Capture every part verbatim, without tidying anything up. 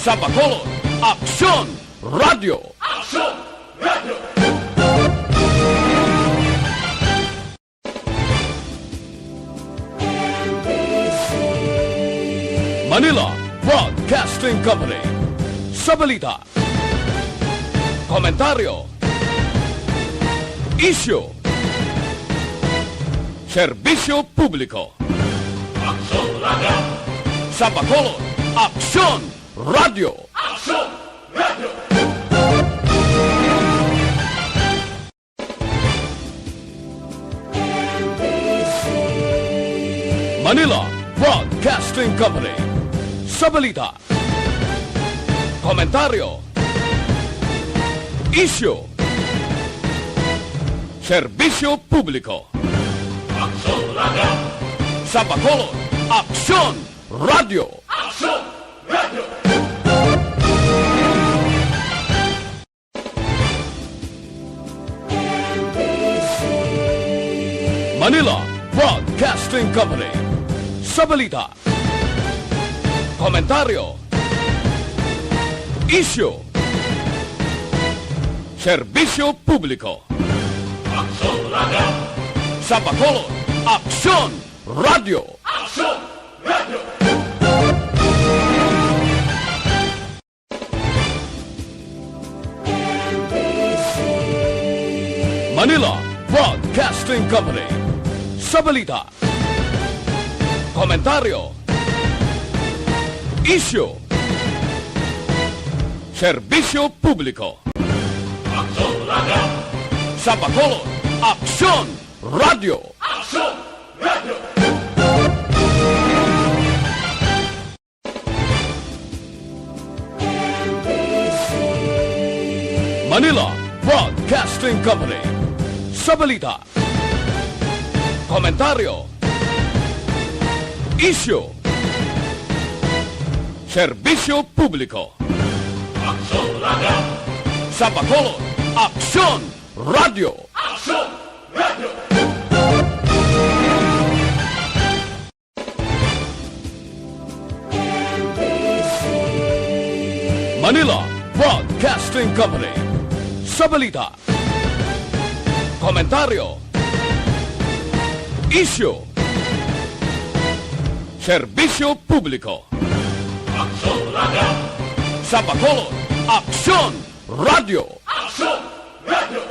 Sa Bacolod, Aksyon Radio! Aksyon Radio! Manila Broadcasting Company. Sa balita, komentaryo, isyu, serbisyo publiko. Aksyon Radio! Sa Bacolod, Aksyon Radio! Aksyon Radio! Manila Broadcasting Company. Sa balita, komentaryo, isyu, serbisyo publiko. Aksyon Radio! Sa Bacolod, Aksyon Radio! Aksyon Radio! Manila Broadcasting Company. Sa balita, komentaryo, isyu, serbisyo publiko. Aksyon Radio! Sa Bacolod, Aksyon Radio! Aksyon Radio! Manila Broadcasting Company. Sa balita, komentaryo, isyu, serbisyo publiko. Aksyon Radio! Sa Bacolod, Aksyon Radio! Aksyon Radio! Manila Broadcasting Company. Sa balita, komentaryo, isyu, serbisyo publiko. Aksyon Radio! Sa Bacolod, Aksyon Radio! Aksyon Radio! Manila Broadcasting Company. Sa balita, komentaryo, isyu, serbisyo publiko. Aksyon Radio! Sa Bacolod, Aksyon Radio! Aksyon Radio!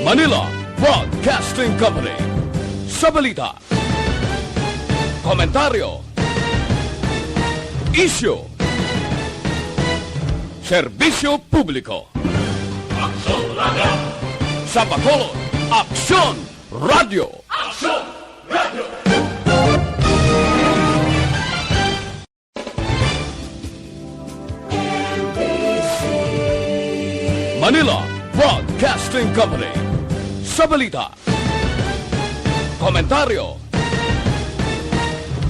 Manila Broadcasting Company. Sa balita, komentaryo, isyu, serbisyo publiko. Aksyon Radio! Sa Bacolod, Aksyon Radio! Aksyon Radio! Manila Broadcasting Company. Sa balita, komentaryo,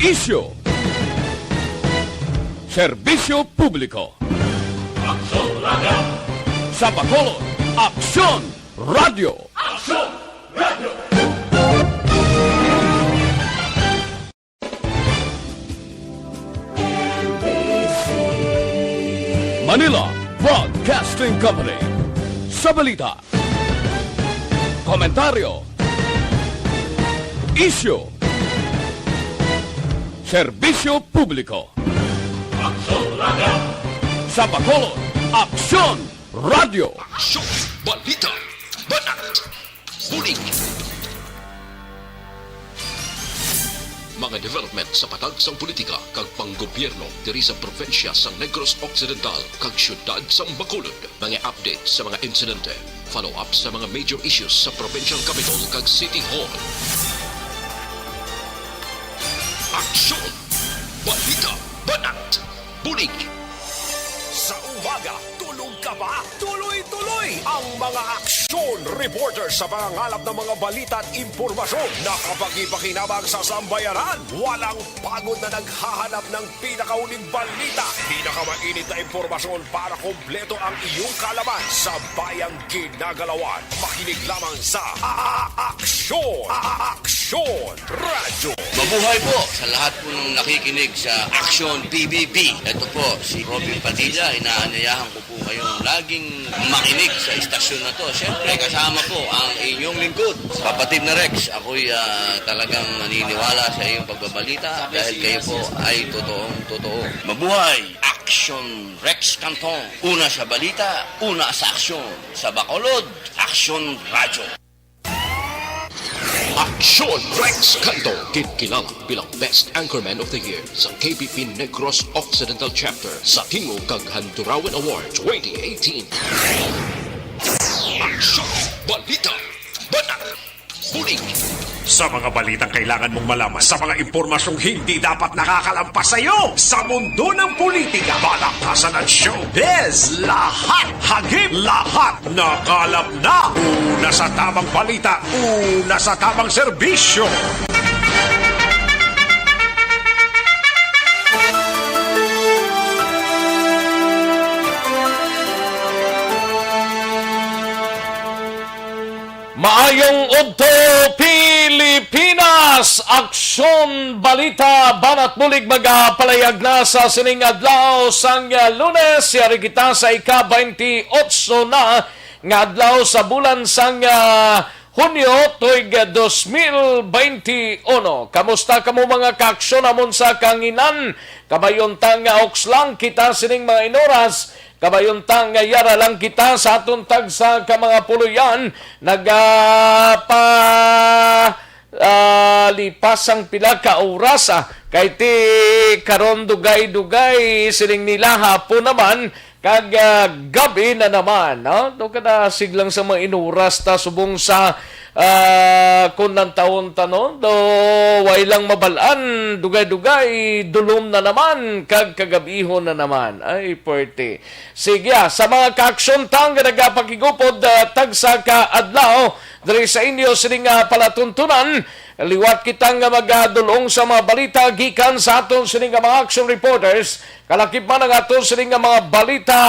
isyu, serbisyo publiko. Aksyon Radio! Sa Bacolod, Aksyon Radio! Aksyon Radio! Manila Broadcasting Company. Sa balita, komentaryo, isyu, serbisyo publiko. Aksyon Radio! Sa Bacolod, Aksyon Radio! Aksyon! Balita! Banat! Bulig! Mga development sa patag sang politika kag panggobyerno diri sa probinsya sang Negros Occidental kag siyudad sang Bacolod. Mga update sa mga insidente, follow-up sa mga major issues sa provincial capital kag city hall. Aksyon! Balita! Banat! Bulig! Sa umaga, tulog ka ba? Tuloy-tuloy ang mga aksyon reporter sa pangangalap ng mga balita at impormasyon na kapagi-pakinabang sa sambayanan. Walang pagod na naghahanap ng pinakahuling balita, pinakamainit na impormasyon para kompleto ang iyong kaalaman sa bayang ginagalawan. Makinig lamang sa A-, A-, Aksyon! Aksyon! Aksyon! Radyo! Mabuhay po sa lahat po ng nakikinig sa Aksyon P B B. Ito po si Robin Padilla. Inaanyayahan ko po kayong laging makinig sa istasyon na to. Siyempre, kasama po ang inyong lingkod, Kapatid na Rex. Ako'y, ah, talagang naniniwala sa iyong pagbabalita dahil kayo po ay totoong totoo. Mabuhay! Aksyon Rex Cantong. Una sa balita, una sa aksyon. Sa Bacolod, Aksyon Radyo. Aksyon Rex Cantong, ginkilala bilang Best Anchorman of the Year sa K B P Negros Occidental Chapter sa Tingog kag Handurawan Award twenty eighteen. Aksyon! Balita! Banat! Bulig! Sa mga balitang kailangan mong malaman, sa mga impormasyong hindi dapat nakakalampas sa iyo, sa mundo ng politika, balaktasan at showbiz, lahat hagip, lahat nakalap na. Una sa tamang balita, una sa tamang serbisyo. Maayong udto, Pilipinas! Aksyon Balita, Banat Bulig, magapalayag na sa sining adlaw sang, ah, Lunes. Yari kita sa ika-twenty-eight na nga adlaw sa bulan sang, ah, Hunyo tuig dos mil twenty-one. Kamusta kamo, mga kaaksyon, amon sa kanginan? Kabayonta nga oks lang kita sining mga inoras. Kabayonta nga yara lang kita sa aton tagsa ka mga puloy-an. Nagapa, ah, lipas ang pila ka oras, ah, kay ti karon dugay-dugay sining nila hapon naman kag, ah, gab-i na naman, no? Do kada siglang sa mga inuras ta subong sa, ah, kun nantawon ta, no? Do way lang mabal-an, dugay-dugay dulom na naman kag kagab-ihon na naman. Ay, puwerte. Sige, ah, sa mga kaaksyon ta nga nagapakigupod, ah, tagsa ka adlaw diri sa inyo sining, ah, palatuntunan, liwat kita nga magadul-ong sa mga balita gikan sa aton sining nga mga action reporters. Kalakip man ang aton sining nga mga balita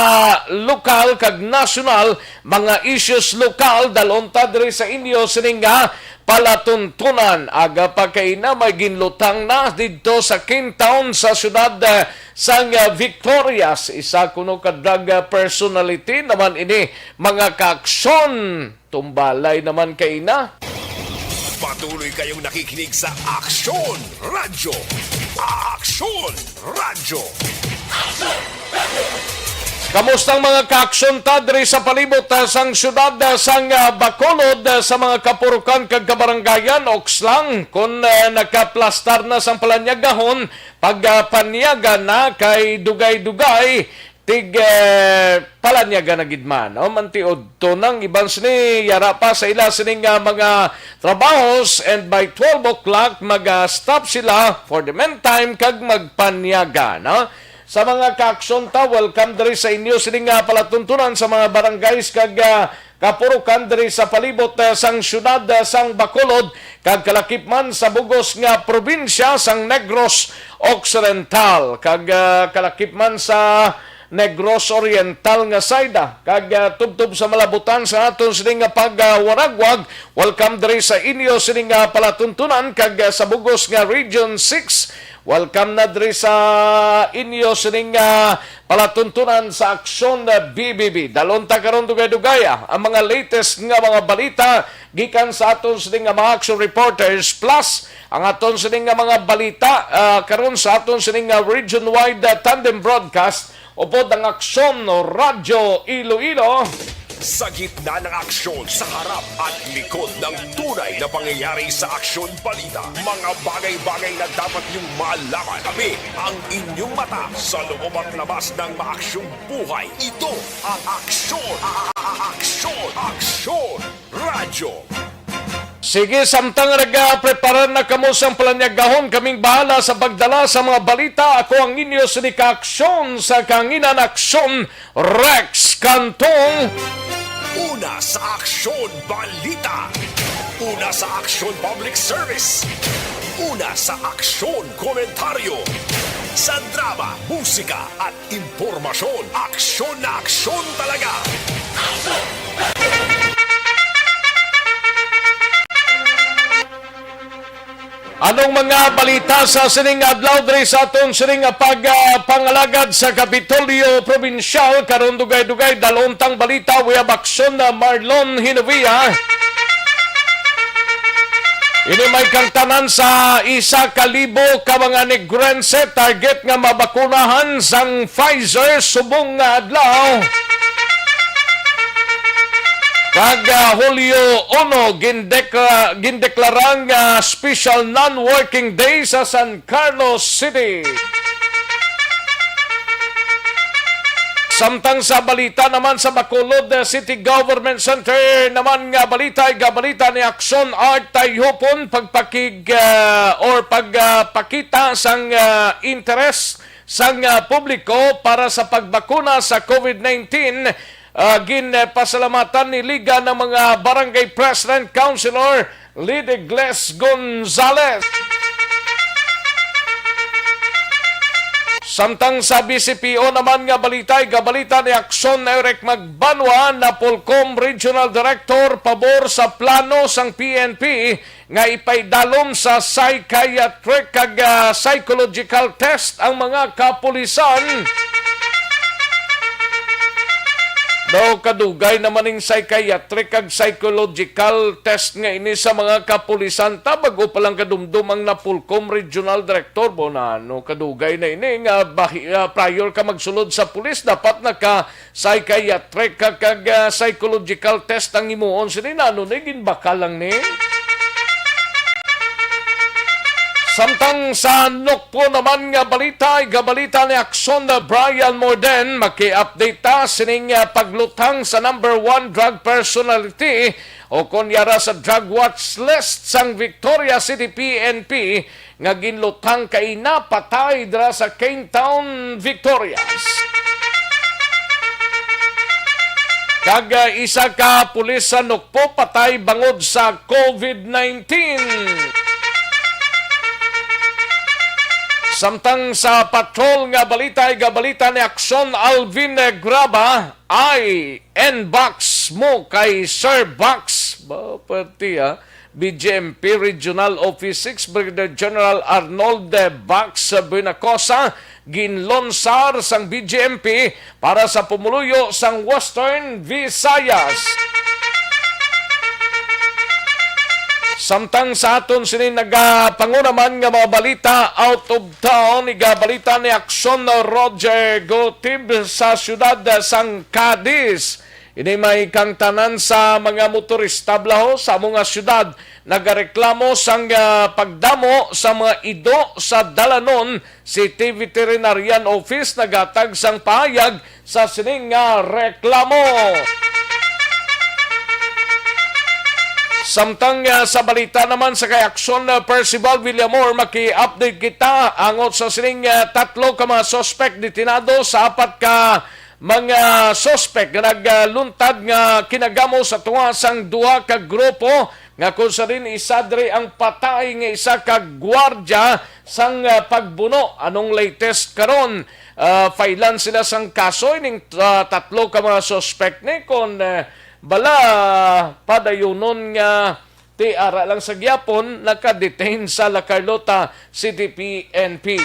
lokal kag nasyonal, mga issues lokal, dalon ta diri sa inyo sining nga palatuntunan. Aga pa kaina may ginlutang na didto sa Kintown sa siyudad, eh, sang, eh, Victorias. Isa kuno ka drug, eh, personality naman ini, mga kaaksyon. Tumbalay naman kaina. Patuloy kayong nakikinig sa Aksyon Radyo. Aksyon Radyo. Kamusta ang mga kaaksyon ta diri sa palibot, ah, sang siyudad, ah, sang, ah, Bacolod, ah, sa mga kapurukan kag kabarangayan? Oks lang kun, ah, nakaplastar na sang palanyagahon, pag, ah, panyaga na kay dugay-dugay tig, eh, palanyaga na gid man. O, mantiudto nang iban sini, yara pa sa ila sining, ah, mga trabahos, and by twelve o'clock, mag, ah, stop sila for the meantime kag magpanyaga, no? Sa mga kaaksyon ta, welcome diri sa inyo sining, ah, palatuntunan sa mga barangays kag, ah, kapurukan diri sa palibot, ah, sang siyudad, ah, sang Bacolod, kag kalakip man sa bug-os nga probinsya sang Negros Occidental, kag, ah, kalakip man sa Negros Oriental nga side, ah, kag, ah, tubtob sa malabutan sa aton sini nga pagwaragwag. Welcome diri sa inyo sini nga palatuntunan, kag, ah, sa bug-os nga Region six, welcome na diri sa inyo sini nga palatuntunan sa Aksyon, ah, B B B. Dalon ta karon dugay-dugay, ah, ang mga latest nga mga balita gikan sa aton sini nga mga action reporters, plus ang aton sini nga mga balita, ah, karon sa aton sini nga region-wide, ah, tandem broadcast, upod ang Aksyon Radyo Iloilo. Sa gitna ng aksyon, sa harap at likod ng tunay na pangyayari sa Aksyon Balita, mga bagay-bagay na dapat niyong malaman. Kami ang inyong mata sa loob at labas ng maaksyong buhay. Ito ang Aksyon, a-, a-, a-, Aksyon, Aksyon Radyo. Sige, samtang nagaprepara na kamo sang palanyagahon, kaming bahala sa pagdala sa mga balita. Ako ang inyo sini ka aksyon sa kanginan, Aksyon Rex Cantong. Una sa Aksyon Balita. Una sa Aksyon Public Service. Una sa Aksyon Komentaryo. Sa drama, musika, at impormasyon. Aksyon na aksyon talaga. Anong mga balita sa sining adlaw diri sa aton sining pag, ah, pangalagad sa Kapitolyo Probinsyal? Karon dugay-dugay, dalon tang balita. We have action na Marlon Hinovia. Ini may kangtanan sa isa ka libo ka mga Negrense target nga mabakunahan sang Pfizer subong nga adlaw. Kag, ah, Hulyo uno, gindek-, ah, gindeklara nga special non-working day sa San Carlos City. Samtang sa balita naman sa Bacolod, ah, City Government Center naman nga balita, igabalita ni Action Art Tayhupon, pagpakig, ah, or pagpakita sang, ah, interes sang, ah, publiko para sa pagbakuna sa COVID nineteen, ah, ginpasalamatan ni Liga ng mga Barangay President, Councilor Lidigles Gonzales. Samtang sa B C P O naman nga balita, igabalita ni Action Eric Magbanwa, Napolcom Regional Director, pabor sa plano sang P N P nga ipaidalom sa psychiatric kag, ah, psychological test ang mga kapulisan. Daw kadugay naman ning psychiatric kag psychological test nga ini sa mga kapulisan, ta bag-o pa lang kadumdom ang Napolcom Regional Director. Bo na, ano, kadugay na ini nga bahi-, ah, prior ka magsulod sa pulis, dapat naka psychiatric ka kag, ah, psychological test ang himuon sini. Nano ni, ginbakal lang ni? Samtang sa Nokpo naman nga balita, igabalita ni Action na Brian Morden, maki-update ta sining, ah, pagluthang sa number one drug personality o kon yara sa drug watch list sang Victoria City P N P nga ginluthang kay napatay dira sa Kane Town, Victorias. Kag, ah, isa ka pulis sa Nokpo patay bangod sa COVID nineteen. Samtang sa patrol nga balita, igabalita ni Action Alvin Graba, ay N-Box mo kay Sir Box. Ba, pati, ah. B J M P Regional Office six, Brigadier General Arnold Box Buenacosa, ginlonsar sang B J M P para sa pumuluyo sang Western Visayas. Samtang sa aton sini nagapanguna man nga mga balita out of town, igabalita ni Action Roger Gotib sa siyudad sang Cadiz. Ini may kangtanan sa mga motorista, balaho, sa amo nga siyudad nagareklamo sang, ah, pagdamo sa mga ido sa dalanon. City Veterinarian Office naghatag sang pahayag sa sining nga reklamo. Samtang, ah, sa balita naman sa kay Action, ah, Percival Villamor, maki-update kita angot sa sining, ah, tatlo ka mga suspect detinado sa apat ka mga suspek nga nagluntad nga kinagamo sa tunga sang duha ka grupo, nga kung sa din isa diri ang patay nga isa ka gwardya sang, ah, pagbuno. Anong latest karon? Ah, failan sila sang kaso ining, ah, tatlo ka mga suspek ni kon, ah, bala padayunon nga ti ara lang sa gyapon naka-detain sa La Carlota City P N P.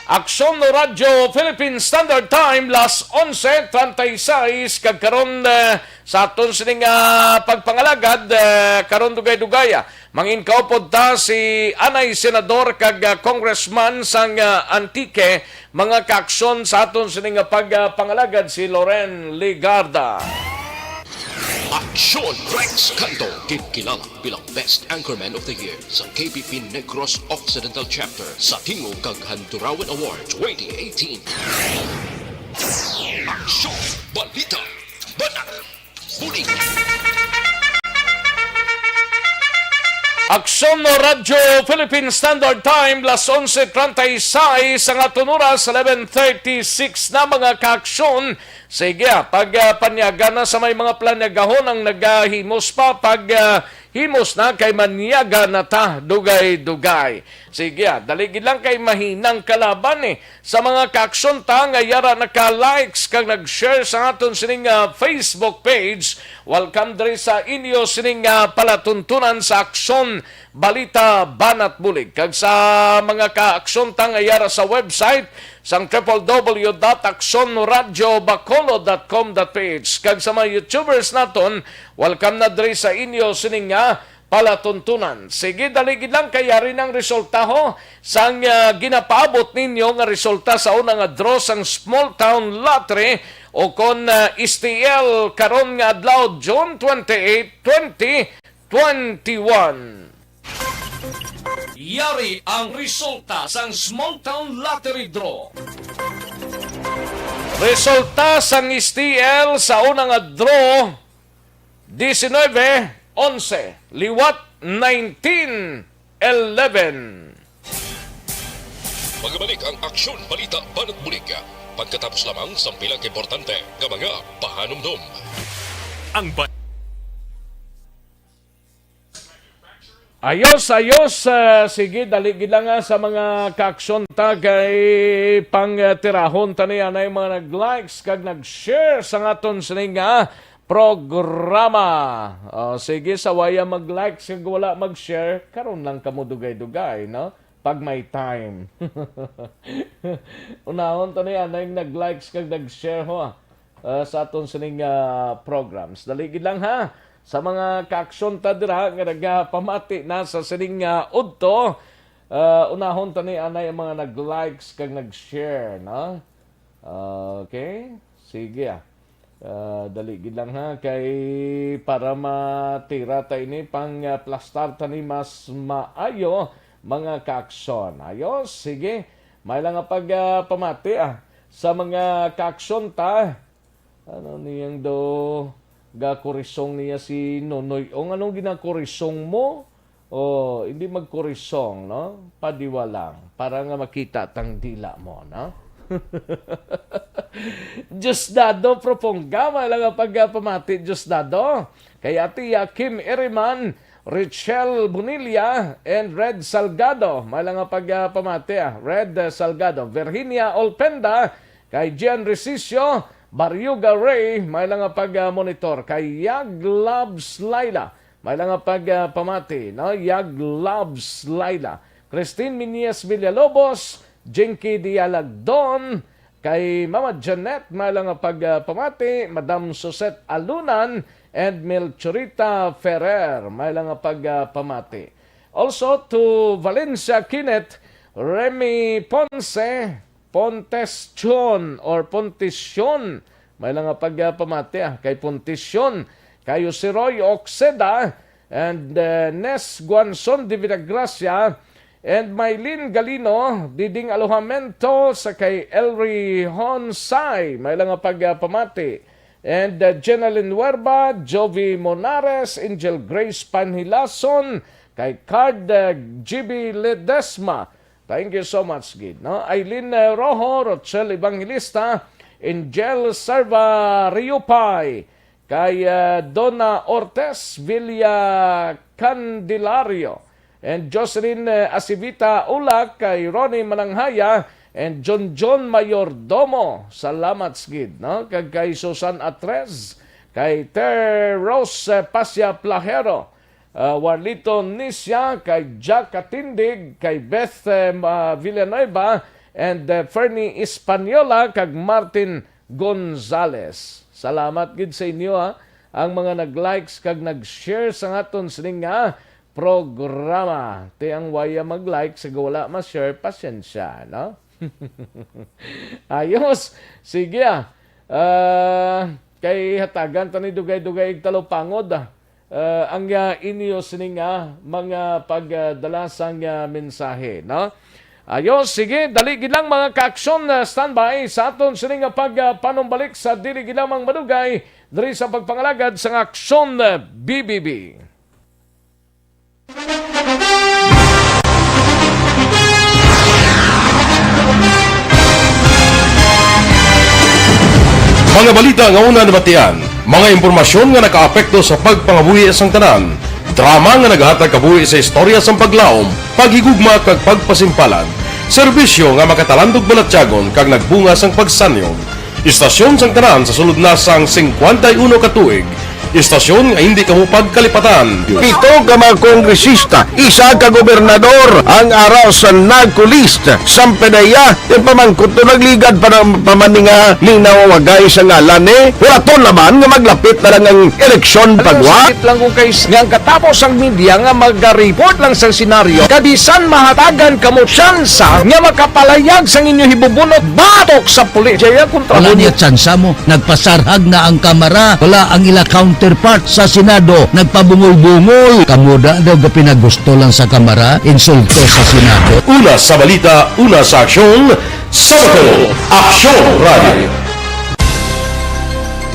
Aksyon Radyo Philippine Standard Time, las onse treinta y seis, kag karon, eh, sa aton sining, ah, pagpangalagad, eh, karon dugay-dugay, ah, mangin kaupod ta si anay senador kag, ah, congressman sang, ah, Antique, mga kaaksyon sa aton sining, ah, pagpangalagad si Loren Legarda. Aksyon Rex Canto, ginkilala bilang Best Anchorman of the Year sa K P P Negros Occidental Chapter sa Tingog kag Handurawan Award twenty eighteen. Aksyon, balita, banat, bulig. Aksyon Radyo Philippine Standard Time, las onse treinta y seis ang aton oras, eleven thirty-six na, mga kaaksyon. Sige, ah, pag, ah, panyaga na sa may mga planyagahon ang nagahimos pa pag, ah, Himos na kay manyaga na ta, dugay-dugay. Sige, ah, dali gid lang kay mahinang kalaban, eh. Sa mga kaaksyon ta nga yara naka-likes kag nag-share sa aton sining, ah, Facebook page, welcome diri sa inyo sining, ah, palatuntunan sa Aksyon, Balita, Banat, Bulig. Kag sa mga kaaksyon ta nga yara sa website sang triple W dot aksyon radio bacolod dot com dot P H. Kag sa mga YouTubers naton, welcome na diri sa inyo sining nga palatuntunan. Sige, dali gid lang kay yari nang resulta ho sang, ah, ginapaabot ninyo nga resulta sa una nga draw sang Small Town Lottery o kon, ah, S T L karon nga adlaw, June twenty-eight, twenty twenty-one. Yari ang resulta sang Small Town Lottery Draw. Resulta sang S T L sa una nga draw, diecinuebe onse, liwat nineteen eleven. Magbalik ang Aksyon, Balita, Banat, Bulig pagkatapos lamang sang pila ka importante nga mga pahanumdom. Ang ba- Ayos, ayos. Ah, sige, dali gid lang, ah, sa mga kaaksyon ta kay pang, ah, tirahon ta ni anay mga nag-likes kag nag-share sa aton sining, ah, programa. Oh, sige, sa waya mag-likes kag wala mag-share, karon lang kamo dugay-dugay, no? Pag may time. Unahon ta ni anay nag-likes kag nag-share ho, ah, ah, sa aton sining, ah, programs. Dali gid lang, ha. Sa mga kaaksyon ta dira nga nagapamati na sa sining, ah, udto, ah, unahon ta ni anay ang mga nag-likes kag nag-share, no? Okay? Sige, ah. Ah, dali gid lang, ha, kay para matira ta ini pang, ah, plastar ta ni mas maayo, mga kaaksyon. Ayos, sige. May lang nga pag, ah, pamati, ah, sa mga kaaksyon ta. Ano niyang do gakurisong niya si Nonoy Ong? Anong ginakurisong mo? Oh, hindi magkurisong, no? Padiwa lang, para nga makita tang dila mo, no? Diosdado Proponga, may lang nga pagpamati, Diosdado. Kay Ate Kim Iriman, Richelle Bonilla, and Red Salgado, may lang nga pagpamati, ah. Red, eh, Salgado, Virginia Olpenda, kay Gian Resicio, Barriuga Ray, may lang nga pag-monitor, kay Yag Loves Laila, may lang nga pag, ah, pamati, no? Yag Loves Laila. Christine Miñez Villalobos, Jinky Dialagdon, kay Mama Janet, may lang nga pag, ah, pamati, Madam Suzette Alunan, and Melchorita Ferrer, may lang nga pag, ah, pamati. Also to Valencia Kenneth, Remy Ponce, Pontestion or Pontesyon, may lang nga pagpamati, ah, kay Pontesyon, kay Jose Roy Oxeda, and, uh, Nes Guanzon de Villagracia, and Mylene Galino, Diding Alojamento, sa kay Elry Honsay, may lang nga pagpamati, and, uh, Jenalyn Werba, Jovi Monares, Angel Grace Panhilason, kay Card, uh, G B Ledesma, Thank you so much gid, no? Aileen, eh, Rojo, Rochelle Evangelista, Angel Serva Riupay, kay, eh, Donna Ortez Villa Candelario, and Jocelyn, eh, Asivita Ulak, kay Ronnie Mananghaya, and John John Mayordomo. Salamat gid, no? Kag kay Susan Atres, kay Ter Rose, eh, Pasia Plajero, ah, Warlito Nisya, kay Jack Katindig, kay Beth, eh, ma-, Villanueva, and, eh, Fernie Española, kag Martin Gonzales. Salamat gid sa inyo, ha, ang mga nag-likes kag nag-share sa aton sining nga programa. Ti ang waya mag-like, sa wala ma-share, pasensya, no? Ayos. Sige, ah. Ah, kay hatagan ta ni dugay-dugay igtalupangod, ah. Ah, ang, ah, inyo sini nga mga pagdala sang, ah, mensahe, no? Ayos, sige, dali gid lang, mga kaaksyon, ah, standby sa aton sini nga pag, ah, panumbalik sa dili gid lamang madugay diri sa pagpangalagad sang Aksyon, ah, B B B. Mga balita nga una nabatian, mga impormasyon nga nakaapekto sa pagpangabuhi sang tanan. Drama nga nagahatag kabuhi sa istorya sang paglaom, paghigugma, kag pagpasimpalan. Serbisyo nga makatalandog balatyagon kag nagbunga sang pagsanyog. Istasyon sang tanan sa sulod na sang singkwenta y uno ka tuig. Istasyon nga hindi kamo pagkalipatan. Pito ka mga kongresista, isa ka gobernador ang ara sa NAGCO list. Sampanaya, yung pamangkot to nagligad pa ng pamaninga ni nawawagay sa ngalan ni Huraton naman nga maglapit na lang ang eleksyon pagwa. Sakit lang kung kay nga ang katapos ang media nga magareport lang sa senaryo, kabisan mahatagan kamo tsansa nga makapalayag sang inyo hibubunot batok sa pulis. Jaya kontra Wala mo. Niya tsansa mo. Nagpasarhag na ang Kamara. Wala ang ila counterpart sa Senado. Nagpabungol-bungol. Kamo da daw gapinagusto lang sa Kamara. Insulto sa Senado. Una sa balita, una sa aksyon, sa Bacolod, Aksyon Radio.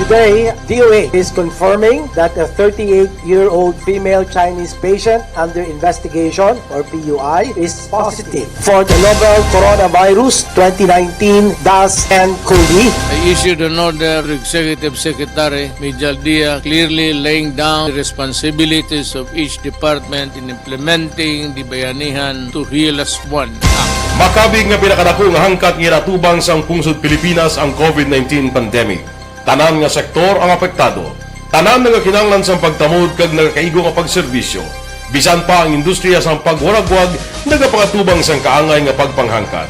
Today, D O A is confirming that a thirty-eight-year-old female Chinese patient under investigation, or P U I, is positive for the novel coronavirus twenty nineteen dash ten COVID. I issued an order to Executive Secretary Mijal Dia, clearly laying down the responsibilities of each department in implementing the Bayanihan to Heal Us One Act. Makabig nga pinakadako nga hangkat nga ginatubang sang pungsod Pilipinas ang COVID nineteen pandemic. Tanan nga sektor ang apektado. Tanan nagakinahanglan sang pagtamod kag nagakaigo nga pagserbisyo. Bisan pa ang industriya sang pagwaragwag nagapangatubang sang kaangay nga pagpanghangkat.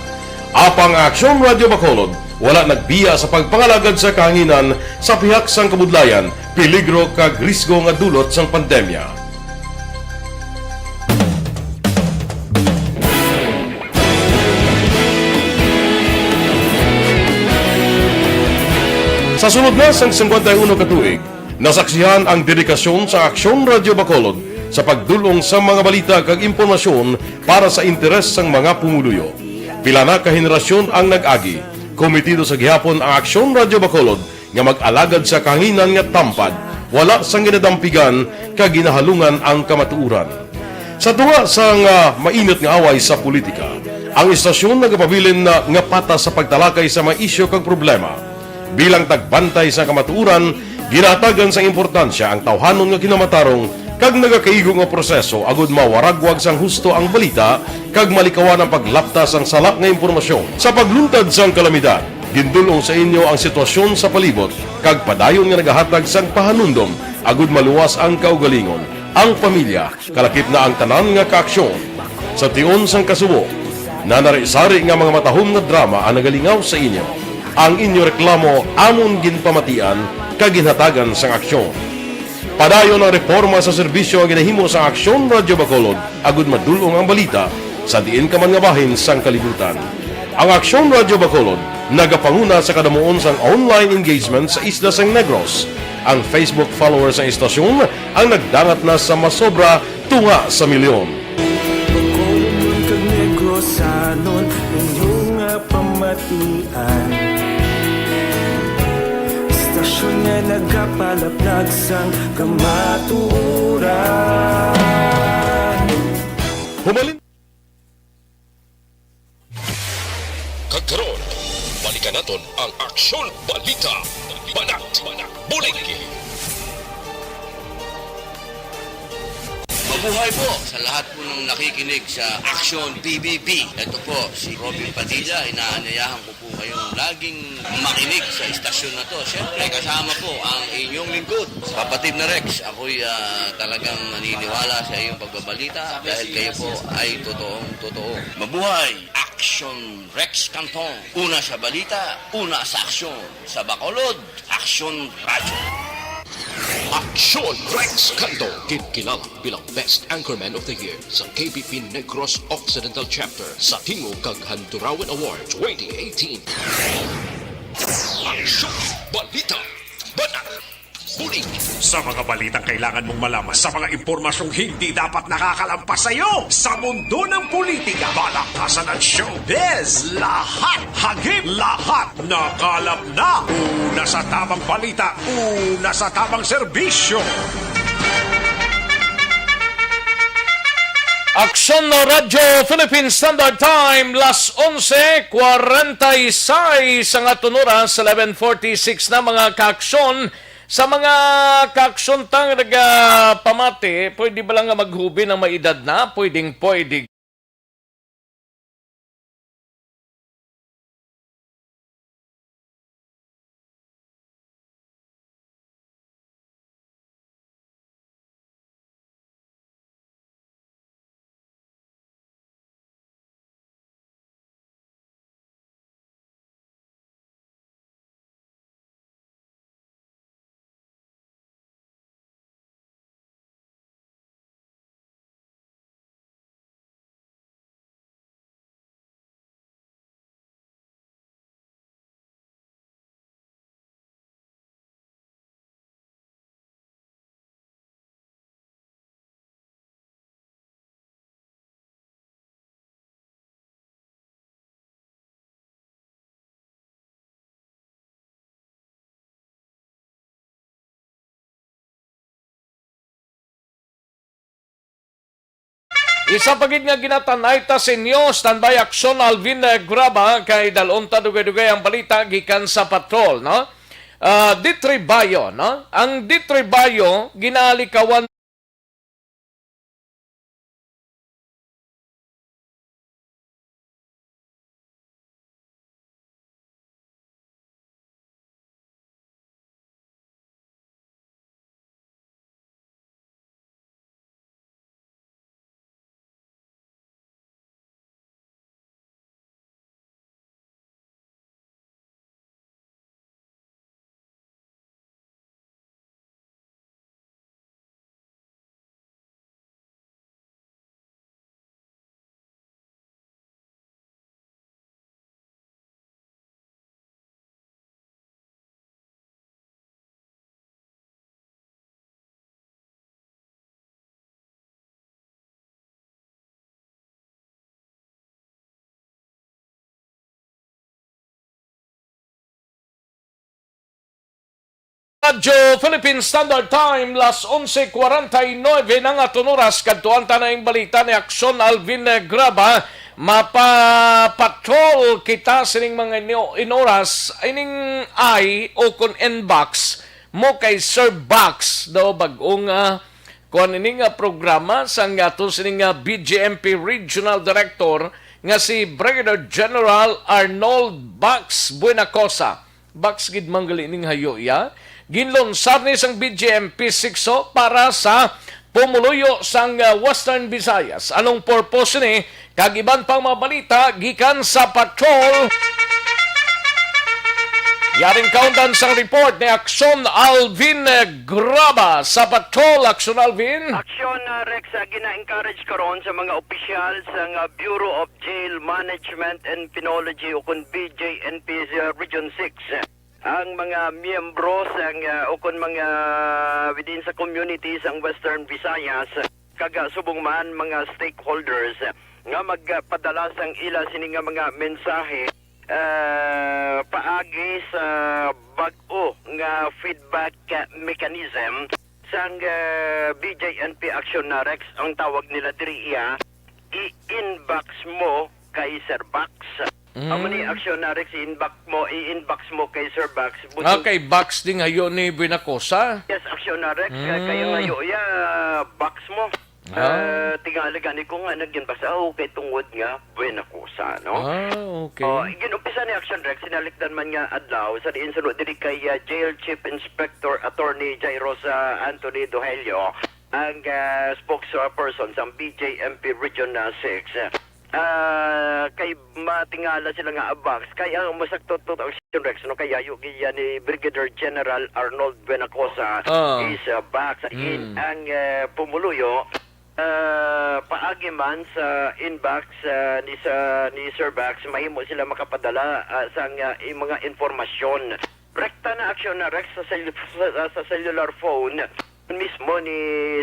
Apang ang Aksyon Radyo Bacolod wala nagbiya sa pagpangalagad sa kahanginan sa pihak sang kabudlayan, peligro kag risgo nga dulot sang pandemya. Sa sulod na sang singkwenta y uno ka tuig, nasaksihan ang dedikasyon sa Aksyon Radyo Bacolod sa pagdul-ong sa mga balita kag impormasyon para sa interes sang mga pumuluyo. Pila na ka henerasyon ang nag-agi. Kometido sa gihapon ang Aksyon Radyo Bacolod nga mag-alagad sa kahanginan nga tampad, wala sang ginadampigan kag ginahalungan ang kamatuoran. Sa tunga sang, ah, mainit nga away sa politika, ang istasyon nagapabilin na nga patas sa pagtalakay sa mga isyu kag problema. Bilang tagbantay sa kamatuoran, ginahatagan sang importansya ang tawhanon nga kinamatarong kag nagakaigo nga proseso agud mawaragwag sang husto ang balita kag malikawan ang paglapta sang sala nga impormasyon. Sa pagluntad sang kalamidad, gindul-ong sa inyo ang sitwasyon sa palibot kag padayon nga nagahatag sang pahanumdom agud maluwas ang kaugalingon, ang pamilya, kalakip na ang tanan nga kaaksyon. Sa tion sang kasubo, nanari-sari nga mga matahom nga drama ang nagalingaw sa inyo. Ang inyo reklamo amon ginpamatian kag ginhatagan sang aksyon. Padayon ang reporma sa serbisyo nga ginahimo sang Aksyon Radyo Bacolod agud madul-ong ang balita sa diin ka man nga bahin sang kalibutan. Ang Aksyon Radyo Bacolod nagapanguna sa kadamuon sang online engagement sa isla sang Negros. Ang Facebook followers sang istasyon ang nagdangat na sa masobra tunga sa milyon. Bacolodnon kag Negrosanon, inyo nga pamatian. Istasyon nga nagapalaplag sang kamatuoran. Humalin. Kag karon, balikan naton ang Aksyon Balita. Banat, bulig. Mabuhay po sa lahat po ng nakikinig sa Aksyon B B B. Ito po si Robin Padilla. Inaanyayahan ko po kayong laging makinig sa istasyon na to. Siyempre, kasama po ang inyong lingkod, kapatid na Rex. Ako'y, ah, talagang naniniwala sa iyong pagbabalita dahil kayo po ay totoong totoo. Mabuhay! Aksyon Rex Canton. Una sa balita, una sa aksyon. Sa Bacolod, Aksyon Radyo. Aksyon Rex Canton, ginkilala bilang Best Anchorman of the Year sa K B P Negros Occidental Chapter sa tingog kag Handurawan Award twenty eighteen. Aksyon Balita. Banat. Bulig. Sa mga balitang kailangan mong malaman, sa mga impormasyong hindi dapat nakakalampas sa iyo, sa mundo ng politika, balaktasan at showbiz, lahat, hagip, lahat, nakalap na. Una sa tamang balita, una sa tamang serbisyo. Aksyon Radyo Philippine Standard Time, las onse kwarenta y seis ang aton oras, eleven forty-six na, mga kaaksyon. Sa mga kaaksyon ta nga nagapamati, pwede ba lang nga maghubi ang may edad na? Pwedeng pwede. Isa pa gid nga ginatan-ay ta sa inyo, standby aksyon Alvin, eh, Graba, kay dalon ta dugay-dugay ang balita gikan sa patrol, no? Ah, Ditribayo, no? Ang Ditribayo ginalikawan Radyo Philippine Standard Time, las onse cuarenta y nueve na nga aton oras. Kadtuan ta na ing balita ni Aksyon Alvin, eh, Graba. Mapapatrol kita sining mga inyo-, in oras, ining ay o kon inbox mo kay Sir Box daw, bag-o nga kuan ini nga programa sang aton sini nga B J M P Regional Director nga si Brigadier General Arnold Box Buenacosa. Box gid man gali ning hayo iya. Ginlunsad ni sang B J M P Sikso para sa pumuluyo sang, ah, Western Visayas. Anong purpose ni kag iban pang mga balita gikan sa patrol. Yaring kaundan sang report ni Aksyon Alvin Graba sa patrol. Aksyon Alvin. Aksyon, uh, Rex, uh, gina-encourage karon sa mga opisyal sang, uh, Bureau of Jail Management and Penology o kun B J N P sa Region six. Ang mga miyembro sang, uh, o kun mga within sa community sang Western Visayas, kag, uh, subong man mga stakeholders, uh, nga magpadala sang ila sini nga mga mensahe, uh, paagi sa bag-o nga feedback, uh, mechanism sang, uh, B J N P Action na Rex, ang tawag nila diri iya, i-inbox mo kay Sir Box. Mm. Amo ni Action na Rex, i-inbox mo, i-inbox mo kay Sir Box. Buti Okay, box ding hayo ni Buenacosa. Yes, Action na Rex, Mm. kaya nga yo, ya, box mo. Ah. Ah, tingali gani ko nga naging basa, ah, okay, tungod nga Buenacosa, no? Ah, okay. Oh, ginumpisa ni Action Rex, sinalikdan man nga adlaw, sa diin suno diri kay, ah, Jail Chief Inspector Attorney Jairo sa Anthony Dohelio, ang, ah, spokesperson sa B J M P Region, ah, six. Ah, kay matingala sila nga, ah, box, kay ang masakto to Action Rex, no, kay hayo gid iya ni Brigadier General Arnold Buenacosa Ah. is, ah, box. In Mm. ang, ah, pumuluyo, ah, paagi man sa inbox, ah, ni sa, ni Sir Box, mahimo sila makapadala, ah, sang, ah, i-, mga impormasyon. Rekta na Action na Rex sa cell-, sa, sa cellular phone mismo ni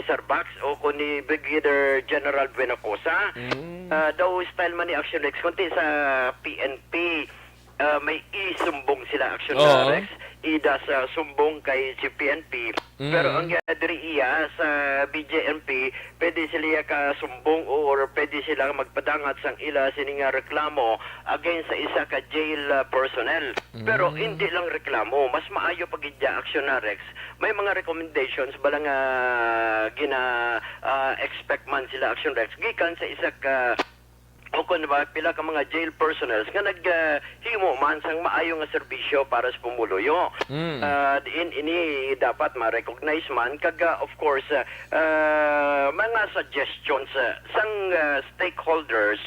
Sir Box o kung ni Brigadier General Buenacosa. Mm. Ah, daw style man ni Action Rex, kunti sa P N P, ah, may isumbong sila Action na Oo. Rex. ida sa sumbong kay Chief P N P. Mm. Pero ang, ah, diri iya sa B J M P, pwede sila kasumbong or pwede sila magpadangat sang ila sini nga reklamo against sa isa ka jail, ah, personnel. Pero Mm. hindi lang reklamo, mas maayo pa gid ya, Action Rex. May mga recommendations bala nga gina, ah, expect man sila, Action Rex, gikan sa isa ka o kun ba, pila ka mga jail personnels nga nag, ah, himo man sang maayo nga serbisyo para sa pumuluyo. Mm. Ah, diin ini dapat ma-recognize man kag, ah, of course, ah, ah, mga suggestions, ah, sang, ah, stakeholders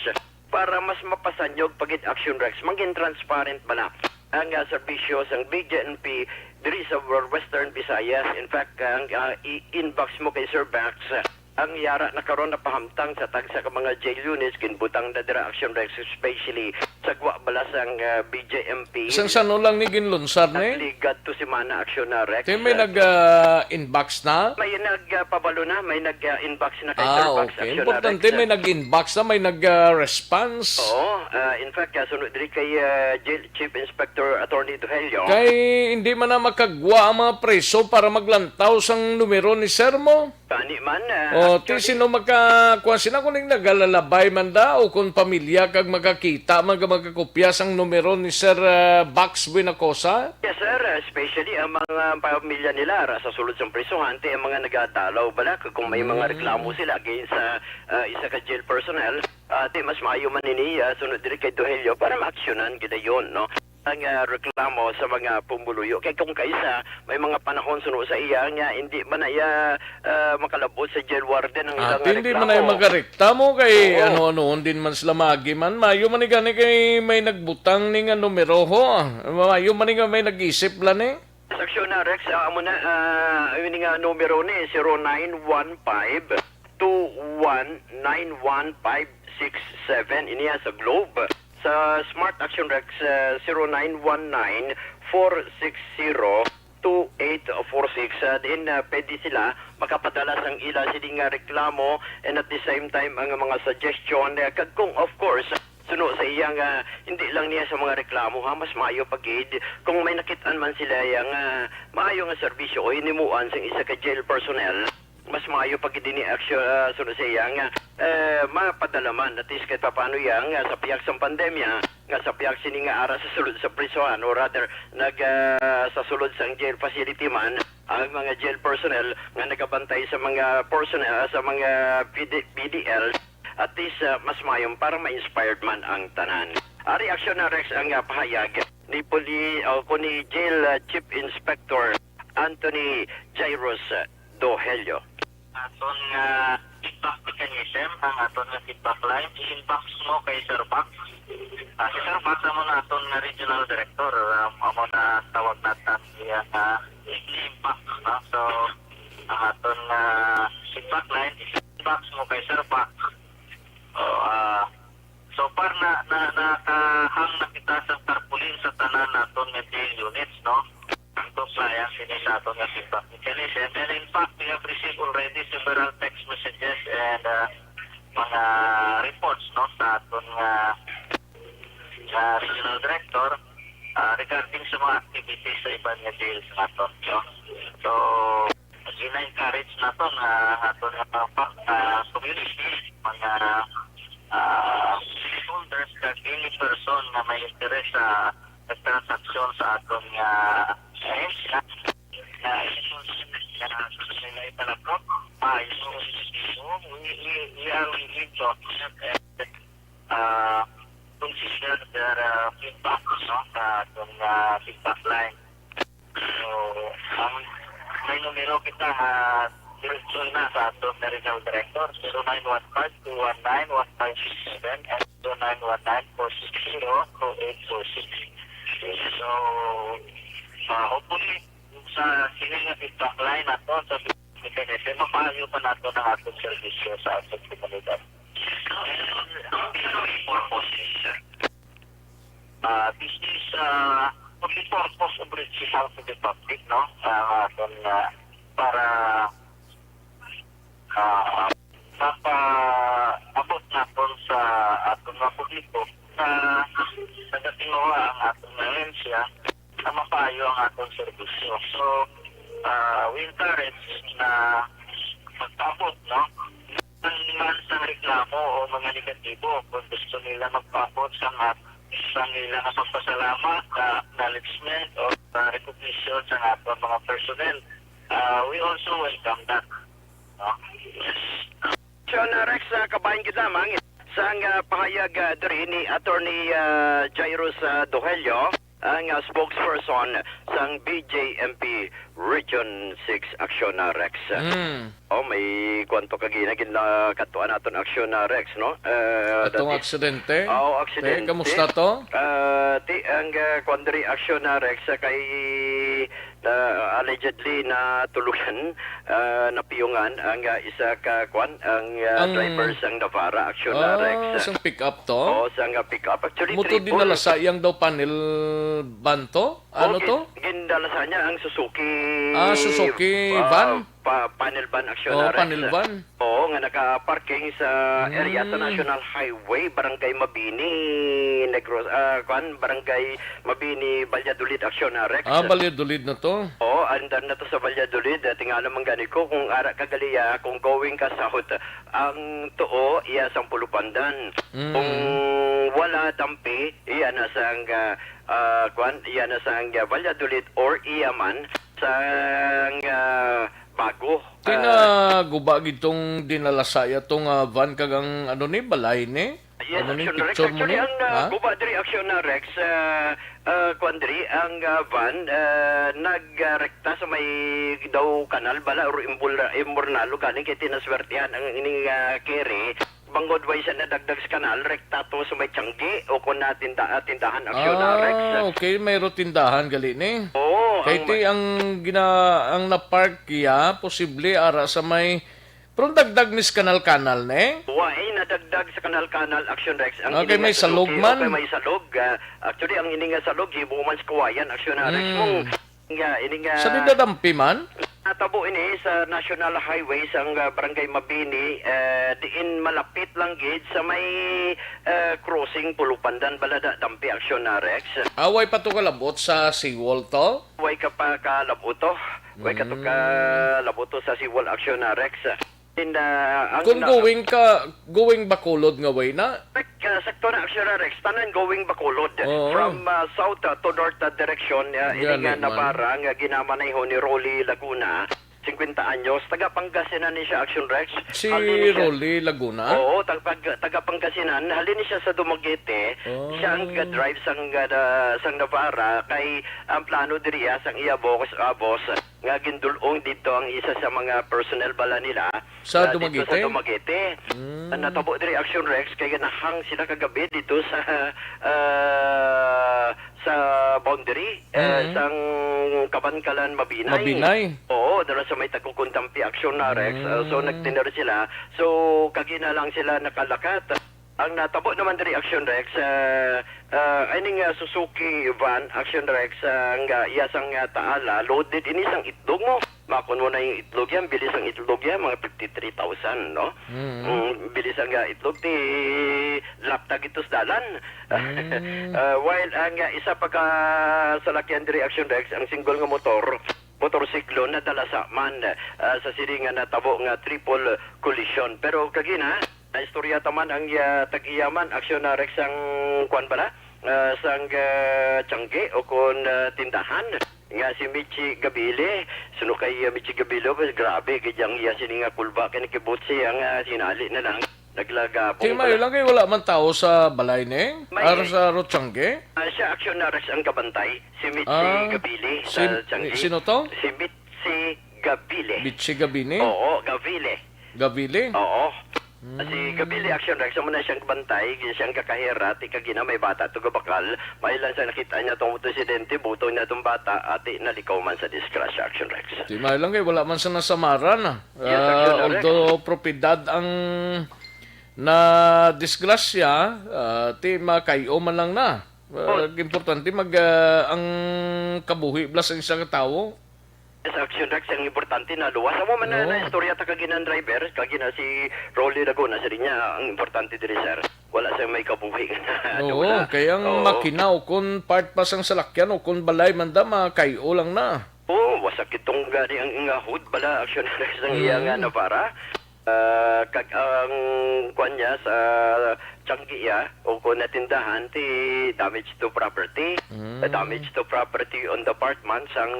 para mas mapasanyog pa gid, Action Rex, mangin transparent bala ang, ah, serbisyo sang B J M P diri sa Western Visayas. In fact, ang, ah, i-inbox mo kay Sir Bax, ah, ang yara na karon napahamtang sa tagsa ka mga jail units, ginbutang na dira, Action Rex, especially sa gwa bala sang, ah, B J M P. Sang sano lang ni ginlunsar ni? Actually, gadto semana, Action na, Rex. Ti may Ah, nag, ah, inbox na? May nag, ah, pabalo na, may nag, ah, inbox na kay Ah, Sir Bax, okay. Action na, Importante, Rex. May nag-inbox na, may nag, ah, response. Oo, ah, in fact, ah, sunod diri kay, ah, Jail Chief Inspector Attorney Duhelio. Kay hindi man na makagwa ang mga preso para maglantaw sang numero ni Sir mo? Tani man, ah, O, ti actually sino maka-, kuwan sila kung naglalalabay man da o kung pamilya kag makakita man ka magkakopya sang numero ni Sir, ah, Bax Buenacosa? Yes, sir. Especially ang mga pamilya nila ra sa sulod sang prisuhan, ti ang mga nagadalaw bala, kag kung may mga Hmm. reklamo sila against sa, ah, isa ka jail personnel, ah, ti mas maayo man ini, ah, sunod diri kay Duhelio para maaksyonan gid dayon, no? Ang, ah, reklamo sa mga pumuluyo. Kay kung kaisa, may mga panahon suno sa iya nga hindi man na iya, ah, makalabot sa jail warden ang Ah, ilang hindi man na iya reklamo. Magareklamo kay Oo. Ano-ano din man sila maagi man. Maayo man ni gani kay may nagbutang ni nga numero ho. Maayo man ni nga may nag-isip lang eh. Aksyon na, Rex. Ah, amo na, ah, ini nga numero ni zero nine one five two one nine one five six seven. Ini sa Globe. Sa Smart Action Rex, ah, zero nine one nine four six zero two eight four six. Ah, diin, ah, pwede sila makapadala sang ila sini nga reklamo and at the same time ang mga suggestion. Ah, kag kung, of course, suno sa iya nga hindi lang niya sa mga reklamo, ha, mas maayo pa gid kung may nakit-an man sila iya nga maayo nga serbisyo o hinimuan sang isa ka jail personnel. Mas maayo pa gid ini aksyon, ah, suno sa iya nga, eh, mapadala man, at least kahit papaano iya nga sa pihak sang pandemya, nga sa pihak sini nga ara sa sulod sa prisuhan, or rather, nag, ah, sa sulod sang jail facility man, ang mga jail personnel nga nagabantay sa mga personnel, ah, sa mga P D, P D L, at least, ah, mas maayo para ma-inspired man ang tanan. Ari aksyon na, Rex, ang, ah, pahayag ni Puli-, o, ko ni Jail, ah, Chief Inspector Anthony Jairus, ah, Dohelio. Aton nga feedback mechanism, ang aton nga feedback line, i-inbox mo kay Sir Bax. Ah, si Sir Bax, amo na aton nga regional director, um, amo na tawag natin iya nga i-inbox, no? So, ang aton nga feedback line, i-inbox mo kay Sir Bax. O, ah, so far na, na, nakahang na kita sa tarpaulin sa tanan naton nga jail units, no? Ang compliance ini sa aton nga feedback mechanism. And in fact, we have received already several text messages and, ah, mga reports, no, sa aton nga, nga regional director, ah, regarding sa mga activities sa iban nga jails naton, no? So, gina-encourage naton nga aton nga pa-, ah, community, mga, ah, stakeholders, kag any person nga may interes sa nagtransaksyon sa aton nga ahensya, na ito na nila italakop, ah, ito, we, we, we are willing to accept and, ah, consider their, ah, feedback, no, sa aton nga feedback line. So, ang may numero kita nga diretso na sa aton nga regional director, zero nine one five two one nine one five six seven and zero nine one nine four six zero two eight four six. So, ah, hopefully, sa sini nga feedback line nato sa mechanism, mapaayo pa nato ang aton serbisyo sa aton komunidad. Ang pinaka-main purpose, sir? Ah, this is, ah, for the purpose of reaching out to the public, no? Ah, aton, ah, para, ah, mapaabot naton sa aton nga publiko na nagatinguha ang aton nga ahensya, na mapa tayo ang atong serbisyo. So, ah, we encourage na magpaabot, no? Ang man sa reklamo o mga negatibo, kung gusto nila magpaabot sa nga, sa nila nga pagpasalamat, sa acknowledgement o sa recognition sa nga mga personnel, ah, we also welcome that, no? Yes. Action, uh, Rex, uh, kabahin gid lamang sang, uh, pahayag, uh, diri ni Attorney, uh, Jairus, uh, Dohelio, ang, uh, spokesperson sang B J M P Region six Action, uh, Rex. Mm. Oh, may kwanto kagina gid na katuan naton Action, uh, Rex, no? Uh, Atong dati- aksidente? Oo, Te, aksidente. Kamusta to? Ah, ti, ang, uh, kwan diri Action, uh, Rex, uh, kay na allegedly natulugan, ah, napiyungan ang, ah, isa ka, kwan, ang, ah, Ang driver sang Navara, Action, ah, Rex. Sang pick-up to? Oo, sang, ah, pick-up. Actually, Mo to triple. Dinala sa iyang daw panel van to? Ano Okay, to? Gindala sa niya ang Suzuki, Ah, Suzuki ah, van? pa-, panel van, Action, Oh, ah, Rex. Panel van. Oo, nga naka-parking sa area sa Hmm. National Highway, Barangay Mabini, Negros, ah, kwan, Barangay Mabini, Valladolid, Action, ah, Rex. Ah, Valladolid na to. Oo, andar na to sa Valladolid. Ah, tingala man gani ko kung ara ka gali, ah, kung going ka south, ang tuo, iya sang Pulupandan. Mm. Kung wala, Dampi, iya na sang, ah, ah, kwan, iya na sang, ah, Valladolid or iya man sang, ah, Bago. Ti Ah, naguba gid tong dinala sa iya tong, ah, van kag ang ano ni, balay ni? Yes, Ano ni, Action Rex. Picture mo Actually, ni? Ang, ah, Ha? guba diri, Action, ah, Rex, ah, ah, kwan diri, ang, ah, van, ah, nagrekta sa may daw kanal bala or imbul-, imbornalo gani kay tinaswertihan ang ining, ah, kere. Bangod way siya nadagdag sa kanal, rekta to sa may tiyanggi o kung na tinda-, ah, tindahan, Action, ah, Rex. Ah, okay. Mayro tindahan gali ni. Oo, Kay ang ti ma- ang gina-, ang na-park iya, posible ara sa may, pero ang dagdag ni sa kanal-kanal ni? Wa, eh, nadagdag sa kanal-kanal, Action Rex. Ang Okay, ini may nga salog Suzuki, man. Okay, may salog. Ah, actually, ang ini nga salog, hibo man sa Kawayan, Action, ah, Rex. Mm. Mong, nga, ini nga Sa didadampi man? Natabo ini sa National Highway sang, ah, Barangay Mabini, eh, diin malapit lang gid sa may, eh, crossing Pulupandan, Balada, Dampi, Action, ah, Rex. Ah, way pa to kalabot sa seawall to? Way ka pa kalabot to. Way ka to Mm. kalabot to sa seawall, Action, ah, Rex. And, ah, ang Kung na- going ka, going Bacolod nga way na? Correct, ah, sakto na, Action, ah, Rex. Tanan going Bacolod. Oo. From, ah, south, ah, to north, ah, direction, ah, ini Gani nga man. Navara nga ginamanayho ni Rolly Laguna, singkwenta anyos, taga Pangasinan ni siya, Action Rex. Si Halin ni siya Rolly Laguna? Oo, tag-, pag-, taga Pangasinan. Halin ni siya sa Dumaguete. Oh. Siya ang ga-drive sang, ah, da-, sang Navara. Kay ang plano diri, ah, sang iya boss, ah, boss, nga gindul-ong dito ang isa sa mga personnel bala nila, Sa ah, dito sa Dumaguete? Dumaguete. Mm. Ang natabo diri, Action Rex, kay nahang sila kagabi dito sa, ah, sa boundary, eh, Mm. sang Kabankalan, Mabinay. Mabinay. Oo, dala sa may Tagkukon, Dampi, Action, ah, Rex. Ah, so, Mm. nagtindar sila. So, kagina lang sila nakalakat. Ang natabo naman diri, Action Rex, ah, ah, ay ning, ah, Suzuki van, Action Rex, ah, ang, ah, iya sang, ah, taala, loaded ini sang itlog mo. Makon mo na yung itlog yan, bilis ang itlog yan, mga fifty-three thousand, no? Mm. Mm, bilis ang, ah, itlog, ti laptag ito sa dalan. Mm. Ah, while ang, ah, isa pa ka salakyan diri, Action Rex, ang single nga motor, motorsiklo, nadala sa man, ah, sa sini nga natabo nga triple collision. Pero kagina, naistorya ta man ang, ah, tag-iya man, Action, ah, Rex, ang kwan bala, ah, sang, ah, tiyangge o kon, ah, tindahan nga si Michi Gabile. Suno kay, ah, Michi Gabile, pues, grabe gid ang iya sini nga kulba kay nakibutsi ang, ah, sinali na lang. Naglagabong Kay maayo bala. lang kay wala man tao sa balay ni? May Ar sa Rochangge? Ah, siya, Action, ah, Rex, ang kabantay. Si Mitzi Ah, Gabili si, sa Changi. Sino to? Si Mitzi Gabile. Mitzi Gabini? Oo, Gavile. Gavile? Oo. Hmm. Si Gabile, Action, Rex, amo na siyang kabantay, siyang kakahera, ti kagina may bata to gabakal. May lang sa nakita niya tong presidente, butong niya tong bata, ati nalikaw man sa disgrasya, Action, Rex. Di maayo lang kay wala man sa nasamaran, ah. Yes, Action, Ah, Rex. Although propiedad ang na disgrasya, ah, ti makay-o man lang na. Ah, Oh. Importante mag, ah, ang kabuhi bala sa isa ka tawo. Yes, Action, Rex, ang importante na luwas. Amo man na, Oo. na istorya ta kagina ang driver, kagina si Rolly Laguna, sa linya, ang importante diri, sir. Wala sa may kabuhi nga Oo, dula. Kay ang Oo. Makina o kung part pa sang salakyan o kung balay man da, makay-o lang na. Oo, masakit tong gani ang ingahod bala, aksyon sang iya nga Mm. nabara. Ah, kag ang kwan niya sa tiyanggiya o kung natindahan, ti damage to property. Mm. Damage to property on the part man sang,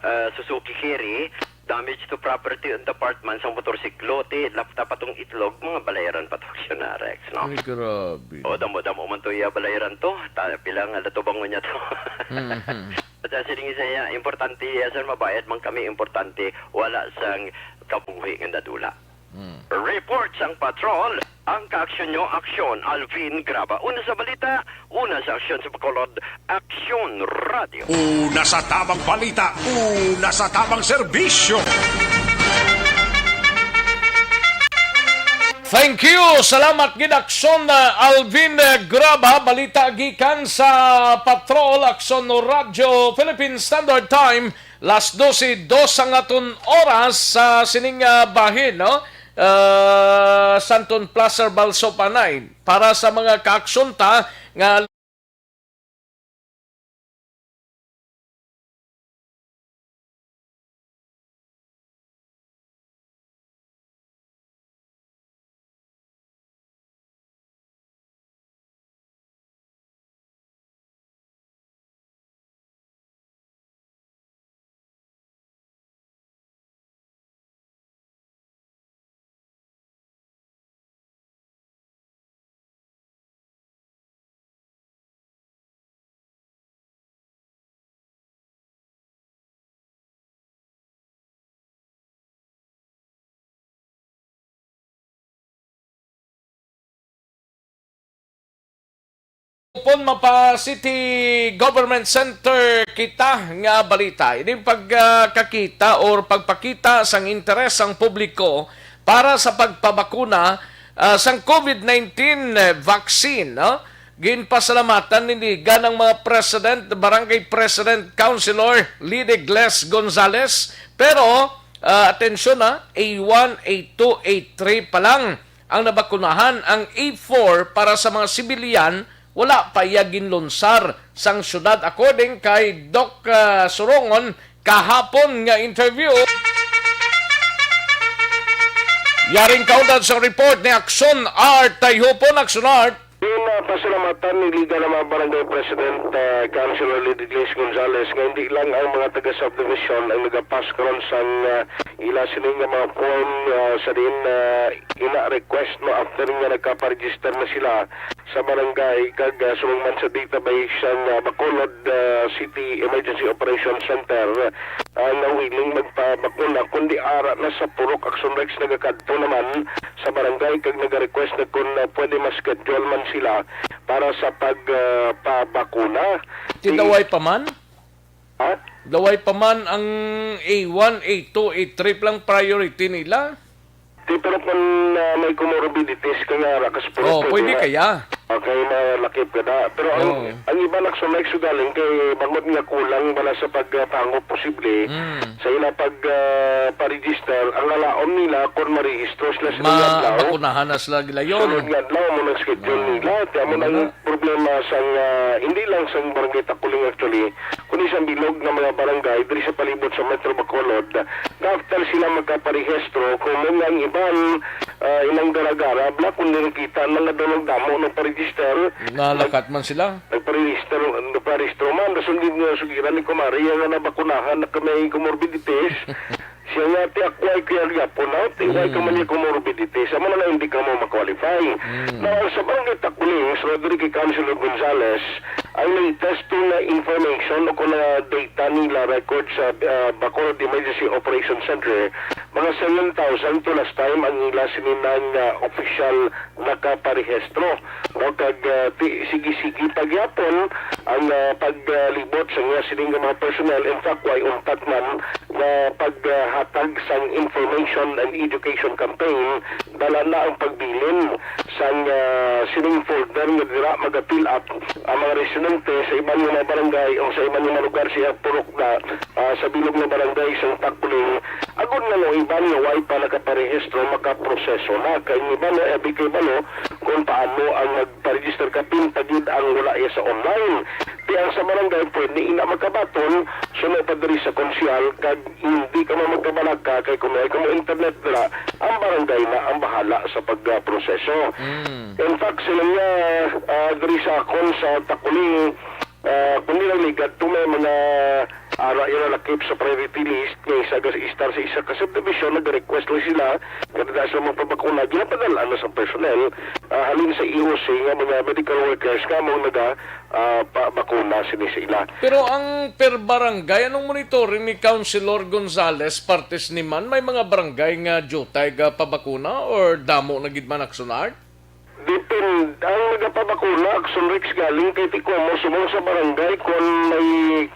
ah, Suzuki Carry. Damage to property on the part man sang motorsiklo, ti lapta pa tong itlog, mga balayran pa to, aksyon na, Rex, no? Ay, grabe. O, damo-damo man to iya balayran to. Ta-, pila nga latubangon niya to. Mhm. At sa siling sa iya, importante, iya, sir, mabayad man kami, importante, wala sang kabuhi nga nadula. Hmm. Report sang patrol, ang kaaksyon nyo, aksyon, Alvin Graba. Una sa balita, una sa aksyon sa Bacolod, Aksyon Radio. Una sa tamang balita, una sa tamang serbisyo. Thank you. Salamat gid, Aksyon, uh, Alvin, uh, Graba. Balita gikan sa Patrol, Aksyon Radyo, Philippine Standard Time. Las dose, dos ang aton oras sa sining, ah, bahin, no? Ah, Santon Plaza, Balsopanay. Para sa mga kaaksyon ta nga Pon mapa City Government Center kita nga balita. Ini pagkakita or pagpakita sang interes sang publiko para sa pagpabakuna, ah, sang covid nineteen vaccine, no? Ginpasalamatan ni Liga ng mga president, barangay president, councilor, Lady Gles Gonzales. Pero, ah, atensyon, ha, A one, A two, A three pa lang ang nabakunahan. Ang A four para sa mga sibilyan, wala pa iya ginlunsar sang syudad, according kay Doc, ah, Surongon kahapon nga interview. Yaring kaundan sa report ni Aksyon Art Tayhupon. Aksyon Art. Ginpasalamatan ni Liga ng mga Barangay President, ah, Councilor Lady Gles Gonzales nga hindi lang ang mga taga-subdivision ang nagapas karon sang, ah, ila sini nga mga form, ah, sa diin, ah, ina-request, no, after nga nagkaparegister na sila sa barangay kag, ah, subong man sa database sang, ah, Bacolod, ah, City Emergency Operations Center, ah, nga willing magpabakuna, kundi ara na sa Purok Action Rex nagakadto naman sa barangay kag nagarequest na kung, ah, pwede ma-schedule man sila para sa pag, ah, pabakuna. Ti daway pa man? Ha? Daway pa man ang A one, A two, A three lang priority nila? Ti, pero kung, ah, may comorbidities ka nga, ra ka sa Oh, pwede pwede na kaya. Okay, malakip ka na. Pero ang, Oo. ang iba nagsunay sugaling kay bangod nga kulang bala sa pagpangup posible Mm. sa ila pag, ah, pa-register, ang alaom nila kung marehistro sila sa Ma-, adlaw. Makunahan na sila gilayon. Sunod nga adlaw mo nang schedule Oo. nila. Kaya mo Ano nang na? problema sang, ah, hindi lang sang Barangay Takuling actually, kundi sa bilog nga mga barangay diri sa palibot sa Metro Bacolod, nga after sila magkaparehistro, kung mo nga ang iban, ah, inang gara-gara, bala kung nakita na nga daw nagdamo ng paregister, Nalakat man sila. nagparehistro, nagparehistro man, rason gid nga sugiran ni Kumari, nga nabakunahan na kami comorbidities, siya nga, "Ti, ako ay kaya gyapon, ha? Ti, why ka man Mm. niya comorbidities? Amo na nga hindi ka mo ma-qualify." Mm. Now, sa Barangay Takuling, sa Rodrigue Councilor Gonzales, ang latest to na information o kung na data nila record sa, ah, Bacolod Emergency Operation Center, mga seven thousand to last time ang ila sininang, ah, official nakaparehistro, no? Kag, ah, ti-, sige-sige pa gyapon ang, ah, paglibot sa mga sining nga mga personnel. In fact, way untat man nga paghatag sang information and education campaign, dala na ang pagbilin sang, ah, sining folder nga dira maga-fill up ang mga residente sa iban nga mga barangay o sa iban nga mga lugar sa purok na, ah, sa bilog nga barangay sa Takuling Agod nga no iban nga way pa nakaparehistro, makaproseso na. Kay ang iban no abi kay balo kung paano ang nagpa-register ka, pinta gid ang wala iya sa online. Ti ang sa barangay, pwede ina makabaton, suno pa diri sa konsehal, kag hindi ka man magkabalaka, kay kung may kamo internet dira, ang barangay na ang bahala sa pagproseso. Mm. In fact, sila nga, ah, diri sa akon sa Takuling, ah, kung nilang ligad to, may mga ara yung lakip sa priority list, nga isa ka istar sa isa ka subdivision, nag-request lang sila, nga dili sila magpabakuna, ginapadala na sa personnel, ah, halin sa E O C nga mga medical workers nga mong naga, ah, pabakuna sini sa ila. Pero ang per barangay, anong monitoring ni Councilor Gonzales, parte sini man, may mga barangay nga diutay ga pabakuna or damo na gid man, Action Art? Depend. Ang nagapabakuna, Action Rex, galing kay ti komo subong sa barangay, kon may,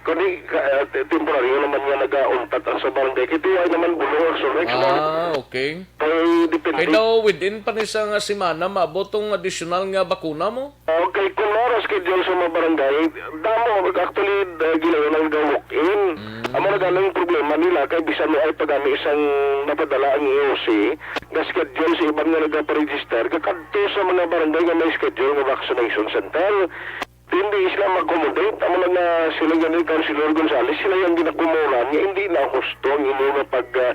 kani, ka-, ah, te-, temporaryo naman nga nagauntat ang sa barangay, kay ti way naman bulong, Action Rex, no? Ah, okay. Kay depende. Kay daw within pa ni sa nga semana, maabot tong additional nga bakuna mo? Okay, kung mao ra schedule sa mga barangay, damo, actually, uh, gilayon ang nag-walk-in. Mm. Amo na gani ang problema nila, kay bisan mo ay pagani isang napadala ang E O C, ga-schedule sa iban nga nagaparegister, gakadto sa mga barangay nga may schedule nga vaccination center. Hindi sila ma-accommodate. Amo na nga sila gani, Councilor Gonzales, sila yung ginakumoran nga hindi na husto ang inyo nga pag, ah,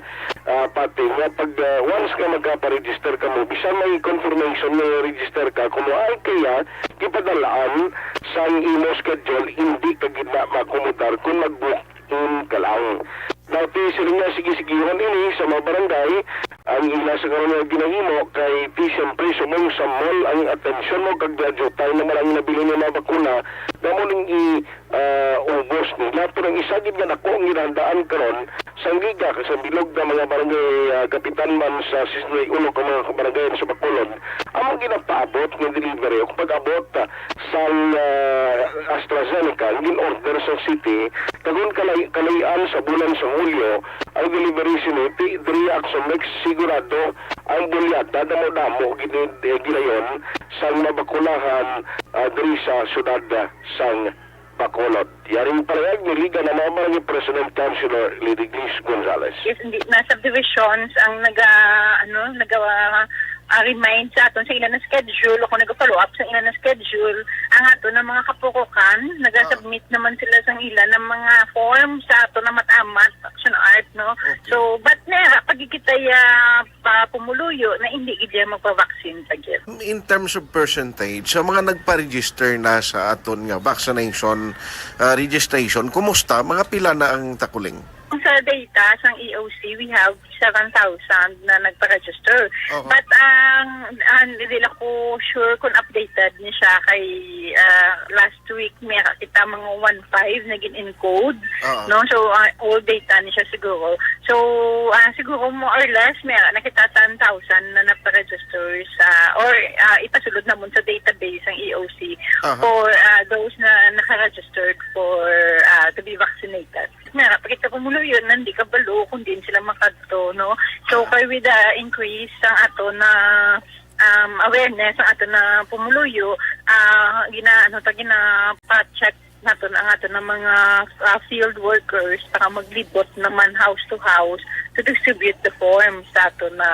ah, pati nga pag, ah, once nga magkaparegister ka mo, bisan may confirmation nga register ka, kung ay kaya, gipadalaan sa imo schedule, hindi ka gid na maakomodar kung mag-book in ka lang. Dati sila nga sige-sigihon ini sa mga barangay, ang ila sa karon nga ginahimo kay ti siyempre subong sa mall ang atensyon mo kag diadyutay naman ang nabilin nga mga bakuna, damo ning i, ah, ubos nila. Pero ang isa gid nga dako ang ginahandaan karon, sa Liga kag sa bilog nga mga barangay, ah, kapitan man sa sesenta y uno ka mga kabarangay sa Bacolod, among ginapaabot nga delivery o pag-abot, ah, sang, ah, AstraZeneca, ang gin-order sa city, kagon kalay-, kalayan sa bulan sa Hulyo, ang delivery sini, ti-, diri Action Rex, sigurado ang bulyada, damo-damo gid, eh, gilayon sang mabakunahan, ah, diri sa siyudad, ah, sang Bacolod. Yaring parehag ni Liga na mga barangay president, Councilor Lady Grace Gonzales. Yes, hindi na subdivisions ang naga, ano, naga, ah, remind sa aton sa ila na schedule o kung naga-follow up sa ila na schedule. Ang ato na mga kapukukan, naga-submit naman sila sa ila ng mga form sa ato na Matamat, Action Art, no? Okay. So, but na, pagkikita ya pa pumuluyo na hindi gid ya magpa-vaccine pa gid. In terms of percentage, sa mga nagpa-register na sa aton nga vaccination, ah, registration, kumusta? Mga pila na ang Takuling? Sa data sang E O C, we have seven thousand na nagpa-register. Oho. But ang, ang, dili lang ko sure kung updated ni siya kay, ah, last week, may kita mga one five na gin-encode, Oo. no? So, ah, old data ni siya siguro. So, ah, siguro more or less, may nakita ten thousand na nagpa-register sa, or, ah, ipasulod namon sa database ang E O C Aha. for, ah, those na naka-registered for, ah, to be vaccinated. May pakita ko mulo yun, hindi kabalo kung diin sila makadto, no? So, Ah. kay with the increase sa ato na, um, awareness sa ato na pumuluyo, ah, gina-, ano ta, gina-check nato na ang ato na mga, ah, field workers para maglibot naman house to house to distribute the forms sa ato na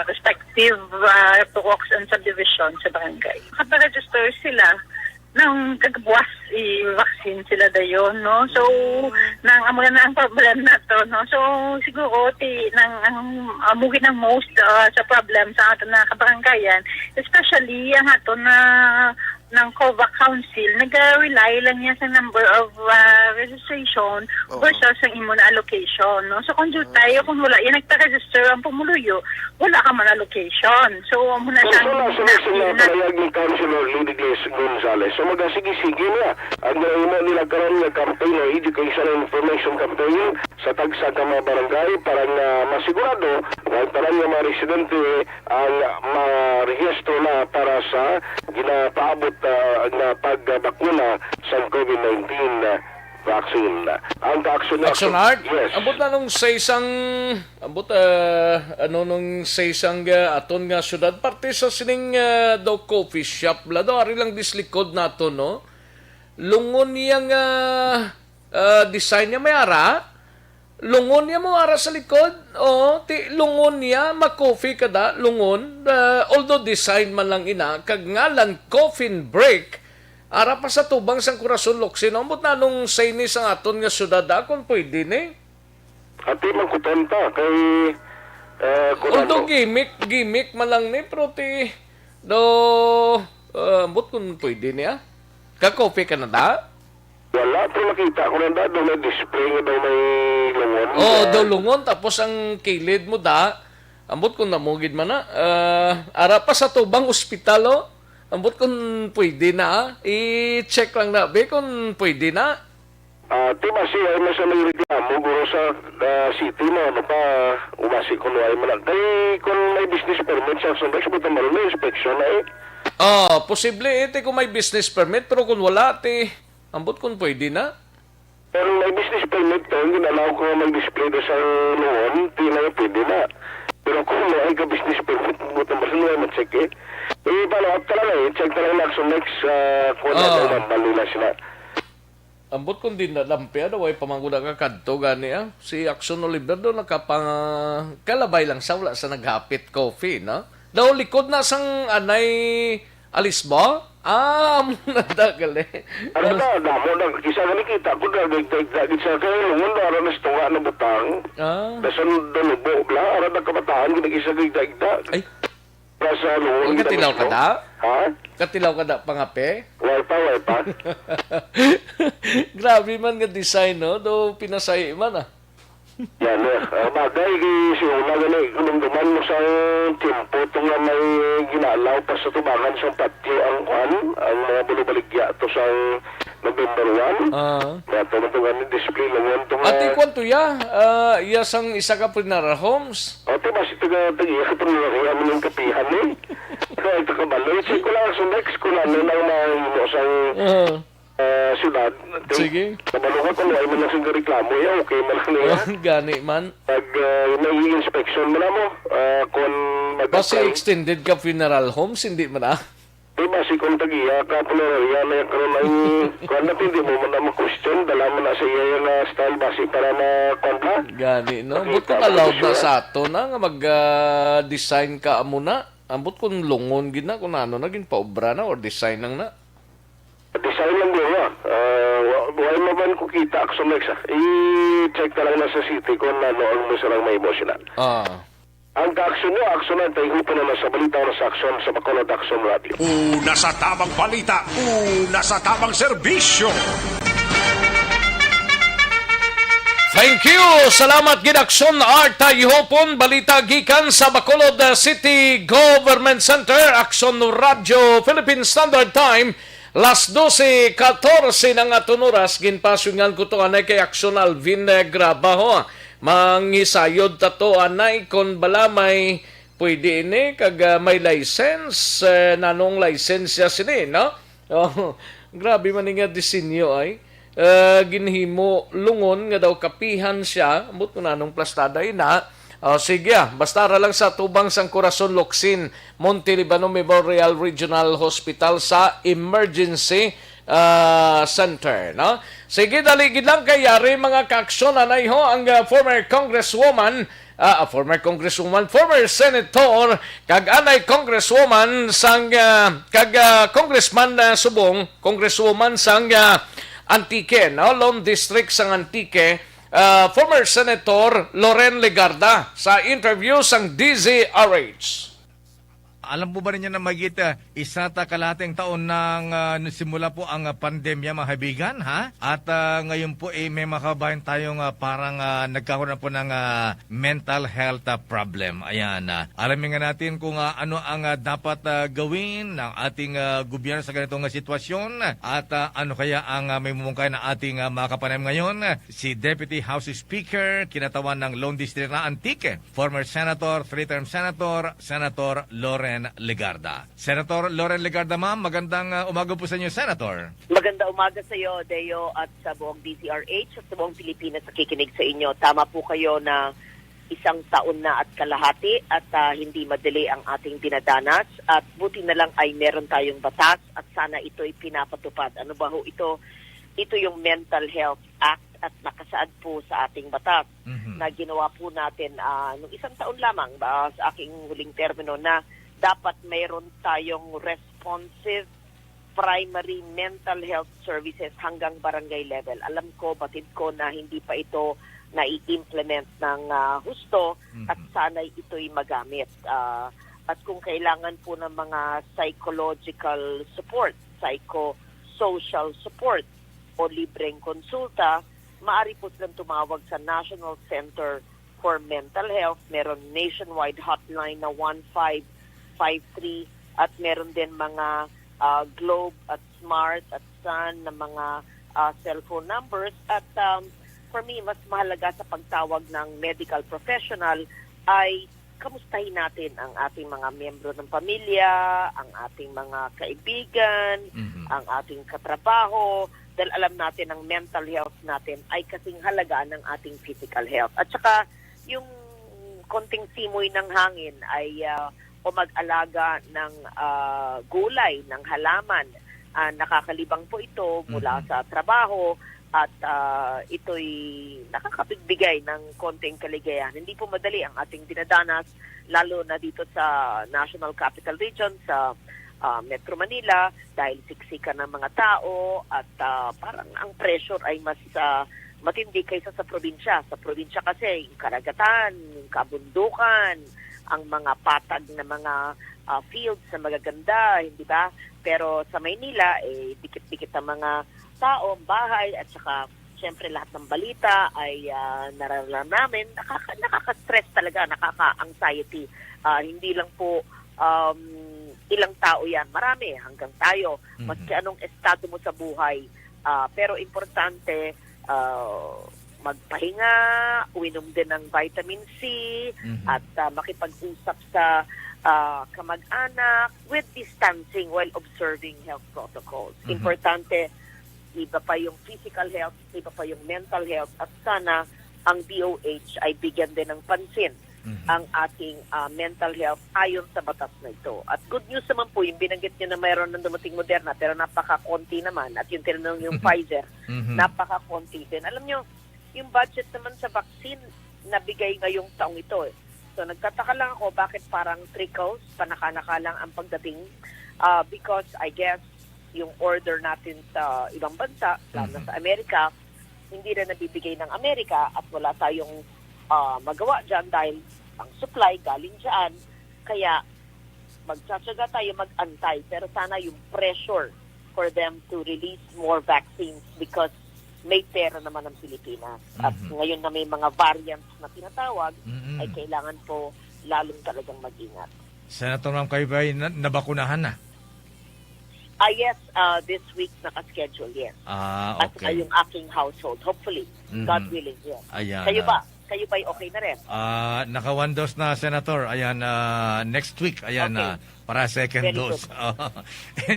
respective, ah, pukok and subdivision sa barangay. Makaregister sila nang kagabuas i-vaccine sila dayon, no? So, Mm. nang amo na ang problem nato, no? So, siguro, ti, nang, ang, amo gid ang most, ah, sa problem sa ato na kabaranggayan, especially ang ato na ng COVAC Council, nag-rely lang niya sa number of, ah, registration Oo. versus ang imo na allocation, no? So, kung jutay o kung wala yan nagpa-register ang pumuluyo, wala ka man allocation. So, amo na Pero siyang sa nasa national na na pahayag ni Councilor Lady Grace Gonzales, so magasige-sige niya ang ginahimo nila karon nga campaign o education and information campaign sa tagsa ka mga barangay para nga masigurado nga ang tanan nga mga residente ang marehistro na para sa ginapaabot, ah, nga pagbakuna sa COVID nineteen vaccine. Ang ka-action Action Art? Yes. Ambot na nung sa isang, ambot, ah, ano, nung sa isang, ah, aton nga syudad, parte sa sining, ah, daw coffee shop, la daw, ari lang dislikod nato, no? Lungon niya nga, ah, design niya, may ara? Lungon niya mo ara sa likod. Oh, ti lungon niya, ma-coffee ka da, lungon. Ah, although design man lang ina, kag ngalan coffin brick, ara pa sa tubang sang Corazon Locsin. Ambot na nung say ni sang aton nga syudad, ah, kung pwede ni. Ati man kuton ta, kay, eh, kung Although ano. gimmick, gimmick man lang ni, pero ti, do, ah, ambot kung pwede niya. Ka-coffee ka na da? Wala, pero nakita ko na da, doon may display nga daw may lungon. Oh, Ah, daw lungon, tapos ang kilid mo da, ambot kung namugid man na. Ah, ara pa sa tubang ospital, oh. Ambot kung pwede na, ah. I-check lang na, be, kung pwede na. Ah, ti basi, ay man sa may reklamo, guro sa, ah, city mo, ano pa, umasi kung wala man na. Kay, kung may business permit sa Action Bikes, buta man may inspection na eh. Ah, posible, eh, ti kung may business permit, pero kung wala, ti, ambot kung pwede na. Pero may business permit to, ang ginalaw ko mag-display do sa noon, di na yung pwede na. Pero kung mo ay ka business permit, buta mo rin mo check eh. Eh, follow up ka lang eh. Check ka lang na Action Bikes, ah, kung ano Ah. ang Manila sila. Ambot kung di na lampi, ano, way pamangguda ka kadto gani, ah. Si Action Oliver do nakapang-, kalabay lang sa wala sa naghapit coffee, no? Daw likod na sang anay Alisbo? Ah, amo na da gali. Ano na, damo na, kisa gani kita ko na, nagdagdag sa kayo, lungon na, ano, nas tunga na butang. Ah. Nasa dalubo, bla, ara na kabataan, gani kisa nagdagdag. Ay. Nasa lungon Huwag na katilaw ka mismo. da? Ha? Katilaw ka da, pangape? Wala pa, wala pa. Grabe man nga design, no? Do pinasay man, ah. Yan, eh. Ah, bagay, kay si una gani, kung dumduman mo sa tiyempo, to nga may ginalaw pa sa tubangan sa patio ang kwan, ang mga bulubaligya to sa November one. Ah. Kaya to, to gani, display lang yan, to nga Ati kwan to ya, ah, iya sang isa ka funeral homes. Ate, basi taga, taga, iya ka pang iya mo ng kapihan, eh. Kaya ito kabalo, check ko lang sa next kung ano nang mahimo sa Ah. ah, syudad. Sige. Kabalo ka kung wala man lang sila reklamo, eh, okay man lang nila. Oh, gani man. Pag, ah, may inspection mo na mo, ah, kung mag- Basi extended ka funeral homes, hindi man ah. Di ba, si kung tagiya ka, punerarya na yung karoon ay, kuwan na, hindi mo man na mag-question, dala mo na sa iya yung, ah, style, basi para ma-, kuwan ka. Gani, no? Makita But kung mo allowed na siya. sa ato na nga mag, ah, design ka amo na, ambot kung lungon gid na, kung ano na, ginpaobra na, or design lang na. Design lang din, ha? Ah, wa-, wala naman ko kita, Action Bikes, ah. I-check na lang na sa city kung ano ang mo silang may mo sila. Ah. Ang kaaksyon nyo, aksyon ang tayhupon na sa balita o sa aksyon sa Bacolod Action Radio. Una sa tamang balita, una sa tamang serbisyo. Thank you. Salamat gid, Aksyon Art Tayhopon. Balita gikan sa Bacolod, uh, City Government Center, Aksyon Radio Philippine Standard Time, las dose katorse na nga aton oras. Ginpasungan ko to anay kay Aksyon Alvin, uh, Grabaho. Manghisayod ta to anay kon bala may pwede ini, kag, ah, may license, eh, nanong license siya sini, no? Oh, grabe man ni nga disenyo ay. Eh, ginhimo lungon nga daw kapihan siya, ambot kung nanong plastada ina. Oh, sige, ah, basta ra lang sa tubang sang Corazon Locsin, Monte Libano Memorial Regional Hospital sa emergency, ah, center, no? Sige, dali gid lang kay yari mga kaaksyon anay ho ang, ah, former congresswoman, ah, former congresswoman, former senator, kag anay congresswoman sang, ah, kag, ah, congressman, ah, subong, congresswoman sang, ah, Antique, no? Lone District sang Antique, ah, former Senator Loren Legarda sa interview sang D Z R H. Alam po ba ninyo na mahigit, ah, isa ta kalahating taon nang, ah, nagsimula po ang, ah, pandemya, mga kaibigan, ha? At, ah, ngayon po, eh, may mga kababayan tayong, ah, parang, ah, nagkakaroon na po ng, ah, mental health, ah, problem. Ayan, ah, alamin nga natin kung, ah, ano ang, ah, dapat, ah, gawin ng ating, ah, gobyerno sa ganitong, ah, sitwasyon at, ah, ano kaya ang, ah, may mumungkahi ng ating, ah, mga kapanayam ngayon. Si Deputy House Speaker, kinatawan ng Lone District na Antique, former Senator, three-term Senator, Senator Loren Legarda. Senator Loren Legarda, ma'am, magandang, ah, umaga po sa inyo, Senator. Maganda umaga sa iyo, Deo, at sa buong D Z R H at sa buong Pilipinas nakikinig sa inyo. Tama po kayo na isang taon na at kalahati at, ah, hindi madali ang ating dinadanas at buti na lang ay meron tayong batas at sana ito'y pinapatupad. Ano ba ho ito? Ito yung Mental Health Act at nakasaad po sa ating batas Mhm. na ginawa po natin, ah, nung isang taon lamang, ah, sa aking huling termino na dapat mayroon tayong responsive primary mental health services hanggang barangay level. Alam ko, batid ko na hindi pa ito nai-implement ng, ah, husto at Mhm. sana'y ito'y magamit. Ah, at kung kailangan po ng mga psychological support, psychosocial support o libreng konsulta, maaari po silang tumawag sa National Center for Mental Health. Meron nationwide hotline na one five five three at meron din mga, ah, Globe at Smart at Sun na mga, ah, cellphone numbers. At, um, for me, mas mahalaga sa pagtawag ng medical professional ay kamustahin natin ang ating mga miyembro ng pamilya, ang ating mga kaibigan, Mhm. ang ating katrabaho, dahil alam natin ang mental health natin ay kasing halaga ng ating physical health. At saka, yung konting simoy ng hangin ay, ah, o mag-alaga ng, ah, gulay, ng halaman, ah, nakakalibang po ito mula Mhm. sa trabaho at, ah, ito'y nakakapagbigay ng konting kaligayahan. Hindi po madali ang ating dinadanas, lalo na dito sa National Capital Region, sa, ah, Metro Manila, dahil siksikan ng mga tao at, ah, parang ang pressure ay mas, ah, matindi kaysa sa probinsya. Sa probinsya kasi, yung karagatan, yung kabundukan, ang mga patag na mga, ah, fields na magaganda, hindi ba? Pero sa Maynila, eh, dikit-dikit ang mga tao, ang bahay, at saka, siyempre, lahat ng balita ay, ah, nararamdaman namin. Nakaka-, nakaka-stress talaga, nakaka-anxiety. Ah, hindi lang po, um, ilang tao yan. Marami, hanggang tayo. Maski Mhm. anong estado mo sa buhay. Ah, pero importante, ah, magpahinga, uminom din ng vitamin C, Mhm. at, ah, makipag-usap sa, ah, kamag-anak with distancing while observing health protocols. Mhm. Importante, iba pa yung physical health, iba pa yung mental health, at sana ang D O H ay bigyan din ng pansin Mhm. ang ating, ah, mental health ayon sa batas na ito. At good news naman po, yung binanggit niyo na mayroon ng dumating Moderna, pero napaka-konti naman, at yung tinanong yung Pfizer, Mhm. napaka-konti din. Alam niyo, yung budget naman sa vaccine, nabigay ngayong taong ito eh. So, nagtataka lang ako bakit parang trickles, panaka-naka lang ang pagdating. Ah, because, I guess, yung order natin sa ibang bansa, lalo na Mhm. sa Amerika, hindi na nabibigay ng Amerika at wala tayong, ah, magawa dyan dahil ang supply galing dyan. Kaya magtsatsaga tayo mag-antay, pero sana yung pressure for them to release more vaccines because may pera naman ang Pilipinas. At Mhm. ngayon na may mga variants na tinatawag, Mm-mm. ay kailangan po lalong talagang mag-ingat. Senator Ma'am, kayo ba'y na-, nabakunahan na? Ah, yes, ah, this week naka-schedule, yes. Ah, At okay. Yung aking household, hopefully, Mhm. God willing, yes. Ayan, Kayo ah. ba? Kayo ba'y okay na rin? Ah, naka one dose na, Senator. Ayan, ah, next week, ayan, Okay. ah, para second Very dose. good.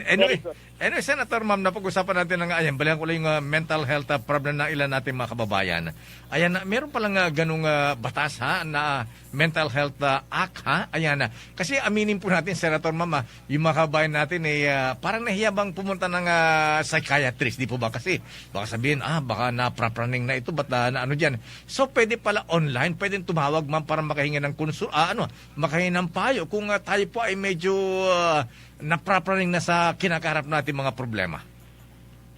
Anyway, Very good. anyway, Senator, ma'am, napag-usapan natin ang, ayan, balikan ko lang yung, ah, mental health, ah, problem ng ilan nating mga kababayan. Ayan, ah, meron palang, ah, ganung, ah, batas, ha, na Mental Health, ah, Act, ha? Ayan, ah, kasi aminin po natin, Senator, ma'am, ah, yung mga kababayan natin, eh, ah, parang nahiya bang pumunta ng, ah, psychiatrist, di po ba? Kasi baka sabihin, "Ah, baka naprapraning na ito, ba't na, na ano dyan?" So, pwede pala online, pwedeng tumawag, ma'am, para makahingi ng konsul-, ah, ano, makahingi ng payo kung, ah, tayo po ay medyo, ah, naprapraning na sa kinakaharap natin mga problema.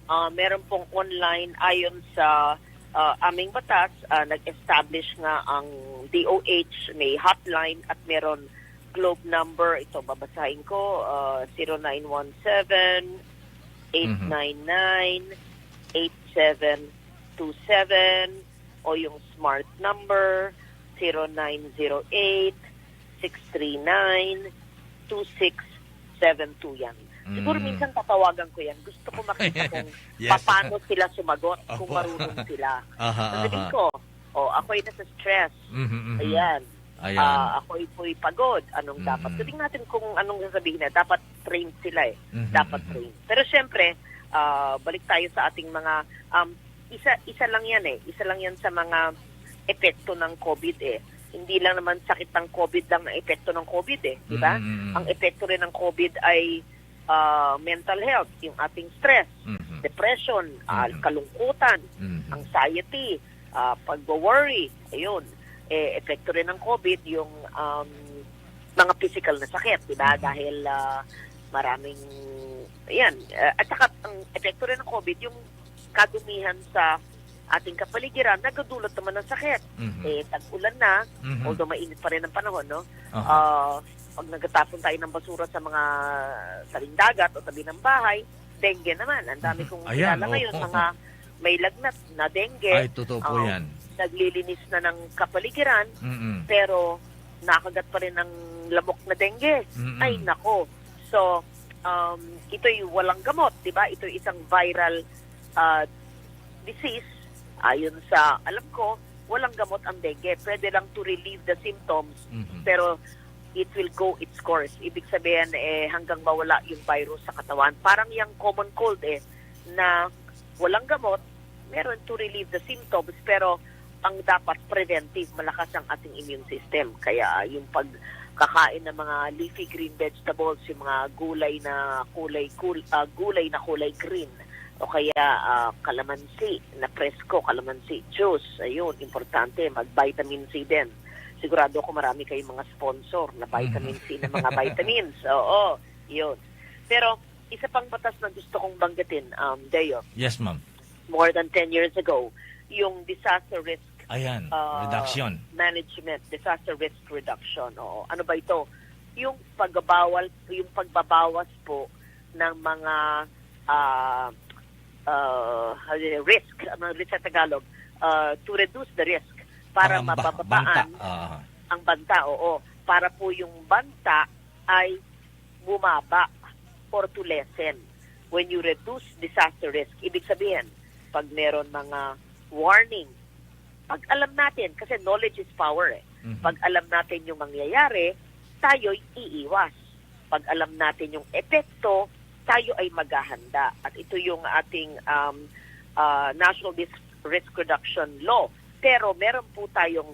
Ah, meron pong online ayon sa, ah, aming batas, ah, nag-establish nga ang D O H, may hotline at meron Globe number. Ito, babasahin ko, ah, zero nine one seven, eight nine nine, eight seven two seven, o yung smart number, zero nine zero eight, six three nine, two six seven two yan. Siguro Mm. minsan tatawagan ko yan. Gusto ko makita kung Yes. paano sila sumagot, kung Opo. marunong sila. Aha, Sasabihin aha. ko, "Oh, ako'y nasa stress." Mhm, mhm. Ayan. Ayan. Ah, ako'y po'y pagod. Anong dapat? Mm. So, tingnan natin kung anong sasabihin na. Dapat trained sila eh. Mhm, Dapat mhm. trained. Pero syempre, ah, balik tayo sa ating mga, um, isa, isa lang yan eh. Isa lang yan sa mga epekto ng COVID eh. Hindi lang naman sakit ng COVID lang ang epekto ng COVID eh. Di ba? Mhm, mhm. Ang epekto rin ng COVID ay, ah, mental health, yung ating stress. Mhm. depression, ah, Mhm. kalungkutan, Mhm. anxiety, ah, pagwa-worry. Ayun. Eh, epekto rin ng COVID yung, um, mga physical na sakit, di ba? Mhm. Dahil, ah, maraming, yan. Ah, at saka, ang epekto rin ng COVID, yung kadumihan sa ating kapaligiran, nagadulot naman ng sakit. Mhm. Eh, tag-ulan na, Mhm. although mainit pa rin ang panahon, no? Aha. Ah, pag nagtatapon tayo ng basura sa mga tabing dagat o tabi ng bahay, dengue naman. Ang dami Mhm. Kong Ayan, kilala oo. Ngayon, mga may lagnat na dengue. Ay, totoo po um, yan. Naglilinis na ng kapaligiran, Mm-mm. pero nakagat pa rin ng lamok na dengue. Mm-mm. Ay, nako. So, um, ito'y walang gamot, di ba? Ito'y isang viral, ah, disease. Ayon sa alam ko, walang gamot ang dengue. Pwede lang to relieve the symptoms, Mhm. pero it will go its course. Ibig sabihin, eh, hanggang mawala yung virus sa katawan. Parang yung common cold, eh, na walang gamot, meron to relieve the symptoms, pero ang dapat preventive, malakas ang ating immune system. Kaya yung pagkakain ng mga leafy green vegetables, yung mga gulay na kulay kul, ah, gulay na kulay green, o kaya, ah, kalamansi na presko, kalamansi juice, ayun, importante, mag-vitamin C din. Sigurado ako marami kayong mga sponsor na vitamin C na mga vitamins. Oo, yun. Pero isa pang batas na gusto kong banggitin, um, Deo, Yes, ma'am. more than ten years ago, yung disaster risk Ayan, uh, reduction. Management, disaster risk reduction. Oo. Ano ba ito? Yung pagbabawal, yung pagbabawas po ng mga ah, ah, risk, ano risk sa Tagalog, ah, to reduce the risk para Pangamba, mababaan banta. Ah, ang banta, oo. Para po yung banta ay bumaba or to lessen. When you reduce disaster risk, ibig sabihin, pag meron mga warning, pag alam natin, kasi knowledge is power eh. mhm. Pag alam natin yung mangyayari, tayo'y iiwas. Pag alam natin yung epekto, tayo ay maghahanda. At ito yung ating um, ah, National Dis- Risk Reduction Law. Pero meron po tayong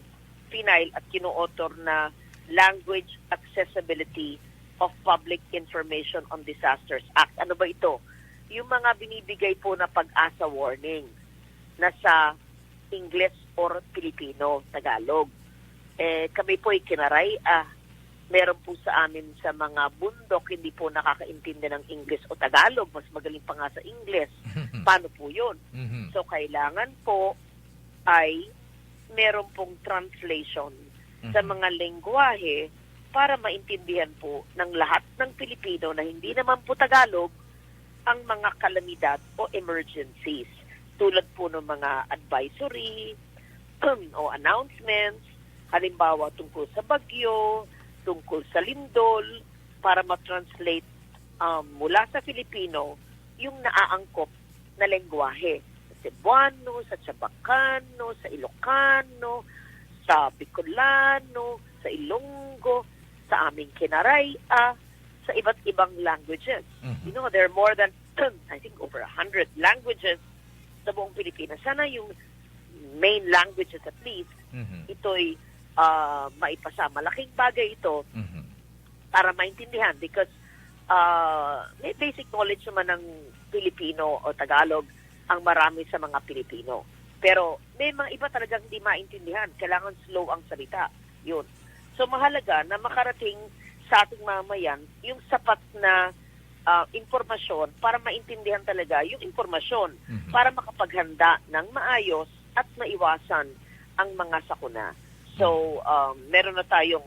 final at kinuotor na Language Accessibility of Public Information on Disasters Act. Ano ba ito? Yung mga binibigay po na pag-asa warning na sa English or Filipino, Tagalog. Eh, kami po'y Kinaray, ah, meron po sa amin sa mga bundok, hindi po nakakaintindi ng English o Tagalog, mas magaling pa nga sa English. Paano po yun? Mhm. So, kailangan po ay meron pong translation sa Mhm. mga lengguwahe para maintindihan po ng lahat ng Pilipino na hindi naman po Tagalog ang mga kalamidad o emergencies, tulad po ng mga advisory o announcements, halimbawa tungkol sa bagyo, tungkol sa lindol, para ma-translate um, mula sa Filipino yung naaangkop na lengguwahe. Sa Cebuano, sa Chavacano, sa Ilocano, sa Bicolano, sa Ilonggo, sa aming Kinaray-a, sa iba't ibang languages. Mhm. You know, there are more than, I think, over a hundred languages sa buong Pilipinas. Sana yung main languages at least, Mhm. ito'y ah, maipasa. Malaking bagay ito Mhm. para maintindihan because ah, may basic knowledge naman ng Filipino o Tagalog ang marami sa mga Pilipino. Pero may mga iba talagang hindi maintindihan. Kailangan slow ang salita. Yun. So mahalaga na makarating sa ating mamayan yung sapat na ah, impormasyon para maintindihan talaga yung impormasyon Mhm. para makapaghanda ng maayos at maiwasan ang mga sakuna. So, um, meron na tayong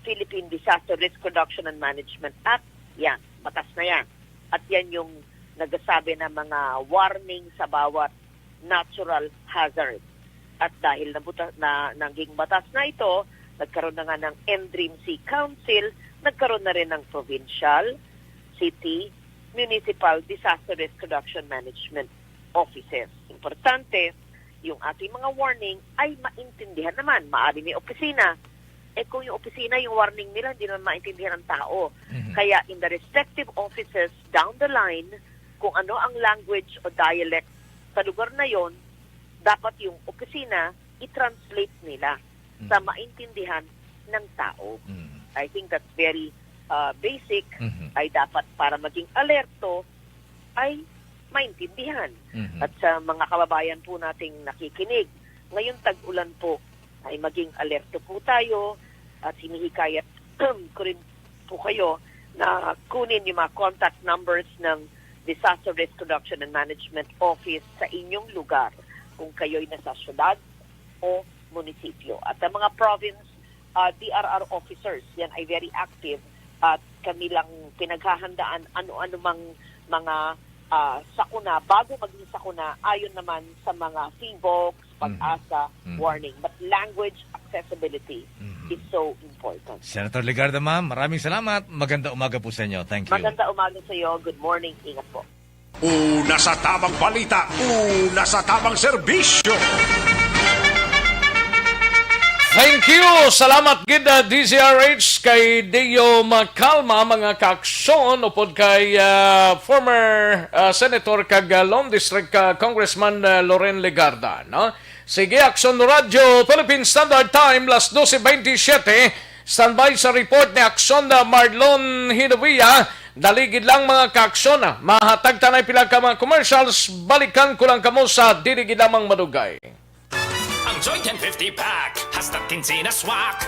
Philippine Disaster Risk Reduction and Management Act. Yan, batas na yan. At yan yung nagsasabi ng mga warning sa bawat natural hazard. At dahil nabuta, na naging batas na ito, nagkaroon na nga ng N D R I M C Council, nagkaroon na rin ng provincial, city, municipal disaster risk reduction management offices. Importante, yung ating mga warning ay maintindihan naman. Maaari may opisina. Eh kung yung opisina, yung warning nila, hindi naman maintindihan ng tao. Mhm. Kaya in the respective offices down the line, kung ano ang language o dialect sa lugar na yon, dapat yung opisina i-translate nila sa Mhm. maintindihan ng tao. Mhm. I think that's very uh, basic. Mhm. Ay dapat para maging alerto ay maintindihan. Mhm. At sa mga kababayan po nating nakikinig, ngayon tag-ulan po, ay maging alerto po tayo at hinihikayat ko rin po kayo na kunin yung mga contact numbers ng Disaster Risk Reduction and Management Office sa inyong lugar kung kayo'y nasa syudad o munisipyo. At ang mga province, ah, D R R officers, yan ay very active at kami lang pinaghahandaan ano-ano mang mga, ah, sakuna, bago maging sakuna, ayon naman sa mga PHIVOLCS, Mhm. PAGASA, Mhm. warning. But language accessibility Mhm. is so important. Senator Legarda, ma'am, maraming salamat. Maganda umaga po sa inyo. Thank you. Maganda umaga sa iyo. Good morning. Ingat po. Una sa tamang balita, una sa tamang serbisyo. Thank you. Salamat gid, uh, D Z R H, kay Deo Macalma, mga kaaksyon, upod kay, uh, former, uh, Senator kag, uh, Lone District, uh, Congressman, uh, Loren Legarda, no? Sige, Aksyon Radyo, Philippine Standard Time, las doce veintisiete. Standby sa report ni Aksyon na Marlon Hinovia. Dali gid lang, mga kaaksyon, ah. Mahatag tanay pila ka mga commercials. Balikan ko lang kamo sa dili gid lamang madugay. Ang Joy ten fifty Pack, hasta quince na swak.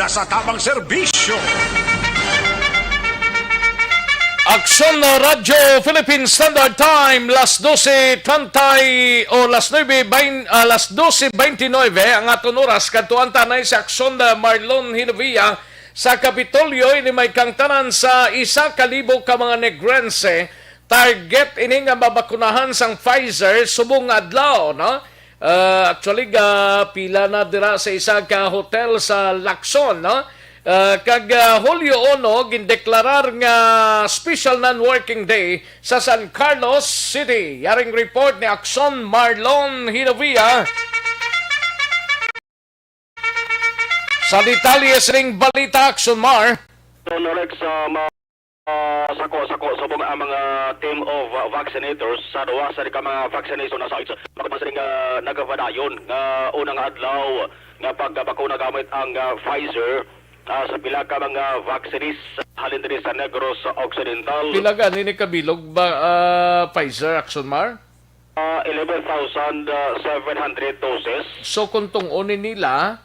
Una sa tamang serbisyo. Aksyon na Radyo Philippine Standard Time, las doce treinta o las nuebe bain-, ah, las doce veintinueve ang aton oras. Kadtuan ta anay si Aksyon na Marlon Hinovia sa Kapitolyo. Ini may kangtanan sa isa ka libo ka mga Negrense. Target ini nga mabakunahan sang Pfizer subong nga adlaw, no? Ah, actually, ga pila na dira sa isa ka hotel sa Lacson, no? Ah, kag, ah, Hulyo uno, gindeklarar nga special non-working day sa San Carlos City. Yaring report ni Akson Marlon Hinovia. Sa detalye sining balita, Akson Mar. Doon, Rex, sa ma-, ah, sako-sako subong ang mga team of, ah, vaccinators sa duha sa ka mga vaccination na sites. Bukod man sining, ah, nagapadayon nga unang adlaw nga pagbakuna gamit ang, ah, Pfizer, ah, sa pila ka mga vaccinees halin diri sa Negros Occidental. Pila gani ni kabilog ba, ah, Pfizer, Akson Mar? Ah, eleven thousand seven hundred doses. So, kung tunguni nila,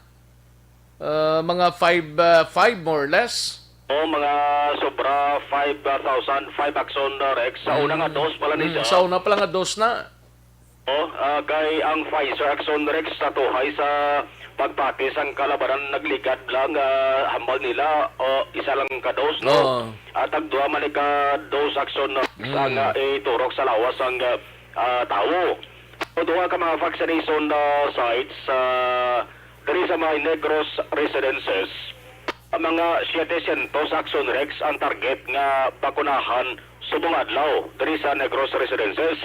ah, mga five, ah, five more or less? O, mga sobra five thousand, five, Akson, ah, Rex. Sa una nga dose pala ni Mm, siya. Sa una pala nga dose na. O, ah, kay ang Pfizer, Akson, Rex, sa tuhay sa pagpati sang kalabanan, nagligad lang, ah, hambal nila, o, isa lang ka dose, no? Oo. At ang duha man ka dose, Akson, Rex, Mm. ang, ah, iturok sa lawas sang, ah, ah, tawo. O, duha ka mga vaccination, ah, sites, ah, diri sa mga Negros residences. Ang mga setecientos, Akson, Rex, ang target nga bakunahan subong adlaw diri sa Negros residences.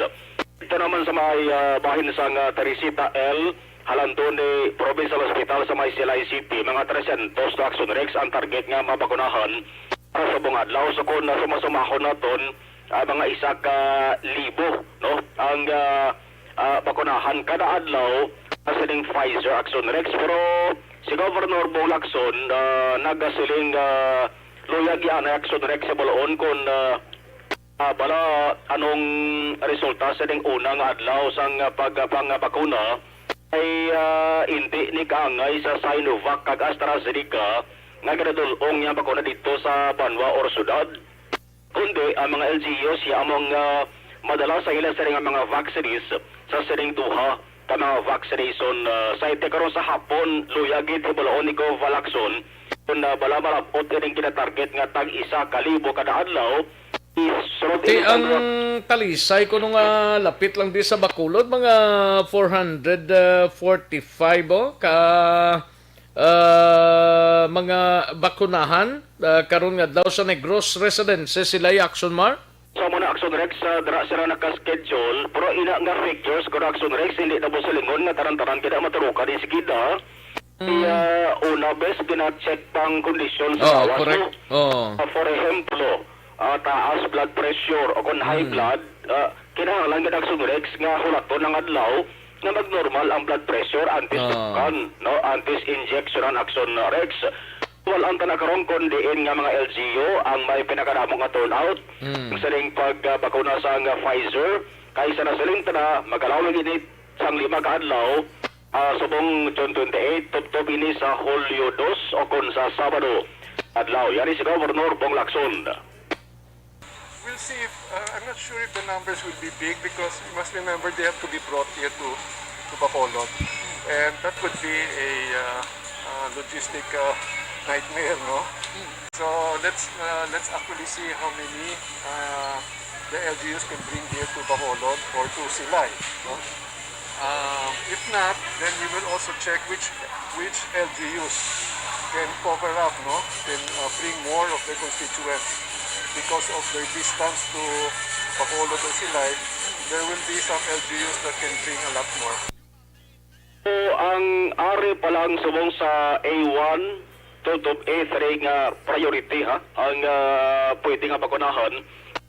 Ito naman sa may, ah, bahin sang, ah, Teresita L, Jalandoni Provincial Hospital sa may Silay City, mga trescientos to, Akson, Rex, ang target nga mabakunahan para subong adlaw. So, kung nasamasumahon naton, ah, mga isa ka libo, no, ang, ah, ah, bakunahan kada adlaw sa sining Pfizer, Akson, Rex. Pero si Governor Bong Lacson, ah, nagasiling, ah, luyag yan, Akson, Rex, sa balaon kung, ah, ah, bala anong resulta sa ning una nga adlaw sang, ah, pag-, ah, pangabakuna ay, ah, hindi ni kaangay sa Sinovac kag AstraZeneca nga ginadul-ong niya bakuna didto sa banwa or syudad, kundi ang mga L G Us ya among, ah, madala sa ila sini nga mga vaccinees sa sining duha ka mga vaccination, ah, site. Karon sa hapon, luya gid hibaloon ni Gov Lacson kon, ah, bala malab-ot ining ginatarget nga tag isa ka libo kada adlaw. Isunod Ti ini ang sa Talisay kuno nga lapit lang di sa Bacolod, mga four hundred forty-five, oh, ka, ah, mga bakunahan, ah, karon nga daw sa Negros residents sila, Action Mar? Sa muna, Action Rex, ah, dira sila naka-schedule, pero ina nga figures ko, Action Rex, hindi na mo silingon nga tanan-tanan kita maturukan ni sigida. Mm. Kaya una, bes, gina-check pang kondisyon sa Oo, lawas, correct. No? Oo. Ah, for example, ah, taas blood pressure o kung high Mm. blood, ah, kinahanglan gid, Action Rex, nga hulaton ang adlaw nga mag-normal ang blood pressure antes Ah. dukan, no? Antes injection ang Action Rex. Wala ang tana karon kung diin nga mga L G U ang may pinakadamo nga turnout Mm. sa ring pag, ah, bakuna sa nga Pfizer. Kaysa na siling tana, magalaw lagi ni sang lima ka adlaw, ah, subong June twenty-eight, tubtob ini sa Hulyo dos o kon sa Sabado adlaw. Yari si Governor Bong Lacson. We'll see if, uh, I'm not sure if the numbers will be big because you must remember they have to be brought here to, to Bacolod. And that could be a, uh, uh, logistic, uh, nightmare, no? So let's, uh, let's actually see how many, uh, the L G Us can bring here to Bacolod or to Silay, no? Um, if not, then we will also check which, which L G Us can cover up, no? Can, uh, bring more of their constituents because of their distance to Bacolod or Silay. There will be some L G Us that can bring a lot more. So, ang ari pa lang subong sa A one, tubtob A three nga priority, ha, ang, ah, pwede nga bakunahan.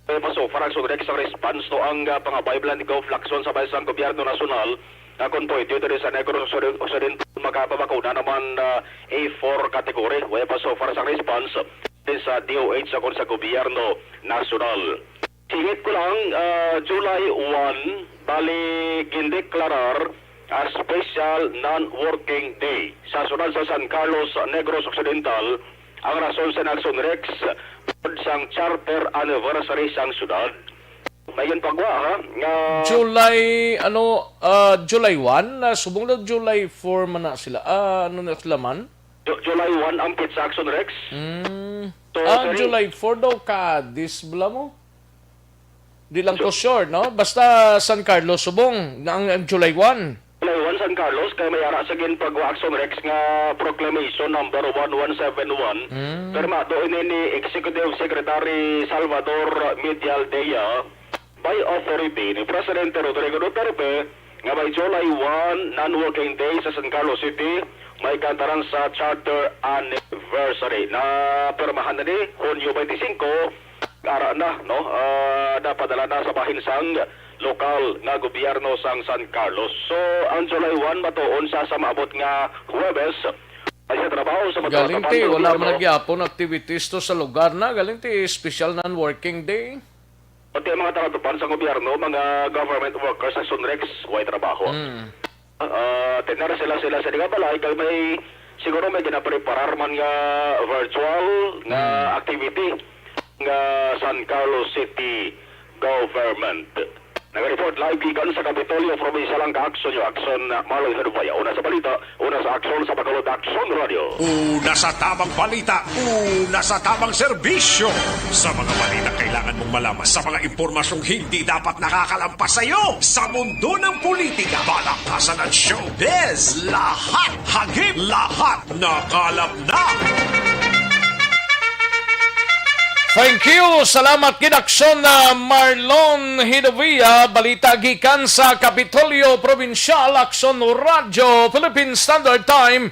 Kaya pa so far, ang sugod sa response to ang, ah, pangabay bilang ni Gov Lacson sa Vice sang Gobyerno Nasyonal, na kung pwede diri sa Negros Occidental makapabakuna naman, ah, A four category. Wala pa so far sa response din sa D O H sa, sa Gobyerno Nasyonal. Singit ko lang, ah, July one, bali gindeklarar a special non-working day sa syudad sa San Carlos, Negros Occidental, ang rason sa Action Rex, tungod sang charter anniversary sang syudad. May ginpagwa, ha, nga July, ano, ah, July one, ah, subong daw July four man na sila. Ah, ano na sila man? Ju-, July one ang petsa, Action Rex. Mm. So, Ah, sorry. July four daw, Cadiz, bala mo? Di lang ko sure, no? Basta San Carlos subong na ang, ang July one. July one, San Carlos, kay may ara sa ginpagwa, Action Rex, nga proclamation number one one seven one. Mm. Pirmado ini ni Executive Secretary Salvador Medialdea by authority ni Presidente Rodrigo Duterte nga by July one, non-working day sa San Carlos City, may kantaran sa Charter Anniversary. Na pirmahan na ni Hunyo twenty-five, ara na, no? Ah, napadala na sa bahin sang lokal nga gobyerno sang San Carlos. So, ang July one matuon sa, sa maabot nga Huwebes, ay sa trabaho sa Galing, Magkakapal ti, nga wala man gobyerno. Nagyapon activities to sa lugar na. Galing, ti, special non-working day. Pati ang mga taga-tupad sa gobyerno, mga government workers sa Sunrex, way trabaho. Mm. Ah, tener sila, sila sa nga balay, kay may, siguro may ginapreparar man nga virtual nga Mm. activity nga San Carlos City Government. Nag-report live gikan sa Kapitolyo, Probinsya lang ka Action, yung Action, Marlon Herubaya. Una sa balita, una sa aksyon, sa Bacolod Action Radio. Una sa tamang balita, una sa tamang serbisyo. Sa mga balita kailangan mong malaman, sa mga impormasyong hindi dapat nakakalampas sa iyo, sa mundo ng politika, balakasan at showbiz, lahat hagip, lahat nakalap na. Thank you. Salamat gid, Action, ah, Marlon Hidovia. Balita gikan sa Kapitolyo Probinsyal, Action Radio, Philippine Standard Time,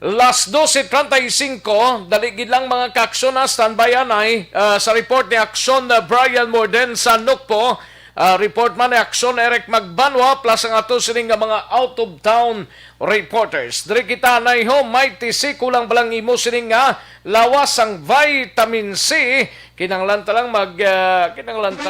las doce treinta y cinco. Dali gid lang, mga ka-Action, ah, standby anay, ah, sa report ni Action, ah, Brian Morden sa Nukpo. Ah, report man ni Action Eric Magbanwa, plus ang ato sining nga mga out of town reporters. Diri kita, Naiho, may tisi, kulang ba lang imo sining nga lawas sang vitamin C? Kinahanglan ta lang mag, ah, kinahanglan ta.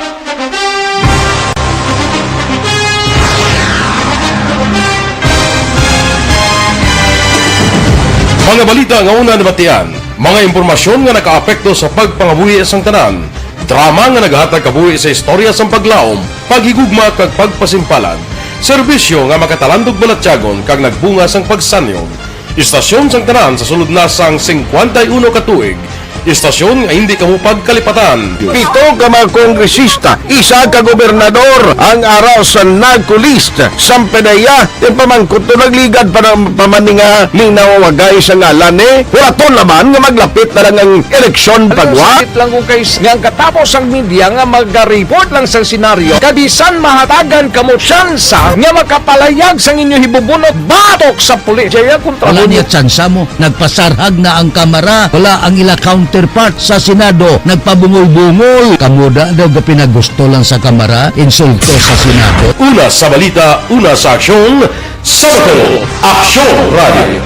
Mga balita nga una nabatian. Mga impormasyon nga nakaapekto sa pagpangabuhi sang tanan. Drama nga naghatag kabuhi sa istorya sang paglaom, paghigugma, kag pagpasimpalan. Serbisyo nga makatalandog balatyagon kag nagbunga sang pagsanyong. Istasyon sang tanan sa sulod na sang singkwenta y uno ka tuig. Istasyon nga hindi kamo pagkalipatan. Pito ka mga kongresista, isa ka gobernador ang ara sa NAGCO list. Sampanaya, yung pamangkot to nagligad pa ng pamaninga ni nawawagay sa ngalan ni Horaton Laban nga maglapit na lang ang eleksyon pagwa. Sakit lang kung kay nga ang katapos ang media nga mag-report lang sa senaryo, kabisan mahatagan kamo tsansa nga makapalayag sang inyo hibubunot batok sa pulis. Jaya kontra Wala mo. Niya tsansa mo. Nagpasarhag na ang Kamara. Wala ang ila counterpart sa Senado. Nagpabungol-bungol. Kamo da daw gapinagusto lang sa Kamara. Insulto sa Senado. Una sa balita, una sa aksyon, sa Bacolod, Aksyon Radio.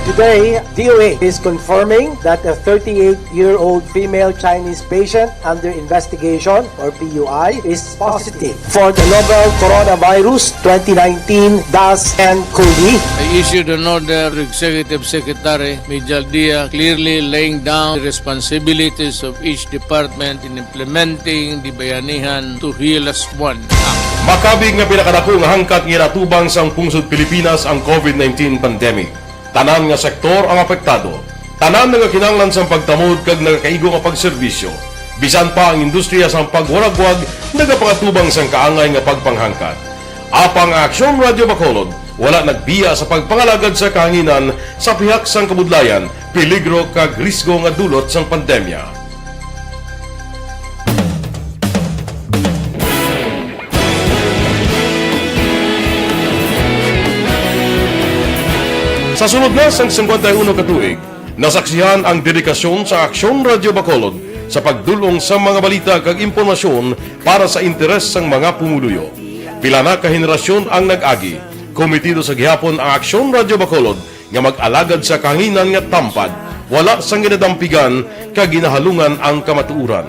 Today, D O H is confirming that a thirty-eight-year-old female Chinese patient under investigation, or P U I, is positive for the novel coronavirus twenty nineteen dash N cov. I issued an order to Executive Secretary Mijal Dia, clearly laying down the responsibilities of each department in implementing the Bayanihan to Heal as One Act. Makabig nga pinakadako nga hangkat nga ginatubang sang pungsod Pilipinas ang COVID nineteen pandemic. Tanan nga sektor ang apektado. Tanan nagakinahanglan sang pagtamod kag nagakaigo nga pagserbisyo. Bisan pa ang industriya sang pagwaragwag nagapangatubang sang kaangay nga pagpanghangkat. Apang ang Aksyon Radio Bacolod wala nagbiya sa pagpangalagad sa kahanginan sa pihak sang kabudlayan, peligro kag risgo nga dulot sang pandemya. Sa sulod na sang singkwenta y uno ka tuig, nasaksihan ang dedikasyon sa Aksyon Radio Bacolod sa pagdul-ong sa mga balita kag impormasyon para sa interes sang mga pumuluyo. Pila na ka henerasyon ang nag-agi, kometido sa gihapon ang Aksyon Radio Bacolod nga mag-alagad sa kahanginan nga tampad, wala sang ginadampigan kag ginahalungan ang kamatuoran.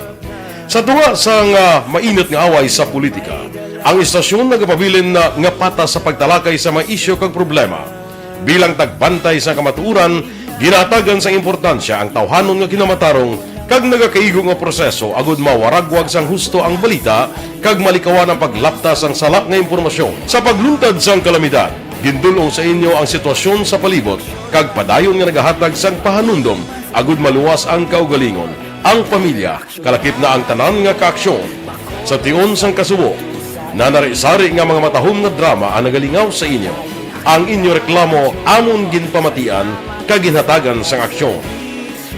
Sa tunga sang, ah, mainit nga away sa politika, ang istasyon nagapabilin na nga patas sa pagtalakay sa mga isyu kag problema. Bilang tagbantay sa kamatuoran, ginahatagan sang importansya ang tawhanon nga kinamatarong kag nagakaigo nga proseso agud mawaragwag sang husto ang balita kag malikawan ang paglapta sang sala nga impormasyon. Sa pagluntad sang kalamidad, gindul-ong sa inyo ang sitwasyon sa palibot kag padayon nga nagahatag sang pahanumdom agud maluwas ang kaugalingon, ang pamilya, kalakip na ang tanan nga kaaksyon. Sa tion sang kasubo, nanari-sari nga mga matahom nga drama ang nagalingaw sa inyo. Ang inyo reklamo amon ginpamatian kag ginhatagan sang aksyon.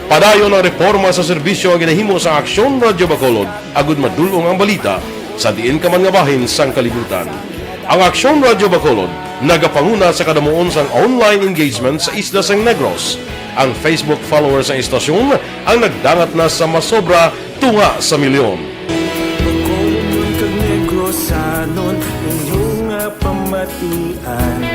Padayon ang reporma sa serbisyo nga ginahimo sang Aksyon Radio Bacolod agud madul-ong ang balita sa diin ka man nga bahin sang kalibutan. Ang Aksyon Radio Bacolod nagapanguna sa kadamuon sang online engagement sa isla sang Negros. Ang Facebook followers sang istasyon ang nagdangat na sa masobra tunga sa milyon. Bacolodnon kag Negrosanon, inyo nga pamatian.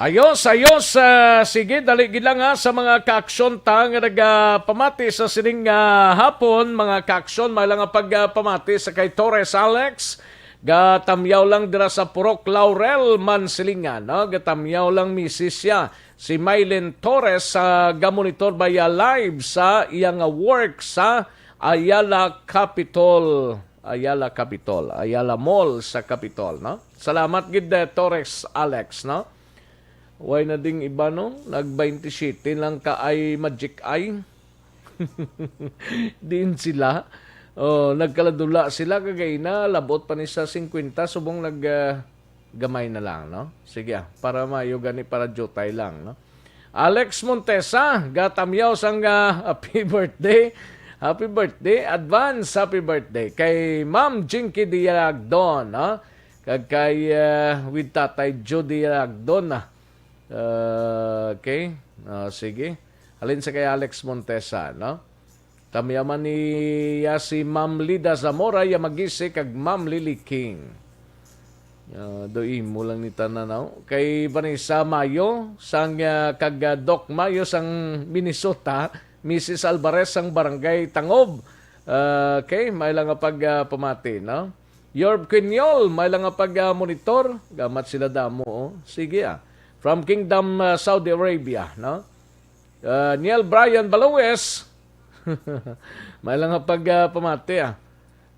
Ayos, ayos. Ah, sige, dali gid lang, ha, sa mga kaaksyon ta nga nagapamati sa sining, ah, hapon, mga kaaksyon, may lang nga pagpamati sa kay Torres Alex. Gatamyaw lang dira sa Purok Laurel, Mansilingan, no? Gatamyaw lang misis siya, si Mylene Torres, sa gamonitor via live sa iya nga work sa Ayala Capitol, Ayala Capitol, Ayala Mall sa Capitol, no? Salamat gid, eh, Torres Alex, no? Way na ding iba, no? Nag twenty-seven lang ka ay magic eye. Diin sila? Oh, nagkaladula sila kagay na, labot pa ni sa singkwenta, subong nag, ah, gamay na lang, no? Sige, ah, para mayo gani, para jutay lang, no? Alex Montesa, gatamyaw sang, ah, happy birthday. Happy birthday, advance happy birthday kay Ma'am Jinky Dialagdon, no? Kag kay, ah, with Tatay Judy Dialagdon, ah. Ah, okay. Ah, sige. Halin sa kay Alex Montesa, no? Tamyaman niya si Ma'am Lida Zamora Yamagisi kag Ma'am Lily King. Ah, do imo lang ni tanan, no? Kay Vanessa Mayo sang, ah, kag, ah, Doc Mayo sang Minnesota, Missus Alvarez sang Barangay Tangob. Ah, okay, may lang nga pag, ah, pamati, no? Yorb Quiñol, may lang nga pag, ah, monitor. Gamat sila damo, oh. Sige, ah. from Kingdom, uh, Saudi Arabia, no? Uh, Neil Brian Balues, may lang nga pag, uh, pamati, ah.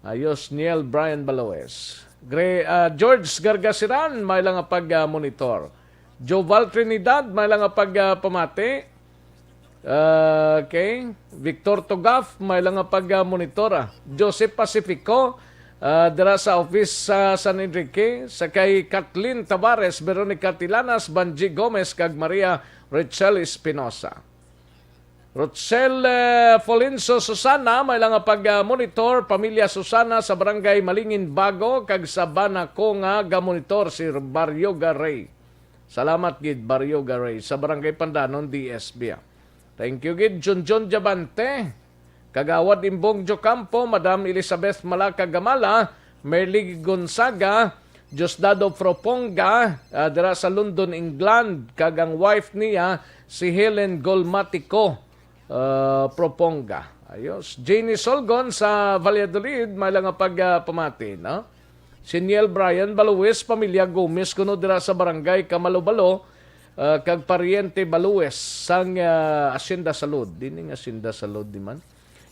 Ayos, Neil Brian Balues. Gre-, uh, George Gargasiran, may lang nga pag, uh, monitor. Joval Trinidad, may lang nga pag, uh, pamati. Uh, okay. Victor Tugaf, may lang nga pag, uh, monitor, ah. Joseph Pacifico, uh, dira sa office sa San Enrique. Sa kay Kathleen Tavares, Veronica Tilanas, Banji Gomez, kag Maria Rachel Espinosa. Rochelle, eh, Folenso Susana, may lang nga pag, ah, monitor, pamilya Susana sa Barangay Malingin Bago, kag sa bana ko nga gamonitor si Barrio Garay. Salamat gid, Barrio Garay, sa Barangay Pandanon, D S B, ah. Thank you gid, Junjun Jabante, Kagawad Imbong Jocampo, Madam Elizabeth Malaka Gamala, Merly Gonzaga, Diosdado Proponga, ah, dira sa London, England, kag ang wife niya, si Helen Golmatico, ah, Proponga. Ayos. Jenny Solgon sa Valladolid, may lang nga pag, ah, pamati, no? Si Niel Brian Baluwis, pamilya Gomez, kuno dira sa Barangay Kamalobalo, ah, kag paryente Baluwis sang, ah, Hacienda Salud. Dini nga Hacienda Salud, di man?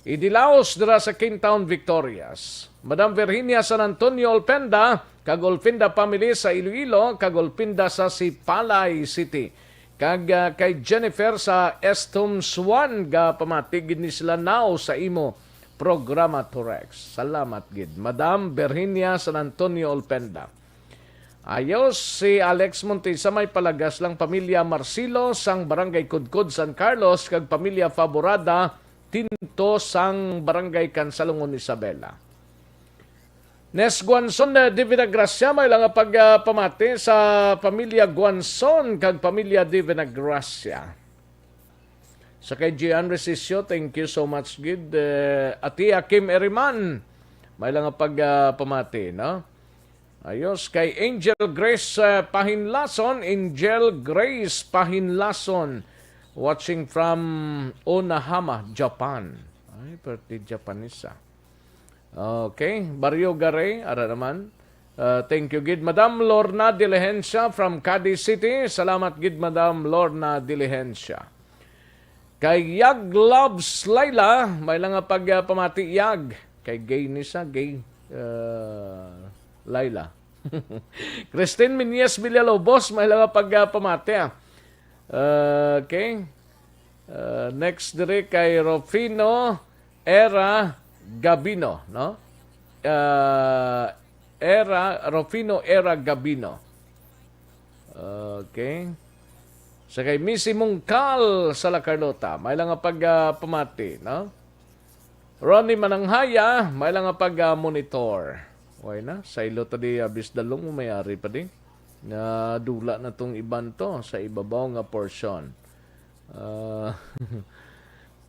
Idilaos dira sa Quintown, Victorias. Madam Virginia San Antonio Olpenda, kag Olpenda family sa Iloilo, kag Olpenda sa Sipalay City. Kag, ah, kay Jennifer sa Estom Swan, ga pamati gid ni sila now sa imo programa, Torex. Salamat gid, Madam Virginia San Antonio Olpenda. Ayos, si Alex Montesa may palagas lang pamilya Marcelo sang Barangay Kudkod, San Carlos, kag pamilya Faborada Tinto sang Barangay Kansalungon, Isabela. Nes Guanzon, eh, Divina Gracia, may lang nga pag, ah, pamati sa pamilya Guanzon kag pamilya Divina Gracia. Sa kay Gian Resisio, thank you so much gid. Eh, Ati Kim Eriman, may lang nga pag, ah, pamati, no? Ayos, kay Angel Grace, eh, Pahinlason, Angel Grace Pahinlason, watching from Onahama, Japan. Ay, pwerte Japanese, ah. Okay, Barrio Garay, ara naman. Uh, thank you gid, Madam Lorna Diligencia from Cadiz City. Salamat gid, Madam Lorna Diligencia. Kay Yag Loves Laila, may lang nga pag, uh, pamati, Yag. Kay gay ni sa gay, uh, Laila. Christine Minyes Villalobos, may lang nga pag, uh, pamati, ah. Uh, okay. Uh, next diri kay Rufino Era Gabino, no? Ah, Era, Rufino Era Gabino. Okay. Sa kay Missy Mungkal sa La Carlota, may lang nga pag, ah, pamati, no? Ronnie Mananghaya, may lang nga pag, ah, monitor. Way na, sa ilo ta di, ah, bis dalong mo may ari pa di. Nga dula na tong iban to sa ibabaw nga portion. Ah,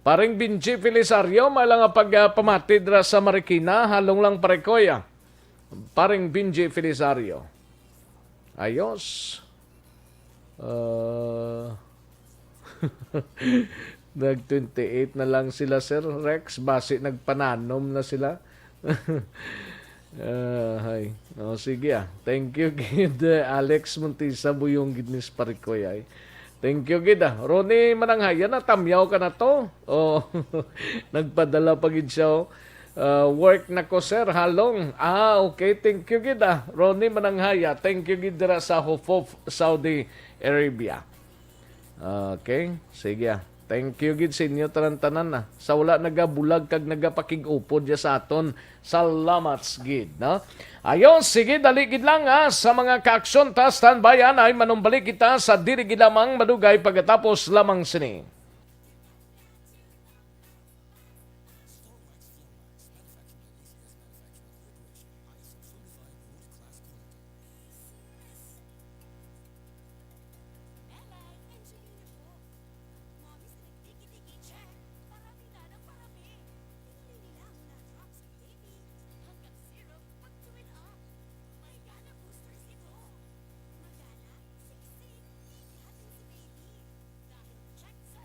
Paring Benji Felisario, may lang nga pag, ah, pamati dira sa Marikina, halong lang, pare ko, ya. Paring Benji Felisario. Ayos. Ah, nag twenty-eight na lang sila, Sir Rex. Basi nagpananom na sila. Ah, hay. Oh, sige, ah. Thank you gid, eh, Alex Montisa, buyong gid ni sa pare ko, ay. Thank you gid, ah. Ronnie Mananghaya, natamyaw ka na to. Oh, nagpadala pa gid siya, oh. Ah, work na ko, sir, halong. Ah, okay. Thank you gid, ah. Ronnie Mananghaya, thank you gid dira sa Hufuf, Saudi Arabia. Okay, sige, ah. Thank you gid sa inyo tanan-tanan, ah. Sa wala nagabulag kag nagapakig-upod ya sa aton, salamat gid, no? Ayos, sige, dali gid lang, ah, sa mga kaaksyon ta, standby, anay, manumbalik kita sa dili gid lamang madugay pagkatapos lamang sini. Melay, enjoy niyo po. Mommy, sa nagtiki-tiki, check. Parami na ng parami. Pinili nila ang mga drops ng baby. Hanggang syrup, pag-chew up. Magana boosters ito. Magana, siksik, ihatin si baby. Dahil check sa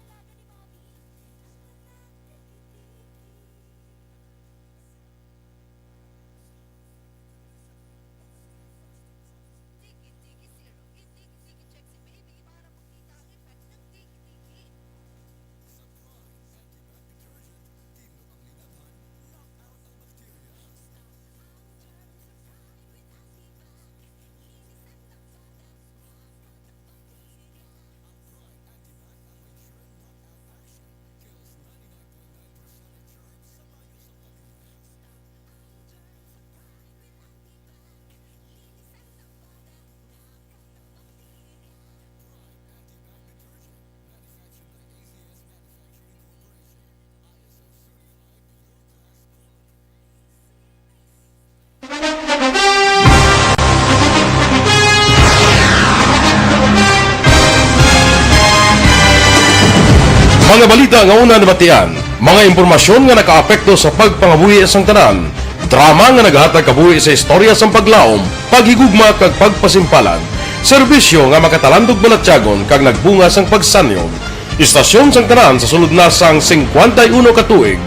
Mga balita nga una nabatian, mga impormasyon nga nakaapekto sa pagpangabuhi sang tanan, drama nga nagahatag kabuhi sa istorya sang paglaom, paghigugma kag pagpasimpalan, serbisyo nga makatalandog balatyagon kag nagbunga sang pagsanyog. Istasyon sang tanan sa sulod na sang singkwenta y uno ka tuig,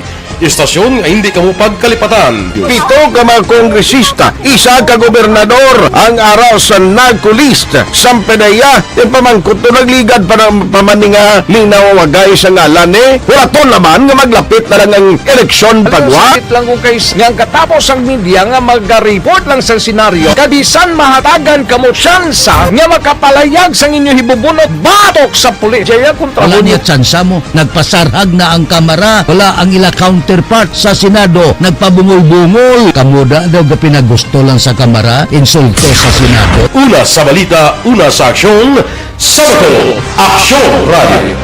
istasyon nga hindi kamo pagkalipatan. Pito ka mga kongresista, isa ka gobernador ang ara sa NAGCO list. Sampanaya, ipamangkot to nagligad pa ng pamaninga ni nawawagay sa ngalan ni. Wala to naman nga maglapit na lang ang eleksyon pagwa. Sakit lang kung kay nga ang katapos ang media nga maga-report lang sa senaryo. Kabisan mahatagan kamo tsansa nga makapalayag sang inyo hibubunot batok sa pulis. Jaya kontra Wala mo niya tsansa mo. Nagpasarhag na ang Kamara. Wala ang ila counterpart sa Senado. Nagpabungol-bungol. Kamo da daw gapinagusto lang sa Kamara, insulto sa Senado. Una sa balita, una sa aksyon, sa Bacolod, Aksyon Radio.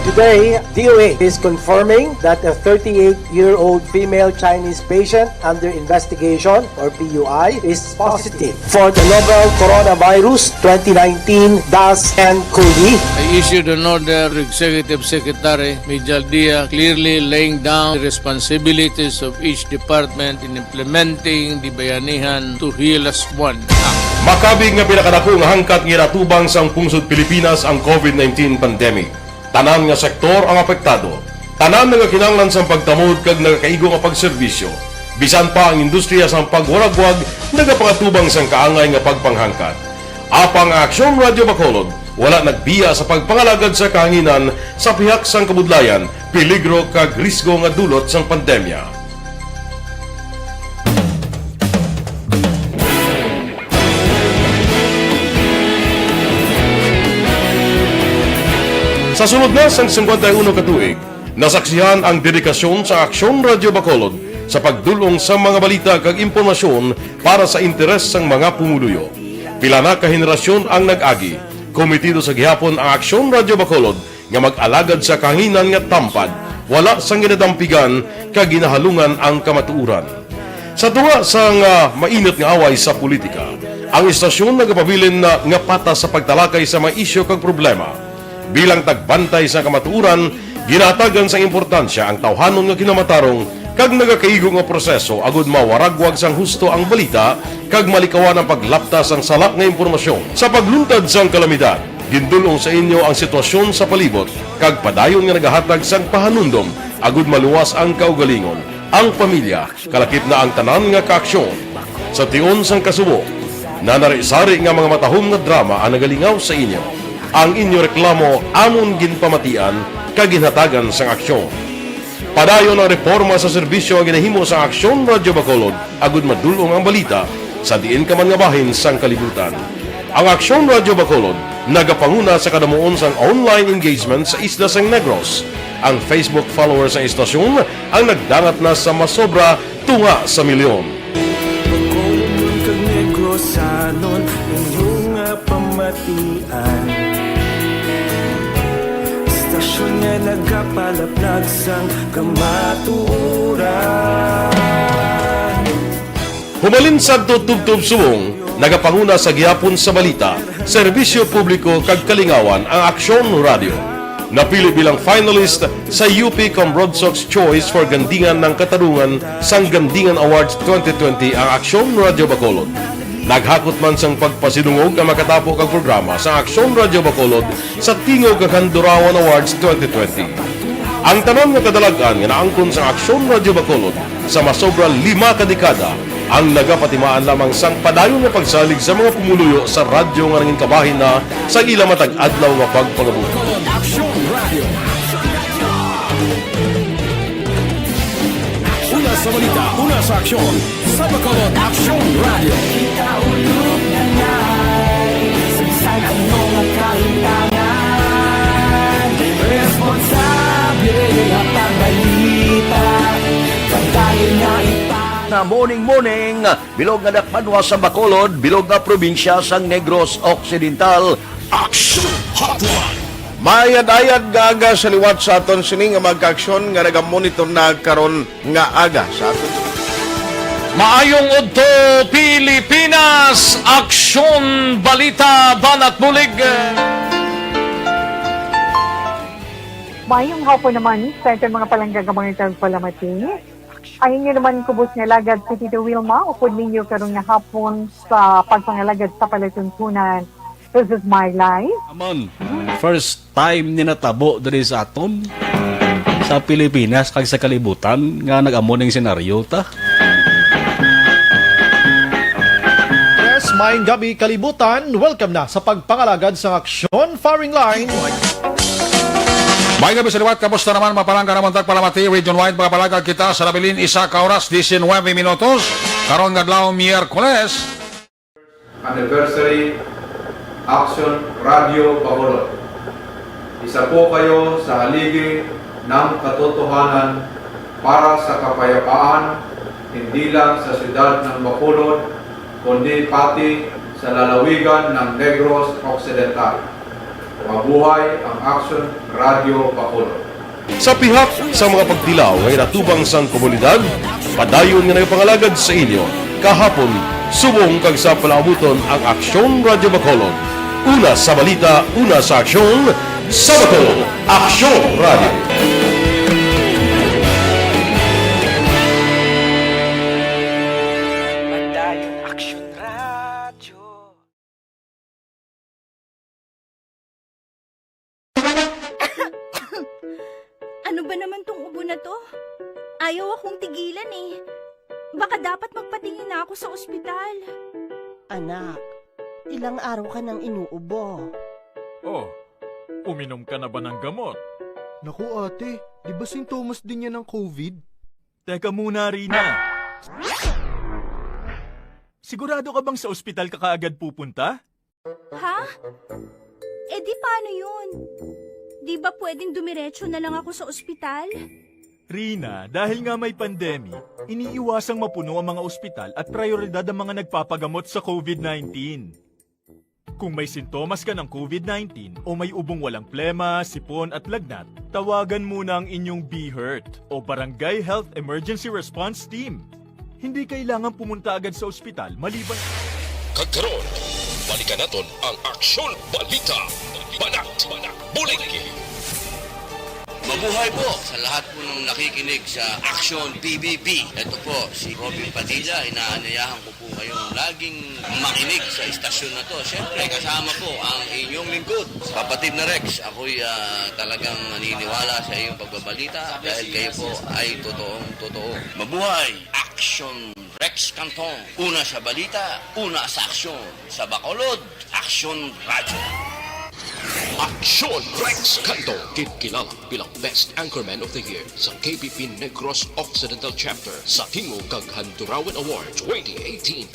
Today, D O A is confirming that a thirty-eight-year-old female Chinese patient under investigation, or P U I, is positive for the novel coronavirus twenty nineteen dash N cov. I issued an order to Executive Secretary Mijal Dia, clearly laying down the responsibilities of each department in implementing the Bayanihan to Heal Us One Act. Makabig nga pinakadako nga hangkat nga ginatubang sang pungsod Pilipinas ang COVID nineteen pandemic. Tanan nga sektor ang apektado. Tanan nagakinahanglan sang pagtamod kag nagakaigo nga pagserbisyo. Bisan pa ang industriya sang pagwaragwag nagapangatubang sang kaangay nga pagpanghangkat. Apang ang Aksyon Radio Bacolod wala nagbiya sa pagpangalagad sa kahanginan sa pihak sang kabudlayan, peligro kag risgo nga dulot sang pandemya. Sa sulod na sang singkwenta y uno ka tuig, nasaksihan ang dedikasyon sa Aksyon Radio Bacolod sa pagdul-ong sa mga balita kag impormasyon para sa interes sang mga pumuluyo. Pila na ka henerasyon ang nag-agi. Komitido sa gihapon ang Aksyon Radio Bacolod nga mag-alagad sa kahanginan nga tampad, wala sang ginadampigan kag ginahalungan ang kamatuoran. Sa tunga sang, ah, mainit nga away sa politika, ang istasyon nagapabilin na nga patas sa pagtalakay sa mga isyu kag problema. Bilang tagbantay sa kamatuoran, ginahatagan sang importansya ang tawhanon nga kinamatarong kag nagakaigo nga proseso agud mawaragwag sang husto ang balita kag malikawan ang paglapta sang sala nga impormasyon. Sa pagluntad sang kalamidad, gindul-ong sa inyo ang sitwasyon sa palibot kag padayon nga nagahatag sang pahanumdom agud maluwas ang kaugalingon, ang pamilya, kalakip na ang tanan nga kaaksyon. Sa tion sang kasubo, nanari-sari nga mga matahom nga drama ang nagalingaw sa inyo. Ang inyo reklamo amon ginpamatian kag ginhatagan sang aksyon. Padayon ang reporma sa serbisyo nga ginahimo sang Aksyon Radio Bacolod agud madul-ong ang balita sa diin ka man nga bahin sang kalibutan. Ang Aksyon Radio Bacolod nagapanguna sa kadamuon sang online engagement sa isla sang Negros. Ang Facebook followers sang istasyon ang nagdangat na sa masobra tunga sa milyon. Bacolodnon kag Negrosanon, inyo nga pamatian. Istasyon nga nagapalaplag sang kamatuoran. Humalin sadto tubtob subong, nagapanguna sa gihapon sa balita, serbisyo publiko kag kalingawan ang Aksyon Radio. Napili bilang finalist sa U P Cambrodsoc's Choice for Gandingan ng Katarungan sang Gandingan Awards twenty twenty ang Aksyon Radio Bacolod. Naghakot man sang pagpasidungog ang makatapo kag programa sa Aksyon Radio Bacolod sa Tingog kag Handurawan Awards twenty twenty. Ang tanan nga kadalag-an nga naangkon sang Aksyon Radio Bacolod sa masobra lima ka dekada ang nagapatimaan lamang sang padayon nga pagsalig sa mga pumuluyo sa radyo nga nangin kabahin na sa ila matag adlaw nga pagpangabuhi. Aksyon Radio. Una sa balita, una sa aksyon, sa Bacolod Aksyon Radio. Kita ulog na ngay, sagsag ang mga kahitangan. Responsable nga pagbalita, pagdayon nga ipa- Na morning, morning. Bilog nga dakbanwa sa Bacolod, bilog nga probinsya sang Negros Occidental. Action Hotline. Maayad-ayad nga aga sa liwat sa aton sini nga mga kaaksyon nga nagamonitor na karon nga aga sa aton. Maayong udto, Pilipinas! Aksyon, balita, banat bulig. Mayong hapon naman sa aton mga palangga nga mga tagpalamati. Ang inyo naman kubos nga alagad si Tito Wilma, upod ninyo karon nga hapon sa pagpangalagad sa palatuntunan. This is my life. Aman, first time ni natabo diri sa aton, sa Pilipinas kag sa kalibutan nga nag-amo ning senaryo ta. Yes, maayong gabi, kalibutan. Welcome na sa pagpangalagad sa Aksyon Firing Line. May gabi sa liwat, kamusta naman, mapalangga naman tagpalamati, region-wide, mga palagag kita sa nabilin, isa ka oras, diecinuebe minutos, karon nga adlaw, Miyerkules. Anniversary Action Radio Bacolod. Isa po kayo sa haligi ng katotohanan para sa kapayapaan, hindi lang sa siyudad ng Bacolod, kundi pati sa lalawigan ng Negros Occidental. Mabuhay ang Action Radio Bacolod. Sa pihak sa mga pagtilaw nga ginatubang sang komunidad, padayon nga nagapangalagad sa inyo kahapon, subong kag sa palaabuton ang Aksyon Radio Bacolod. Una sa balita, una sa aksyon, sa Bacolod, Aksyon Radio. Padayon Aksyon Radio. Ano ba naman tong ubo na to? Ayaw akong tigilan eh. Baka dapat magpatingin na ako sa ospital. Anak, ilang araw ka nang inuubo. Oh, uminom ka na ba ng gamot? Naku, ate, di ba sintomas din yan ng covid? Teka muna, Rina. Sigurado ka bang sa ospital ka kaagad pupunta? Ha? Eh di paano yun? Di ba pwedeng dumiretso na lang ako sa ospital? Rina, dahil nga may pandemic, iniiwasang mapuno ang mga ospital at prioridad ang mga nagpapagamot sa covid nineteen. Kung may sintomas ka ng covid nineteen o may ubong walang plema, sipon at lagnat, tawagan muna ang inyong BHERT o Barangay Health Emergency Response Team. Hindi kailangan pumunta agad sa ospital maliban Kag karon, balikan naton ang Aksyon Balita. Banat, Bulig. Mabuhay po sa lahat po ng nakikinig sa Action P B B. Ito po si Robin Padilla. Inaanyayahan ko po kayong laging makinig sa istasyon na to. Siyempre, kasama po ang inyong lingkod, Kapatid na Rex. Ako'y, ah, talagang naniniwala sa iyong pagbabalita dahil kayo po ay totoong totoo. Mabuhay! Action Rex Canton. Una sa balita, una sa aksyon. Sa Bacolod, Aksyon Radyo. Aksyon Rex Canton, ginkilala bilang Best Anchorman of the Year sa K P P Negros Occidental Chapter sa Tingog kag Handurawan Award twenty eighteen.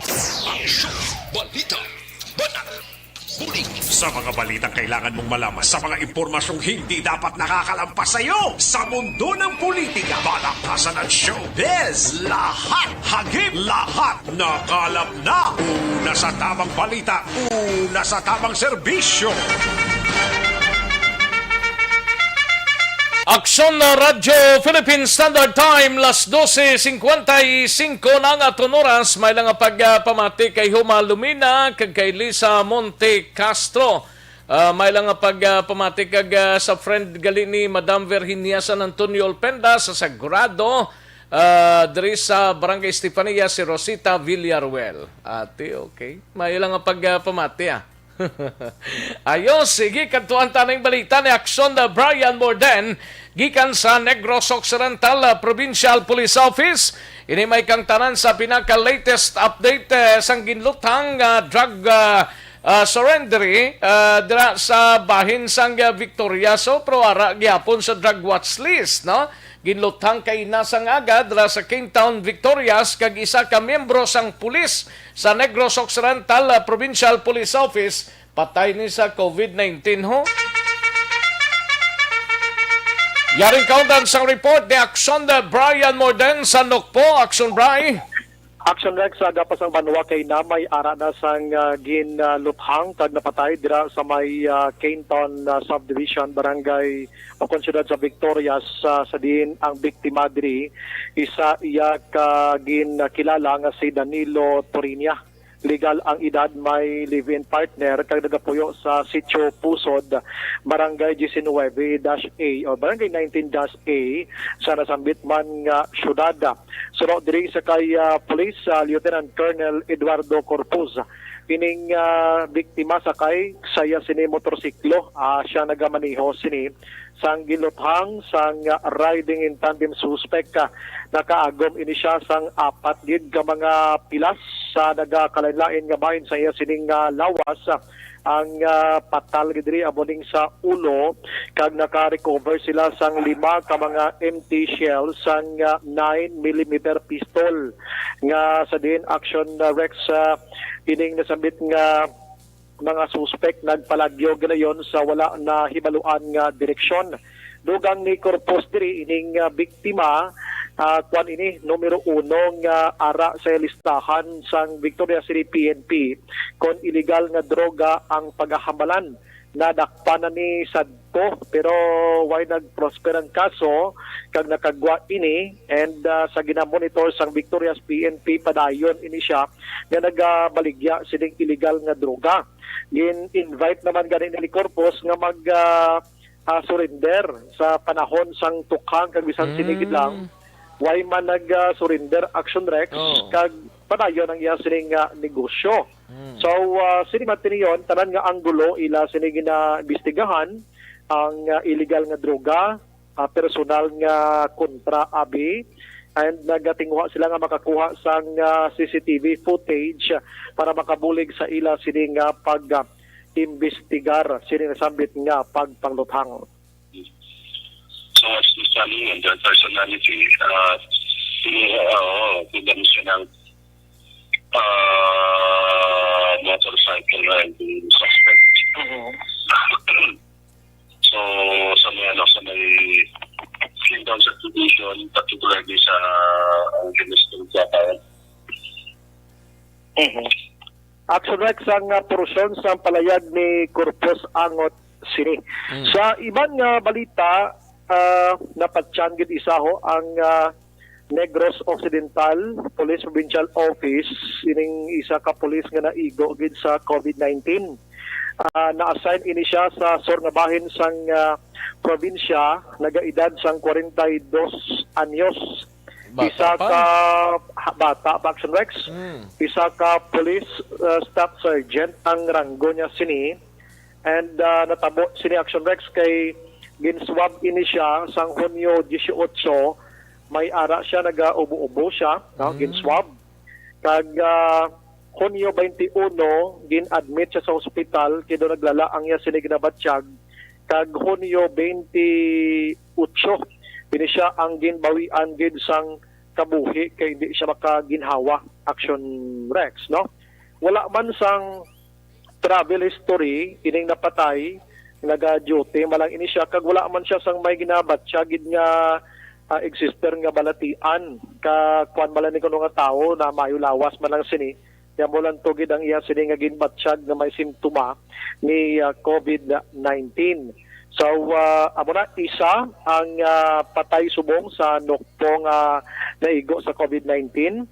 Aksyon Balita. Banat. Bulig. Sa mga balitang kailangan mong malaman, sa mga impormasyong hindi dapat nakakalampas sa iyo, sa mundo ng politika, balaktasan at showbiz, lahat, hagip, lahat, nakalap na. Una sa tamang balita, una sa tamang serbisyo. Aksyon na Radyo Philippine Standard Time, las doce cincuenta y cinco na ang aton oras. May lang nga pagpamati kay Huma Lumina kag kay Lisa Monte Castro. Ah, may lang nga pagpamati kag, ah, sa friend gali ni Madam Virginia San Antonio Olpenda sa Sagrado, ah, diri sa Barangay Estefania, si Rosita Villaruel. Ate, okay. May lang nga pagpamati, ah. Ayos, sige, kadtuan ta ning balita ni Aksyon na Brian Morden gikan sa Negros Occidental, ah, Provincial Police Office. Ini may kang tanan sa pinaka-latest update, eh, sang ginluthang, ah, drug, ah, ah, surrendery, ah, dira sa bahin sang, ah, Victoriaso, pero ara gihapon sa drug watch list, no? Ginluthang kaina sang aga dira sa Kingtown, Victorias, kag isa ka miyembro sang pulis sa Negros Occidental, ah, Provincial Police Office patay ni sa covid nineteen, ho. Yaring kaundan sang report ni Aksyon Brian Morden sa Nokpo. Aksyon, Bri. Action Rex, sa gapas ang banwa kay namay ara na sang, ah, ginluthang kag napatay dira sa may, ah, Cainton, ah, Subdivision, Barangay Pacon, Siyudad sa Victorias, ah, sa diin ang biktima diri, isa iya ka ginkilala nga si Danilo Torinia. legal ang edad, may live-in partner, kag nagapuyo sa Sitio Pusod, Barangay nineteen dash A o Barangay nineteen dash A sa nasambit man nga syudad. Suno diri sa kay, ah, Police, ah, Lieutenant Colonel Eduardo Corpuz, ining, ah, biktima sakay sa iya sini motorsiklo, ah, siya nagamaneho sini sang giluthang sang riding in tandem suspect. Ah, nakaagom ini siya sang apat gid ka mga pilas sa nagakalain-lain nga bahin sa iya sining, ah, lawas. Ang, ah, patal gid diri amo ning sa ulo, kag naka-recover sila sang lima ka mga empty shells sang, ah, nine millimeter pistol nga sa diin action, ah, Rex, ah, ining nasambit nga mga suspek nagpalagyo ganayon sa wala nahibaluan nga direksyon. Dugang ni Corpus diri ining, ah, biktima, ah, kwan ini, numero uno nga ara sa listahan sang Victoria City P N P kon iligal nga droga ang pagahamalan. Nadakpan na ni sadto, pero way nag-prosper ang kaso kag nakagwa ini, and, ah, sa ginamonitor sang Victoria's P N P, padayon ini siya nga nagabaligya sining iligal nga droga. Gin-invite naman gani ni Corpus nga mag, ah, ah, surrender sa panahon sang tukhang, kag bisan sini gid lang, Mm. way man nag, ah, surrender, Action Rex, Oh. kag padayon ang iya sining, ah, negosyo. Mm. So, ah, sini man tiniyon, tanan nga anggulo ila sini ginaimbestigahan, ang, ah, illegal nga droga, ah, personal nga kontra abi, and nagatinguha sila nga makakuha sang, ah, C C T V footage para makabulig sa ila sini nga pag, ah, imbestigar sini nasambit nga pagpangluthang. So, as to Sally and their personality, uh, si, uh, oo, kilala siya ng, uh, motorcycle riding suspect. Mhm. So, sa may, ano, sa may Clinton subdivision, particularly sa Angeles City, Mhm. Action Rex ang, ah, portion sang palayag ni Corpus Angot sini. Mm. Sa iban nga balita, ah, napatyang gid isaho ang, ah, Negros Occidental Police Provincial Office, ining isa ka pulis nga naigo gid sa COVID nineteen. Ah, na-assign ini siya sa sur nga bahin sang, ah, probinsya, nagaedad sang kwarenta y dos anyos. Bata Isa pa. ka ha-, bata pa, Action Rex. Mm. Isa ka police, uh, staff sergeant ang ranggo niya sini. And, uh, natabo sini, Action Rex, kay ginswab ini siya sang Hunyo dieciocho. May ara siya, nagaubo-ubo siya, no? Mm. Ginswab. Kag, uh, Hunyo twenty-one, gin-admit siya sa ospital kay daw naglala ang iya sini ginabatyag. Kag Hunyo twenty-eight, ini siya ang ginbawian gid sang kabuhi kay hindi siya makaginhawa, Action Rex, no? Wala man sang travel history ining napatay, naga-duty man lang ini siya, kag wala man siya sang may ginabatyag gid nga, ah, existe nga balatian, ka kuan man lang ni kuno nga tawo na maayo lawas man lang sini. Kaya mo lang to gid ang iya sini nga ginbatyag nga may simptoma ni, ah, COVID nineteen. So, ah, amo na, isa ang, ah, patay subong sa Nokpo nga naigo sa COVID nineteen,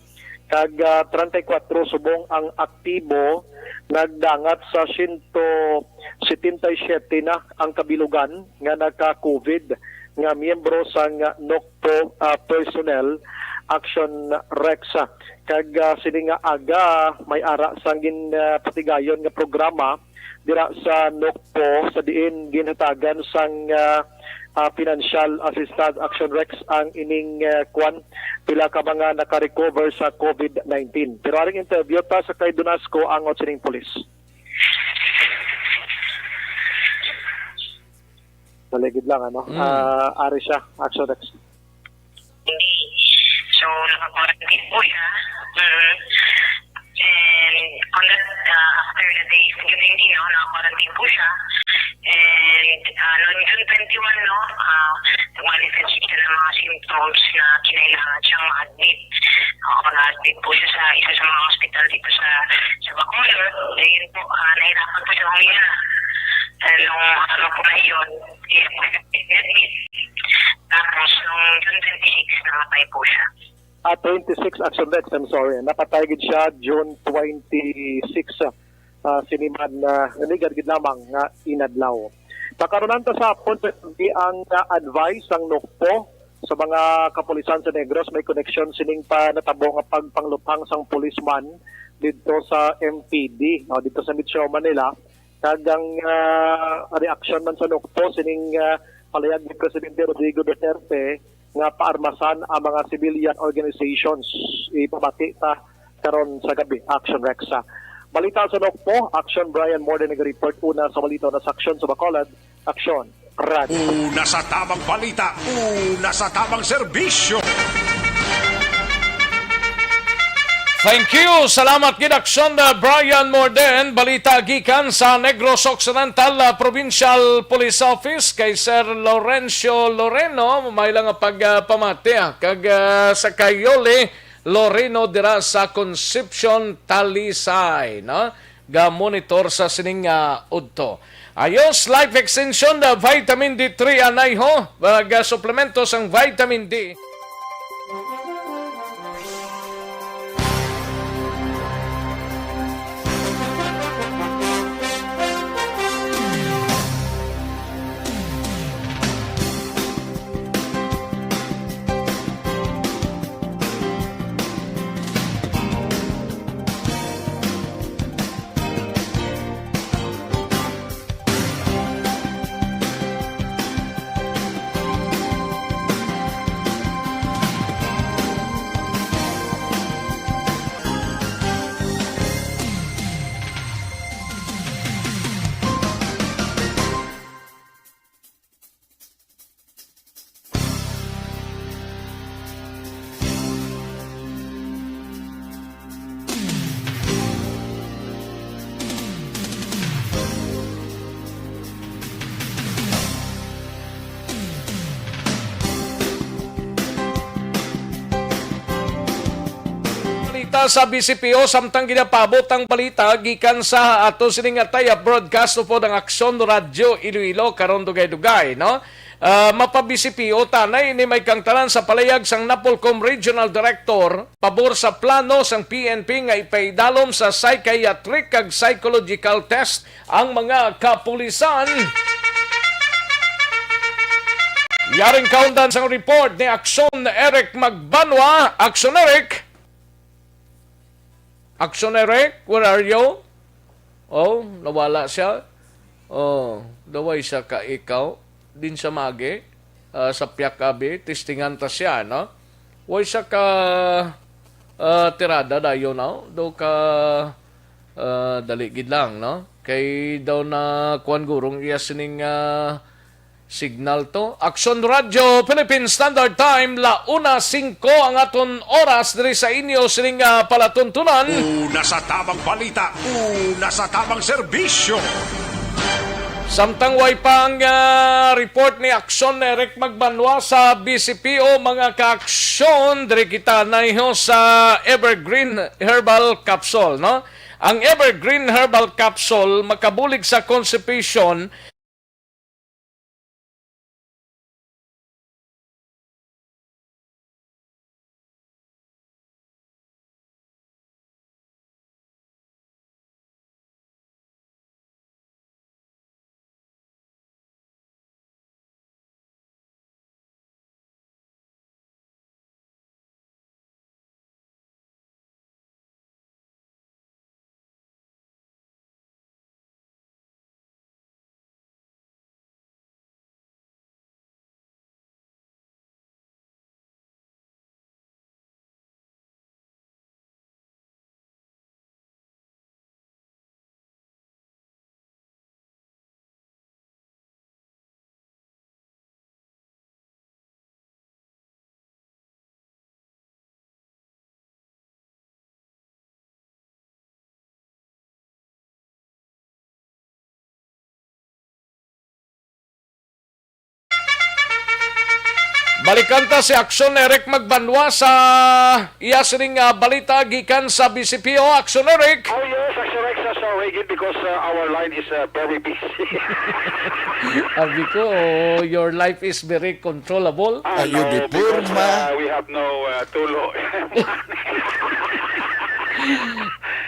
kag, ah, treinta y cuatro subong ang aktibo, nagdangat sa siyento setenta y siyete na ang kabilugan nga naka-COVID nga miyembro sang Nokpo, ah, personnel, Action Rex. Kag, ah, sini nga aga, may ara sang gin, ah, patigayon nga programa dira sa Nokpo, sa diin ginhatagan sang, ah, ah, financial assistance, Action Rex, ang ining, ah, kwan, pila ka mga naka-recover sa COVID nineteen. Pero aring interview ta sa kay Donasco, angot sining pulis. Paligid lang, ano? Mm. Ah, ari siya, Action Rex. So, naka-quarantine po siya. Mm. And on that, uh, after the day, June twenty, no, naka-quarantine po siya. And, uh, noong June twenty-one, no, uh, nag-manifest siya ng mga symptoms na kinailangan siyang ma-admit. Uh, na-admit po siya sa isa sa mga hospital dito sa, sa Bacolod. Ayun po, uh, nahirapan po siya huminga. Uh, nung, ano po na yun, kaya po siya admit. Tapos, nung June twenty-six, namatay po siya. Ah, twenty-six, Action Rex, I'm sorry. Napatay gid siya June twenty-six, ah, sini man, ah, ligad gid lamang nga inadlaw. Pakarunan ta sa hapon, Sir G, ang, ah, advice sang NOCPO sa mga kapulisan sa Negros may koneksyon sining pa natabo nga pagpangluphang sang policeman didto sa M P D, no, didto sa Metro Manila. Kag ang, ah, reaksyon man sa NOCPO sining, ah, palayag ni Presidente Rodrigo Duterte nga paarmasan ang mga civilian organizations. Ipamati ta karon sa gabi. Action Rex. Balita sa NOCPO, Action Brian Morden nag-report una sa balita na sa Aksyon sa Bacolod. Aksyon, Radyo. Una sa tamang balita, una sa tamang serbisyo. Thank you. Salamat gid, Aksyon, uh, Brian Morden. Balita gikan sa Negros Occidental, uh, Provincial Police Office kay Sir Lorenzo Loreno. May lang nga pagpamati, ah, kag, ah, sa Kayole, Loreno dira sa Concepcion, Talisay, no? Ga-monitor sa sining, ah, udto. Ayos, life extension, ah, vitamin D three anay ho, ah, ga-suplemento sang vitamin D. Balita sa B C P O, samtang ginapaabot ang balita gikan sa ato sining nga tie-up broadcast upod ang Aksyon Radyo Iloilo karon dugay-dugay, no? Ah, mapa-B C P O ta na ini, may kangtanan sa palayag sang NAPOLCOM Regional Director, pabor sa plano sang P N P nga ipaidalom sa psychiatric kag psychological test ang mga kapulisan. Yaring kaundan sang report ni Aksyon Eric Magbanwa. Aksyon Eric. Aksyon Eric, where are you? Oh, nawala siya. Oh, daway siya ka ikaw. Din siya magi, ah, sa piyak abi, testingan ta siya, no? Way siya ka, ah, tirada dayon, no? Do ka, ah, dali gid lang, no? Kay daw na kuwan gurong iya sining, ah, signal to. Aksyon Radyo, Philippine Standard Time, la una singko ang aton oras diri sa inyo sining, ah, palatuntunan. Una sa tamang balita, una sa tamang serbisyo. Samtang way pa ang, ah, report ni Aksyon Eric Magbanwa sa B C P O, mga kaaksyon, diri kita naiho sa Evergreen Herbal Capsule, no? Ang Evergreen Herbal Capsule makabulig sa constipation. Balikan ta si Aksyon Eric Magbanwa sa iya sining, ah, balita gikan sa B C P O. Aksyon Eric. Oh, yes, Aksyon Eric, sa, sa Again, because uh, our line is uh, very busy. Abi ko, oh, your life is very controllable. Ah, Ay, no, because uniforma. uh, we have no uh, tulo.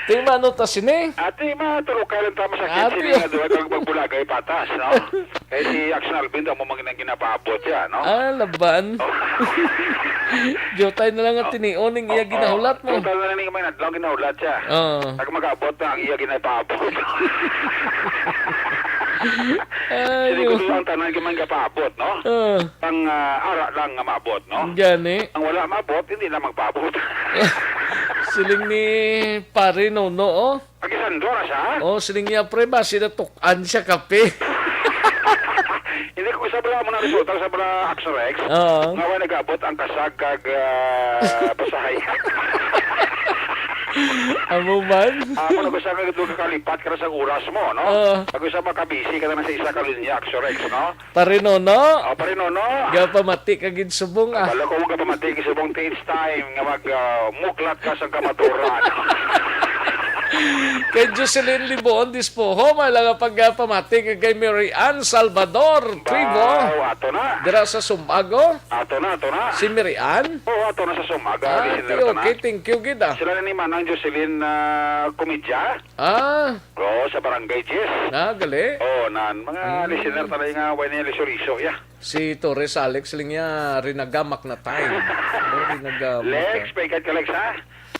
Ti mano ta sini? Ati, matulukay lang tama sa Ati. Kit sini nga duha kag magbulagay patas, no? Kay si Action Alvin daw mo man ang ginapaabot siya, no? Ah, laban. Oh. Diutay na lang ang tinion ning iya Oo. Ginahulat mo. Diutay na lang ning may nadlaw ginahulat siya. Oo. Pag mag-abot na ang iya ginapaabot. Ay, Hindi ko oh. Lang tanan gyud man gapaabot, no? Ah. Ang ah, ara lang nga maabot, no? Gani. Ang wala maabot, hindi na magpaabot. Siling ni Pare Nono, oh. Pag-isando na siya? Oh, siling niya, pre, ba, sinatuk-an siya kape. Hindi ko sa bala mo na resulta sa bala Axorex. Oo. Nga wala nag-abot ang kasag kag ah, pasahay. Amo man? Amo na ko sa kag duha ka kalipat ka na sa oras mo, no? Oo. Pag sa makabisi ka na sa isa ka linya, Axorex, no? Pare Nono. Oh, pare Nono. Gapamati ka gid subong, ah. Balo ko gapamati ka subong, it's time nga mag ah, muklat ka sa kamaturan. Kay Jocelyn Liboon Dispoho, may lang pagpamati kay Mary Ann Salvador Tribo. Wow, ato na. Dira sa Sumago. Ato na, ato na. Si Mary Ann? Oo, ato na sa Sumago. Ah, okay, okay. Thank you gid, ah. Sila na ni Manang Jocelyn ah, Comedya. Ah. Oo, sa Barangay Diez. Ah, gali. Oo, nan. Mga Mm. Listener talaga nga, way na yung liso-liso, ya. Si Torres Alex lang niya, rinagamak na time. Oh, rinagamak Lex, na. Paikat ka, Lex, ha?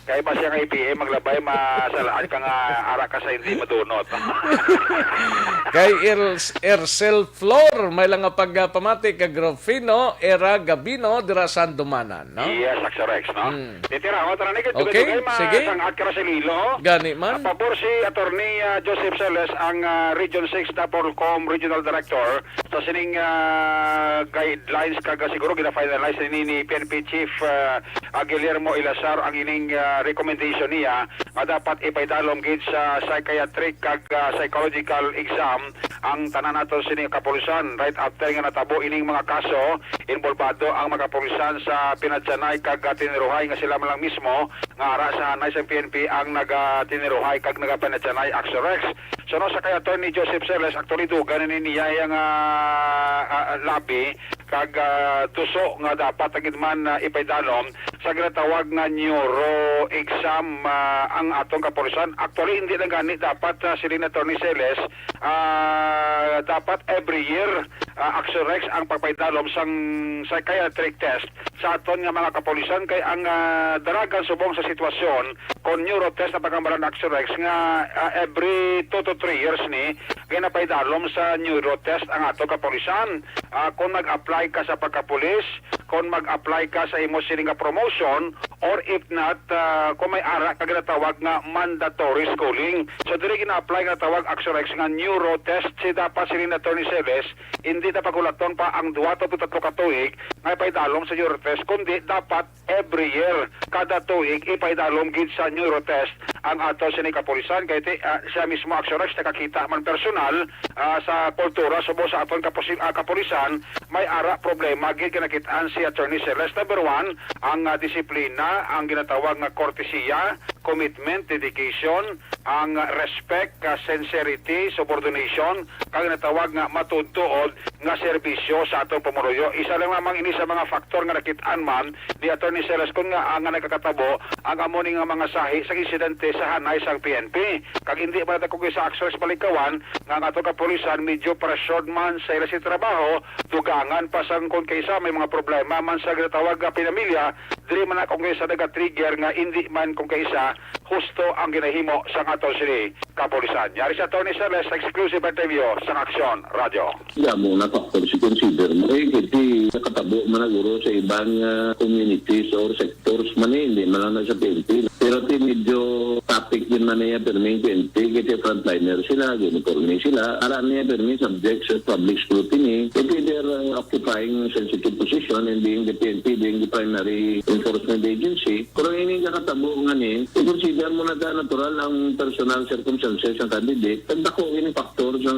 Kay ba siya kay P M maglabay, masalaan ka nga ara ka sa hindi madunot. Kay Er-, Ercel Flor, may lang nga pagpamati kag Rufino Era Gabino dira sa Andumanan, no? Yes, Axorex, no? Mm. Titira, o, tara, ni, Okay, dugay-dugay, ma-, sige. Sang-at ka ra sa Iloilo. Gani man. A pabor si Attorney ah, Joseph Celes, ang ah, Region six Napolcom Regional Director, sa sining ah, guidelines kag ah, siguro gina-finalize ni, ni P N P Chief ah, ah, Guillermo Ilazar ang ining ah, recommendation niya nga dapat ipaidalom gid sa psychiatric kag ah, psychological exam ang tanan nato sini kapulisan right after nga natabo ining mga kaso. Involbado ang mga kapulisan sa pinadyanay kag ah, tiniruhay nga sila man lang mismo nga ara sa hanay sang P N P ang nagatiniruhay kag nagapanadyanay, Axorex. Suno sa kay Attorney Joseph Celes, actually, dugan na ni niya ang ah, ah, labi kag ah, tuso nga dapat na gid man ah, ipaidalom sa ginatawag nga neuro exam ah, ang atong kapulisan. Actually, hindi lang gani dapat ah, siling ni Attorney Celes, ah, dapat every year ah, Axorex ang pagpaidalom sang psychiatric test sa aton nga mga kapulisan kay ang ah, daragan subong sa sitwasyon kon neuro test na pagkambalan Axorex nga ah, every two to three years ni ginapaidalom sa neuro test ang ato kapulisan. Ah, kon mag-apply ka sa pagkapulis, kon mag-apply ka sa imo sini nga promotion, or if not, ah, kon may ara ka ginatawag nga mandatory schooling. So diri gina-apply nga tawag Axorex nga neuro test si dapat sini ni Attorney Celes, hindi na pagulaton pa ang duha to tatlo ka tuig nga ipaidalom sa neuro test, kundi dapat every year, kada tuig, ipaidalom gid sa neuro test ang ato sini kapulisan. Kay ti, ah, siya mismo, Axorex, nakakita man personal ah, sa kultura subong sa aton kapusi-, ah, kapulisan, may ara problema gid nga nakit-an si Attorney Celes. Number one, ang ah, disiplina, ang ginatawag nga kortesiya, commitment, dedication, ang respect, ah, sincerity, subordination, kag ginatawag nga matuod-tuod nga serbisyo sa atong pumuluyo. Isa lang lamang ini sa mga faktor nga nakit-an man ni Attorney Celes kon nga, ah, nga nagakatabo ang amo ni nga mga sahi sa insidente sa hanay sang P N P. Kag hindi man nato kung isa Axorex malingkawan nga ang atong kapulisan medyo pressured man sa ila sa trabaho, dugangan pa sang kon kaisa may mga problema man sa ginatawag nga pinamilya, diri man na kung kaisa naga-trigger nga hindi man kung kaisa husto ang ginahimo sang aton sini kapulisan. Yari sa Attorney Celes, exclusive interview sang Aksyon Radio. Damo nga factors i-consider mo. Eh, kasi nakatabo man na guro sa ibang ah, communities or sectors man eh, hindi man lang na sa P N P. Pero ti medyo topic din man niya perming P N P, kasi frontliner sila, uniforme sila. Aram niya perming subject sa public scrutiny. Kasi they're uh, occupying sensitive position and being the P N P, being the primary enforcement agency. Pero ini nakatabo nga ni, i-consider mo na ta natural ang personal circumstances ng candidate. Tanda ko ini factor sa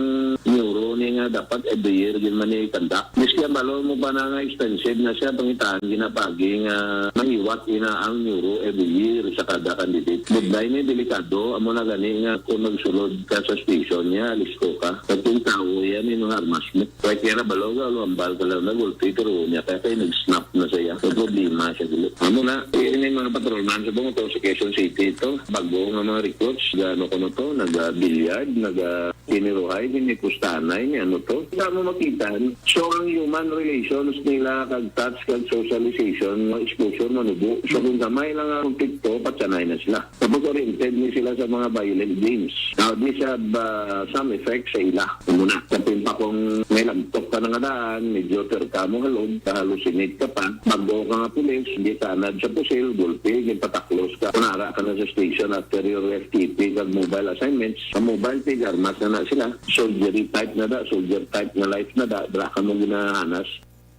neuro ni nga dapat every year gid man ni i-conduct. Miski ang balo mo pa na nga expensive na siya, pangitaan ginapagi nga mahiwat ina ang neuro every year sa kada candidate. Budlay ni delikado, amo na gani nga kung magsulod ka sa station niya, alisto ka. Pag yung tao yan, yung mga armas mo. Kaya kaya na balo ka, luambal ka lang na gulpi, pero niya kaya kayo nag-snap na siya. May problema siya dili. Amo na, yun yung mga patrolman sa bungo to sa Quezon City ito. Bago nga mga recruits, gano ko na to, nag-billiard, nag-, Kini Rohay, kini Kustanay, ni ano to. Kita mo makita, so ang human relations nila, kag touch, kag socialization, nga exposure, manubo. So kung gamay lang ang konflikto, patsanay na sila. Tapos oriented ni sila sa mga violent games. Now, this have uh, some effect sa ila. Muna, kapin pa kung may lagtok ka na nga daan, medyo ter ka mo halog, ka-hallucinate ka pa, bago ka nga pulis, hindi ka anad sa pusil, gulpi, ginpataklos ka. Kunara ka na sa station after your F T P, kag mobile assignments, sa mobile, tig armas na na sila. Soldiery type na da, soldier type na life na da, dra ka mo ginahanas.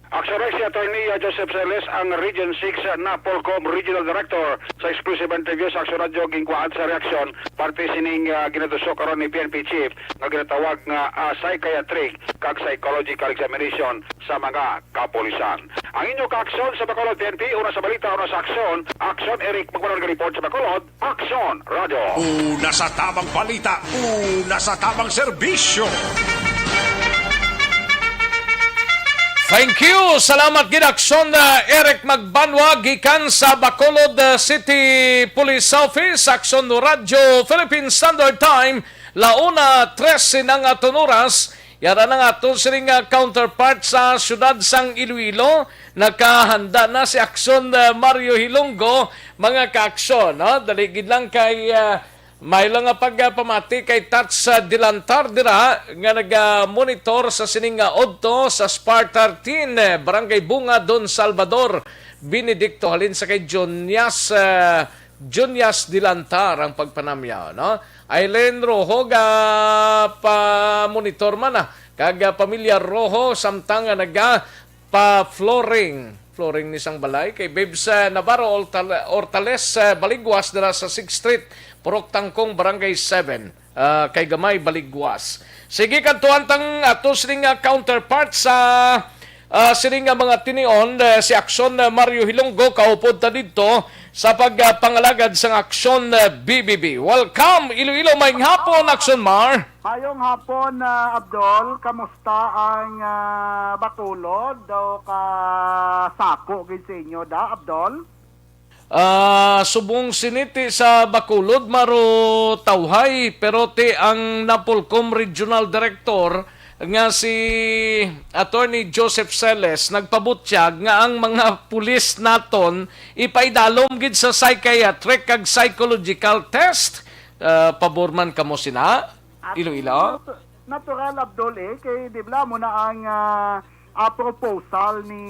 Aksyon Rex, si Attorney, uh, Joseph Celes, ang Region six, uh, NAPOLCOM Regional Director. Sa exclusive interview sa Aksyon Radyo, ginkuhaan sa reaksyon parte sining, uh, ginatusok karon ni P N P Chief nga ginatawag nga, uh, psychiatric kag psychological examination sa mga kapulisan. Ang inyo kaaksyon sa Bacolod P N P, una sa balita, una sa aksyon. Aksyon, Eric Magbanor, report sa Bacolod. Aksyon Radio. Una sa tabang balita, una sa tabang serbisyo. Thank you. Salamat gid, Aksyon, uh, Eric Magbanwa gikan sa Bacolod, uh, City Police Office, Aksyon Radio Philippine Standard Time, la una trese na nga aton oras. Yara na nga aton sining, uh, counterpart sa siyudad sang Iloilo. Nakahanda na si Aksyon, uh, Mario Hilonggo, mga ka-aksyon, no? Dali gid lang kay, uh, may lang nga pagpamati kay Tats, uh, Dilantar dira nga naga-monitor sa sining nga udto sa Spar thirteen, eh, Barangay Bunga, Don Salvador Benedicto, halin sa kay Junias, uh, Junias Dilantar ang pagpanamyaw, no? Aileen Rojo ga pa-monitor man, ah, kag, ah, pamilya Rojo samtang nga naga pa-flooring. Flooring ni sang balay kay Babes, ah, Navarro Hortal-, Hortales, ah, Baligwas dira sa Sixth Street, Purok Tangkong, Barangay seven. Ah, kay gamay baligwas. Sige, kadtuan tang ato sining, ah, counterpart sa, ah, sining, ah, mga tinion, eh, si Aksyon, ah, Mario Hilonggo, kaupod ta didto sa pagpangalagad sang Aksyon, ah, B B B. Welcome, Iloilo. Maayong hapon, Aksyon Mar. Mayong hapon, ah, Abdol. Kamusta ang, ah, Bacolod? Daw ka sako gid sa inyo da, Abdol? Ah, subong sini ti sa Bacolod, maro tawhay, pero ti ang NAPOLCOM Regional Director nga si Attorney Joseph Celes nagpabutyag nga ang mga pulis naton ipaidalom gid sa psychiatric kag psychological test. Ah, pabor man kamo sina? At Iloilo? natu-, natural, Abdol, eh, kay di ba mo na ang, ah, ah, proposal ni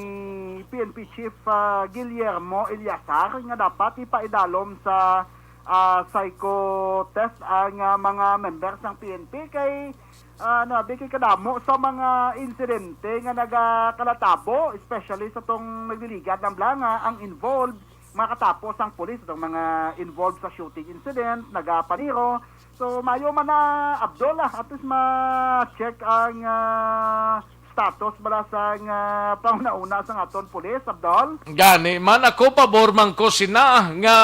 P N P Chief, ah, Guillermo Eleazar nga dapat ipaidalom sa, ah, psycho test ang, ah, mga members ng P N P kay, ah, ano, abi kay kadamo sa mga insidente nga nagakalatabo, especially sa tong nagliligad ng Blanga, ang involved, makatapos ang pulis, itong mga involved sa shooting incident, nagapaniro. So, mayo man na, Abdol, ah, at least ma-check ang, ah, status bala sang, ah, panguna-una sang aton pulis, Abdol. Gani man, ako, pabor man ko sina nga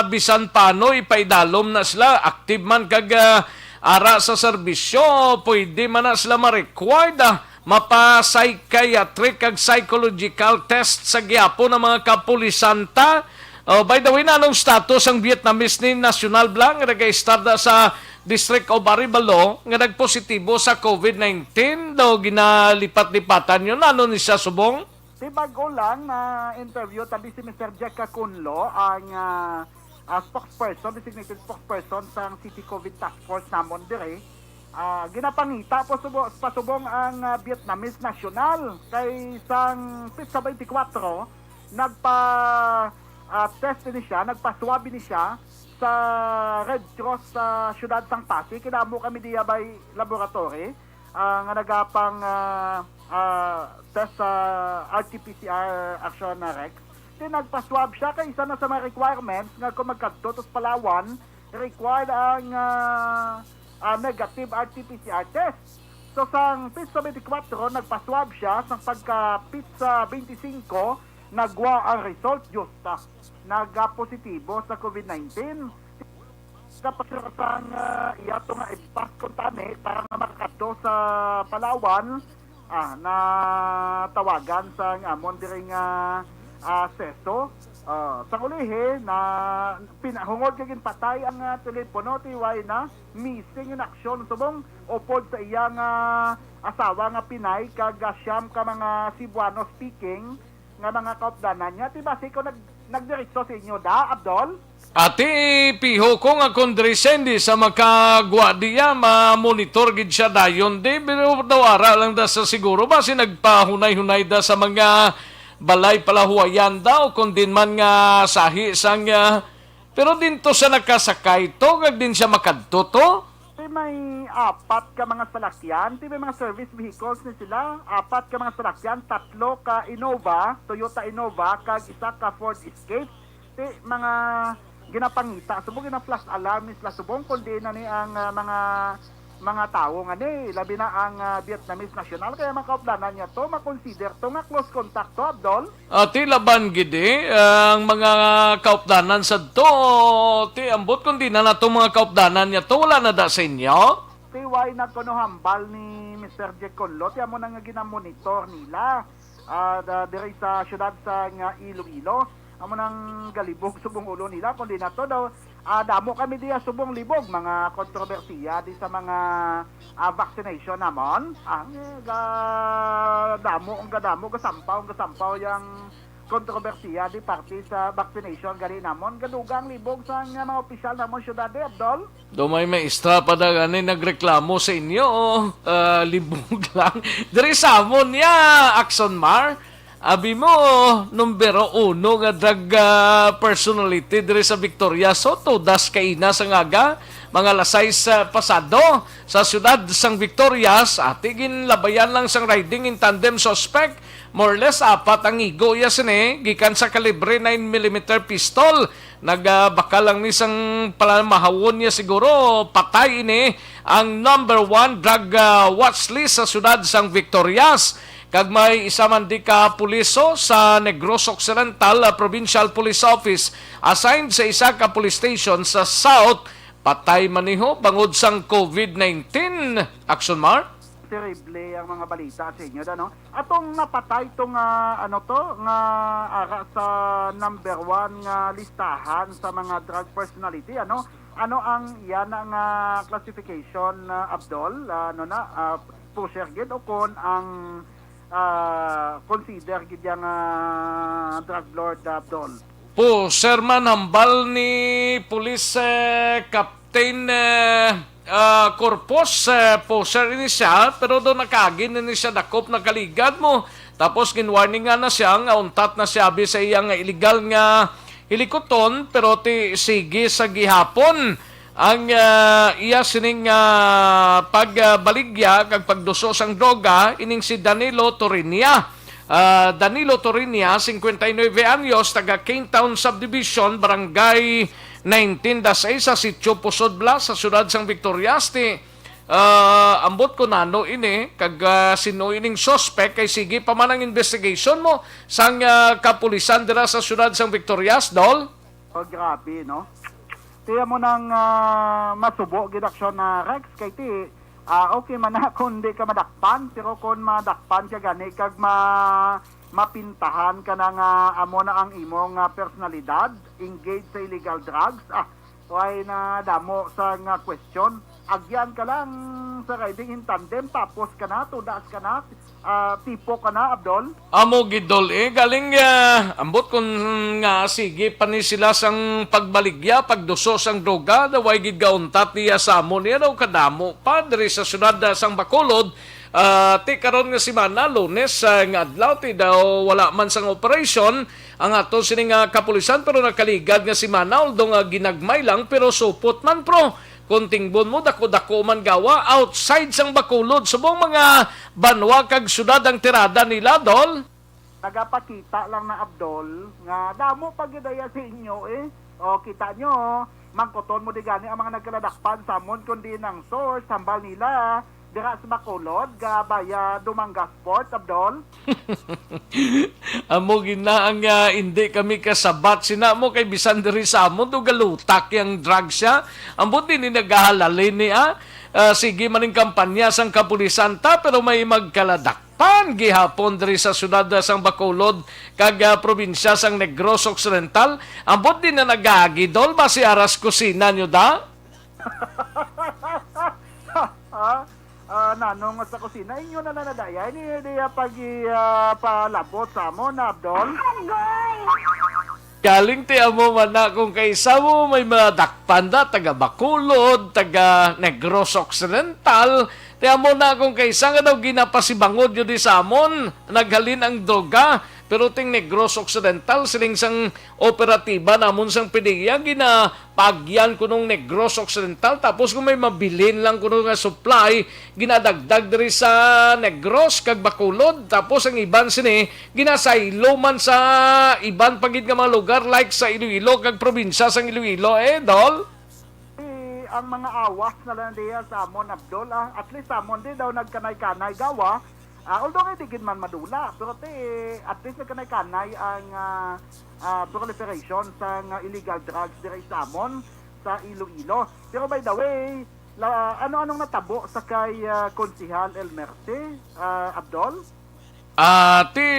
bisan pano ipaidalom na sila, active man kag, ah, ara sa serbisyo, pwede man na sila ma-required, ah, mapa-psychiatric kag psychological test sa gihapon ang mga kapulisan ta. Oh, by the way, nanong status ang Vietnamese ni nasyonal bala nga nagaistar na sa District of Arevalo nga nagpositibo sa COVID nineteen? Daw ginalipat-lipatan yun. Ano ni siya subong? Ti bag-o lang na interview tabi si Mister Jack Cacunlo, ang, ah, ah, spokesperson, designated spokesperson sang City COVID Task Force namon dire. Ah, ginapangita po subo-, pasubong ang, ah, Vietnamese national kay sang petsa twenty-four, nagpa, ah, test ni siya, nagpa-swab ni siya sa Red Cross sa siyudad sang Passi. Kinamo kami diya by laboratory, ah, nga nagapang, ah, ah, test sa R T P C R action na Rex. Then nagpa-swab siya kay isa na sa mga requirements nga kung magkadto to sa Palawan, required ang, ah, ah, negative R T P C R test. So, sang pitsa twenty-four, nagpa-swab siya. Sang pagka pitsa twenty-five, nagwa ang result, Diyos ta, nagapositibo sa COVID nineteen. Kapag sang, ah, iya to nga impas kuntani para nga makakadto sa Palawan, ah, natawagan sang amon diri nga, ah, seso. Ah, sang ulihi, na pinahungod kay ginpatay ang, ah, telepono, T Y na missing in action. Subong upod sa iya nga asawa nga Pinay kag, ah, siyam ka mga Cebuano speaking nga mga kaupdanan niya. Ti basi ko nag-, nagdiretso sa inyo da, Abdol? Ati piho ko nga kon diri siya hindi sa makagwa diya, ma-monitor gid siya dayon di, pero daw ara lang da sa siguro, basi nagpahunay-hunay da sa mga balay palahuwayan daw, kung din man nga sahi sang, ah, pero din to sa nakasakay to, kag din siya makadto to? Ti may apat ka mga salakyan, ti may mga service vehicles ni sila, apat ka mga salakyan, tatlo ka Innova, Toyota Innova, kag isa ka Ford Escape. Ti mga ginapangita, subong gina-flash alarm ni sila, subong kundi na ni ang, ah, mga, mga tawo nga ni, labi na ang, ah, Vietnamese national, kaya mga kaupdanan niya to, makonsider to nga close contact to, Abdol. Ah, ti laban gid, eh, ang mga kaupdanan sadto, ti ambot kundi na natong mga kaupdanan niya to, wala na da sa inyo? Ti way na kuno hambal ni Mister Jack Conlo, ti amo na nga ginamonitor nila, ah, da-, diri sa siyudad sa nga Iloilo. Amo nang galibog subong ulo nila, kundi na to daw, ah, damo kami diya subong libog, mga kontrobersiya di sa mga, ah, vaccination namon. Ah, ga-, damo, ang gadamo, gasampaw, ang gasampaw yang kontrobersiya di parte sa vaccination gani namon. Gadugang libog sa nga mga opisyal namon siyudad, eh, Abdol. Do may maestra pa da gani nagreklamo sa inyo, ah, libog lang. Diri sa amon niya, Axon Mar, abi mo, numbero uno nga drug, ah, personality diri sa Victoria. So, todas kaina sa ngaga, mga alas sais, ah, pasado, sa siyudad sang Victorias, ati ginlabayan lang sang riding in tandem suspect. More or less, apat ang igo iya sini, gikan sa kalibre nine millimeter pistol. Nagbakal lang ni sang palamahawon niya siguro, patay ini ang number one drug, ah, watch list sa siyudad sang Victorias. Kag may isa man di ka puliso sa Negros Occidental, ah, Provincial Police Office assigned sa isa ka police station sa South, patay man niho bangod sang COVID nineteen. Action Mark? Terrible ang mga balita sa inyo, da, no? Atong napatay to nga, ano to, nga ara sa number one nga listahan sa mga drug personality, ano? Ano ang iya na nga classification, ah, Abdol? Ah, ano na, ah, pusher gid o kon ang, ah, consider gid yang, ah, drug lord, Abdol? Po, sir, man, hambal ni Police, eh, Captain, eh, ah, Corpus, eh, po, sir, ini siya, pero do nakaagi na ni siya dakop nakaligad mo. Tapos ginwarningan na siya nga untat na siya abi sa iya nga illegal nga hilikuton, pero ti sige sa gihapon ang, ah, iya sining, ah, pagbaligya kag pagduso sang droga ining si Danilo Torinia. Ah, Danilo Torinia, cincuenta y nueve anyos, taga Kingtown Subdivision, Barangay nineteen dash seis, sa Sitio Pusod Blas, sa siyudad sang Victorias. Ti, ah, ambot ko nano ini, kag, ah, sino ining suspect, kay sige pa man ang investigation mo sang, ah, kapulisan dira sa siyudad sang Victorias, Dol. Oh, grabe, no? Ti amo nang, ah, masubo gid aksyon na Rex, kay ti, ah, okay man na kung di ka madakpan, pero kung madakpan ka gani kag ma-, mapintahan ka na nga amo na ang imong, ah, personalidad, engaged sa illegal drugs, ah, why na damo sa nga question? Agyan ka lang sa riding in tandem, tapos ka na, tudas ka na, ah, tipo ka na, Abdol? Amo gid, Dol, eh. Galing, ah, ambot kun nga sige pa ni sila sang pagbaligya, pagduso sang droga, daway gid gauntat niya sa amo niya daw kadamo pa diri sa siyudad, ah, sang Bacolod. Ah, ti karon nga semana, Lunes, ah, nga adlaw, ti daw wala man sang operasyon ang ato sini nga kapulisan, pero nakaligad nga semana, although nga ginagmay lang, pero supot man, pro. Kung tingbon mo, dako-dako man gawa, outside sang Bacolod, subong mga banwa kag syudad ang tirada nila, Dol. Nagapakita lang na, Abdol, nga damo pa gid aya sa inyo, eh. O, kita nyo, Mangkuton mo di gani ang mga nagkaladakpan sa amon, kundi ang source, hambal nila, dira sa Bacolod, ga baya Dumangas Port, Abdol. Amo gina ang, ah, hindi kami kasabat sina mo, kay bisan diri sa amon to galutak yang drugs siya. Ambot din ni nagahalalin ni, ah. Ah, sige man ang kampanya sang kapulisan ta, pero may magkaladakpan gihapon diri sa siyudad, ah, sang Bacolod kag, ah, probinsya sang Negros Occidental. Ambot din na nagagi, Dol, ba si Aras Kusina nyo da? Ah, ah, nanong sa kusina, inyo na lang nadaya ini diya pag ah, palabot sa amon, Abdol. Galing ti amo man na kung kaisa mo may madakpan da, taga Bacolod, taga Negros Occidental, ti amo na kung kaisa nga daw ginapasibangod yun di sa amon, naghalin ang droga. Pero ting Negros Occidental, siling sang operatiba namon sang P D E A, ginapagyan kunong Negros Occidental. Tapos kung may mabilin lang kuno nga supply, ginadagdag diri sa Negros kag Bacolod. Tapos ang iban sini, ginasaylo man sa iban pa gid nga mga lugar, like sa Iloilo kag probinsya sang Iloilo, eh, Dol? Eh, ang mga awas na lang diya sa amon, Abdol, ah. At least sa amon, di daw nagkanay-kanay gawa. Ah, although nga di gid man madula, pero ti, at least nagkanay-kanay ang ah, ah, proliferation sang ah, illegal drugs diri sa amon, sa Iloilo. Pero by the way, la, ano-anong natabo sa kay ah, Konsehal El Merce, ah, Abdol? Ah, ti,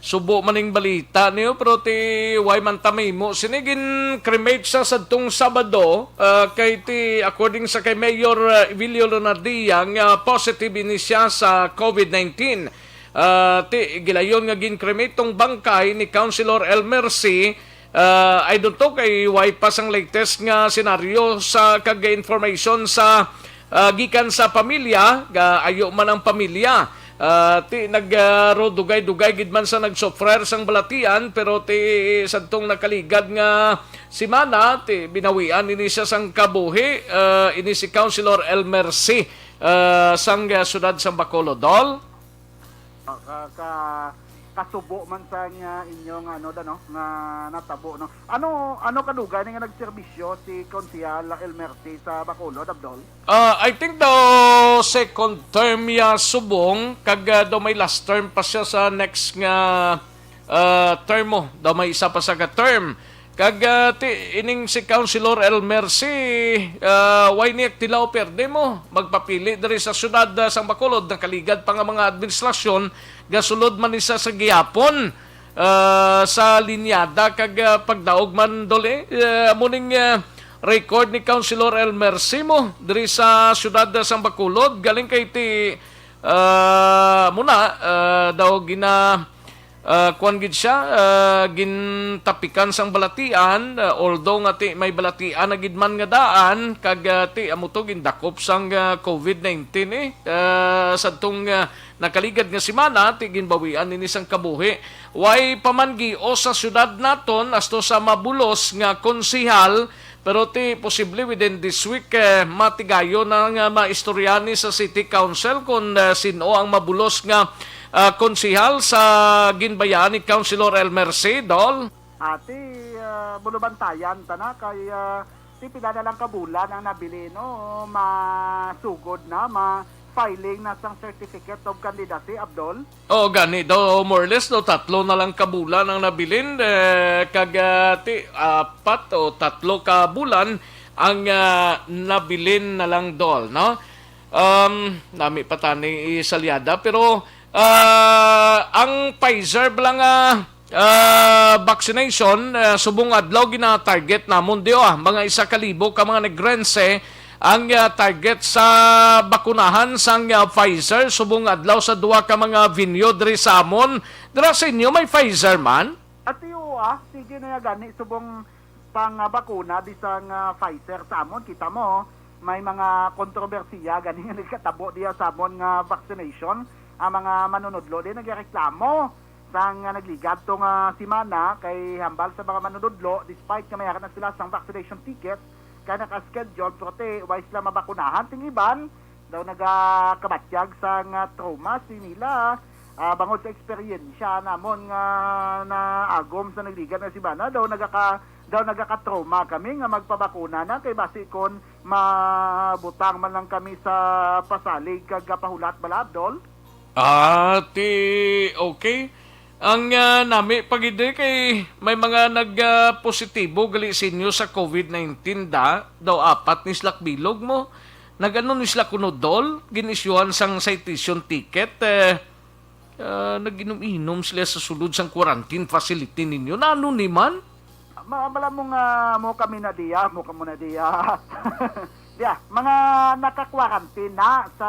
subo man ning balita niyo, pero ti, way man ta mahimo. Sini gin-cremate sa sadtong Sabado, ah, kay ti, according sa kay Mayor ah, Evilio Leonardia, nga positive ini siya sa COVID nineteen. Ah, ti, gilayon nga gin-cremate tong bangkay ni Councilor El Mercy. Ah, I don't know kay way pa sang latest nga senaryo sa kag information sa ah, gikan sa pamilya, ga ayo man ang pamilya. Ah, ti nag ah, ro dugay-dugay gid man sa nagsufrer sang balatian, pero ti sadtong nakaligad nga semana ti binawian ini siya sang kabuhi, ah, ini si Councilor El Mercy, ah, sang ah, siyudad sang Bacolod, Dol. Ah, ka, ka, kasubo man sa nga inyo nga ano da, no, nga natabo, no. Ano ano kadugay ni nga nagserbisyo si Konsehal El Mercy sa Bacolod, Abdol? Ah, I think daw second term ya subong, kag ah, daw may last term pa siya sa next nga ah, term mo. Daw may isa pa sa ka term. Kag ah, ti, ining si Councilor El Mercy, ah, way niya tilaw perde mo. Magpapili diri sa syudad ah, sang Bacolod, nakaligad pa nga mga administrasyon, gasulod man isa sa gihapon ah, sa linyada kag ah, pagdaog man, Dol, eh. Ah, amo ning ah, record ni Councilor El Mercy mo diri sa syudad ah, sang Bacolod, galing kay ti ah, muna ah, daw gina ah, kuwan gid siya, ah, gintapikan sang balatian, ah, although nga ti may balatian na gid man nga daan, kag ah, ti amo to gindakop sang ah, COVID nineteen, eh. Ah, sadtong ah, nakaligad nga semana, ti ginbawian ini sang kabuhi. Way pa man gios sa syudad naton asto sa mabulos nga konsehal, pero ti posible within this week, eh, matigayon na nga maistorya ni sa City Council kon ah, sin-o ang mabulos nga ah, konsehal sa ginbayaan ni Councilor El Mercy, Dol? Ati, ah, bulubantayan ta na kay ah, ti pila na lang ka bulan ang nabilin, no, masugod na, ma filing na sang certificate of candidacy, Abdol. Oo, gani daw, more or less daw, tatlo na lang ka bulan ang nabilin, eh, kag ah, ti apat o tatlo ka bulan ang ah, nabilin na lang, Dol, no? Um, nami pa tani isalyada, pero ah, ang Pfizer bala nga ah, vaccination, ah, subong adlaw gina-target namon diyo, ah, mga isa ka libo ka mga Negrense ang ah, target sa bakunahan sang ah, Pfizer subong adlaw sa duha ka mga venue diri sa amon. Dira sa inyo may Pfizer man? Ati, oo, ah, sige na ya gani subong pang ah, bakuna bisang ah, Pfizer sa amon. Kita mo, may mga kontrobersiya gani nga nagkatabo diya sa amon nga vaccination. Ang mga manunudlo din nagreklamo sang ah, nagligad to nga semana kay hambal sa mga manunudlo, despite nga may ara na sila sang vaccination ticket kay naka-schedule, pero ti way sila mabakunahan. Ting iban daw nagakabatyag sang ah, trauma si nila, ah, bangod sa eksperyensya namon nga naagom sa nagligad nga semana, daw nagaka Daw nagakatrauma kami nga magpabakuna na, kay basi kon mabutang man lang kami sa pasalig kag pahulat bala, Abdol. Ah, ti, okay. Ang, ah, nami pa gid, eh, kay may mga nag, ah, positibo gali sa inyo sa covid nineteen da, daw apat ni sila bilog mo. Nag-ano ni sila kuno, Dol? Gin-isyuhan sang citation ticket, eh, ah, nag-inom-inom sila sa sulod sang quarantine facility ninyo. Nano ni man? Ma-, bala mo nga mo kami na diya, mo kamo na diya. Diya, mga naka-quarantine na sa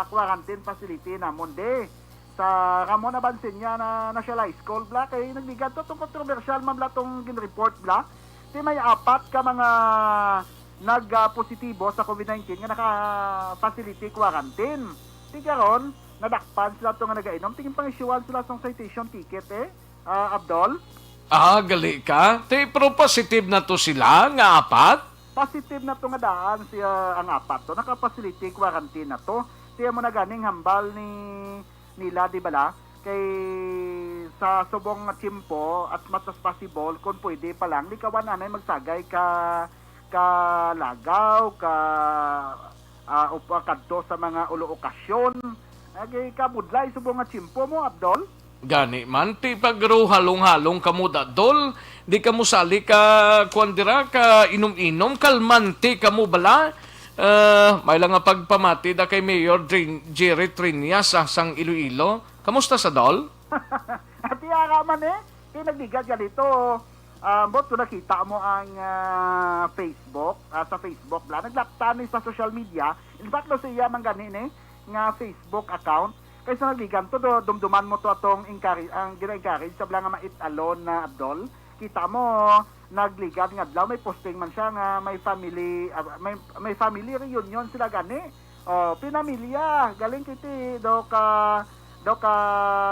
quarantine facility namon di. Sa Ramon Abansiña na National High School, bla, kay nagligad to tong kontrobersyal man, bla, tong gin-report, bla. Ti may apat ka mga nag-positibo sa covid nineteen nga naka-facility quarantine. Ti karon, nadakpan sila to nga nagainom, ti ginpang-isyuhan sila sang citation ticket, eh, ah, Abdol. Ah, gali ka? Ti, pero positive na to sila nga apat? Positive na to nga daan siya ang apat to. Naka-facility quarantine na to. Siya mo na ganing hambal ni nila, di bala? Kay sa subong nga tiyempo, as much as possible, kung pwede pa lang, likawan anay magsagay ka, ka lagaw, ka, ah, up-, kadto sa mga ulo okasyon. Agi kabudlay subong nga tiyempo mo, Abdol. Gani man, ti pag halong-halong kamo da, Dol, di kamo sali ka, kuwan dira, ka inom-inom, kalmante kamo bala. Eh, may lang nga pagpamati da kay Mayor Drin-, Jerry Triñas, ah, sang Iloilo. Kamusta sa, Dol? Ati ara man, eh. Ti nagligad ka dito. Ah, ambot ko nakita mo ang, ah, Facebook, ah, sa Facebook, bla. Naglaptan ni sa social media. In fact, no, siya man gani ni nga Facebook account. Kay sa nagligad to, do, dumduman mo to atong encourage, ang gina-encourage sa bla nga ma-it alone na, Abdol. Kita mo, nagligad nga adlaw, may posting man siya nga may family, ah, may, may family reunion sila gani. Oh, pinamilya, galing kiti, daw ka, daw ka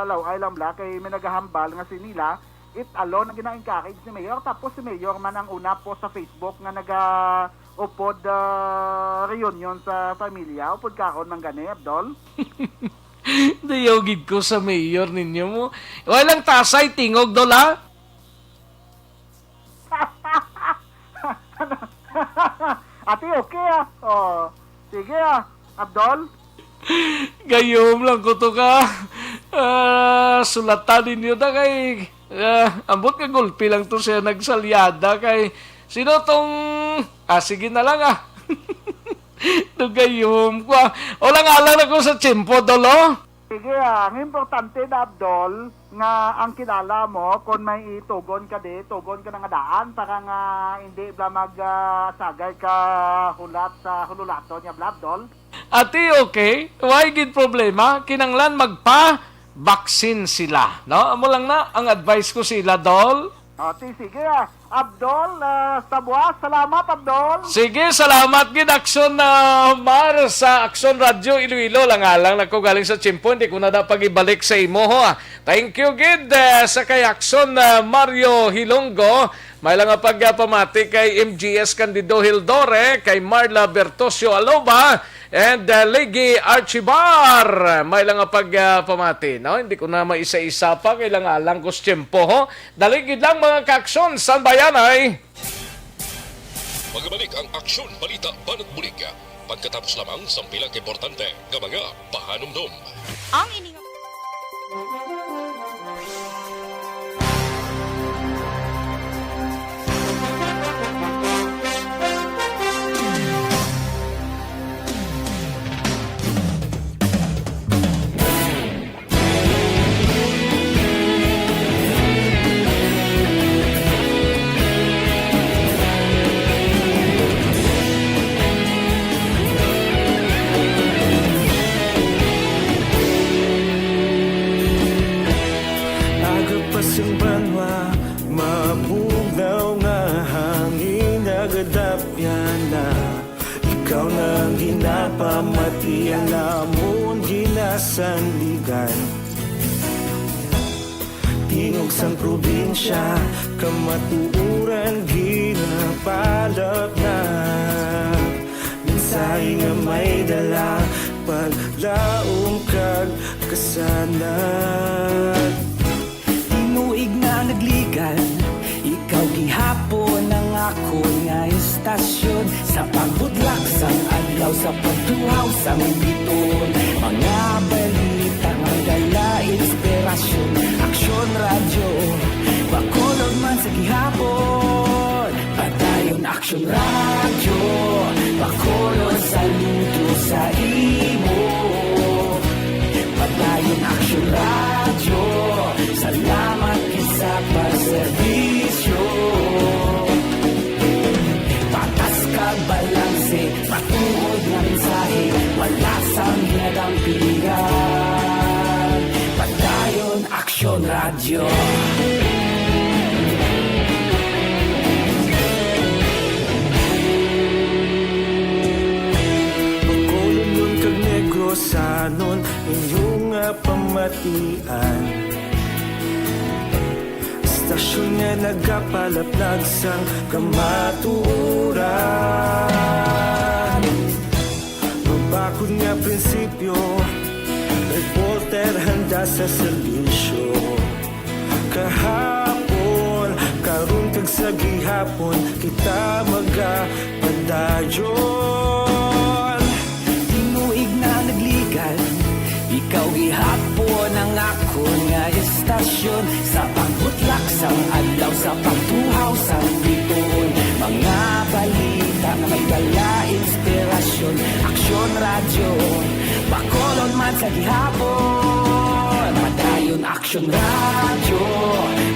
laway lang bla, kay may nagahambal nga si nila, it alone ang gina-encourage ni Mayor. Tapos si Mayor man ang una po sa Facebook nga naga-upod, ah, reunion sa pamilya. Upod karon man gani, Abdol. Dayaw gid ko sa mayor ninyo mo. Wala lang tasay, tingog, Dol, ha? Ati, okay, ah. Oh, sige, ah, Abdol. Gayom lang ko to ka. Ah, sulatan ninyo na kay, ah, ambot nga gulpi lang to siya nagsalyada kay sino tong, ah, sige na lang, ah. Dugayom ko, ah. Wala nga lang ako sa tiyempo, Dol, oh. Sige, ah, ang importante na, Abdol, nga ang kilala mo, kung may itugon ka di, tugon ka na nga daan para nga hindi bla mag, ah, sagay ka hulat sa hululato niya, bla, Abdol. Ati, okay. Why gid problema? Kinanglan magpa-vaccine sila, no? Amo lang na ang advice ko sila, Dol. O, ti, sige, ah. Abdol, ah, sa buwas. Salamat, Abdol. Sige, salamat gid, Aksyon, ah, Mar, sa Aksyon Radyo Iloilo. Lang-alang na ko galing sa tiyempo, hindi ko na da pag-ibalik sa imo, ho, ah. Thank you gid, ah, sa kay Aksyon, ah, Mario Hilonggo. May lang nga pag, ah, pamati kay M G S Candido Hildore, kay Marla Bertosio Aloba, and, ah, Ligi Archibar. May lang nga pag, ah, pamati, no? Hindi ko na maisa-isa pa, kay lang-alang ko sa tiyempo, ho. Dali gid lang, mga ka-Aksyon, Sambayanay. Magabalik ang Aksyon Balita Banat Bulig pagkatapos lamang sang pila ka importante nga mga pahanumdom. Ang ining Aga pa sang banwa, mabugnaw nga hangin nagadapyan na. Ikaw na ang ginapamati, ang lamon ginasandigan. Tingog sang probinsya, kamatuoran ginapalapnag. Mensahe nga may dala, paglaom kag kasanag. Tinuig na nagligad, ikaw gihapon Istasyon sa pagbudlak sang adlaw, sa pagtuhaw sang biton, mga balita nga dala inspirasyon. Aksyon Radyo, Bacolod man sa gihapon. Padayon Aksyon Radyo, Bacolod saludo sa imo. Padayon Aksyon Radyo, salamat gid sa pagserbisyo. Patas kag balanse, matuod nga mensahe, wala sang ginadampigan. Padayon Aksyon Radyo. Bacolodnon kag Negrosanon, inyo nga pamatian. Istasyon nga nagapalaplag sang kamatuoran. Mabakod nga prinsipyo, reporter handa sa serbisyo. Kahapon, karon kag sa gihapon, kita magapadayon. Tinuig na nagligan, ikaw gihapon ang akon nga istasyon. Sa pagbutlak sang adlaw, sa pagtuhaw sang bituon, mga balita nga may dala inspirasyon. Aksyon Radyo, Bacolod man sa gihapon. Padayon Aksyon Radyo,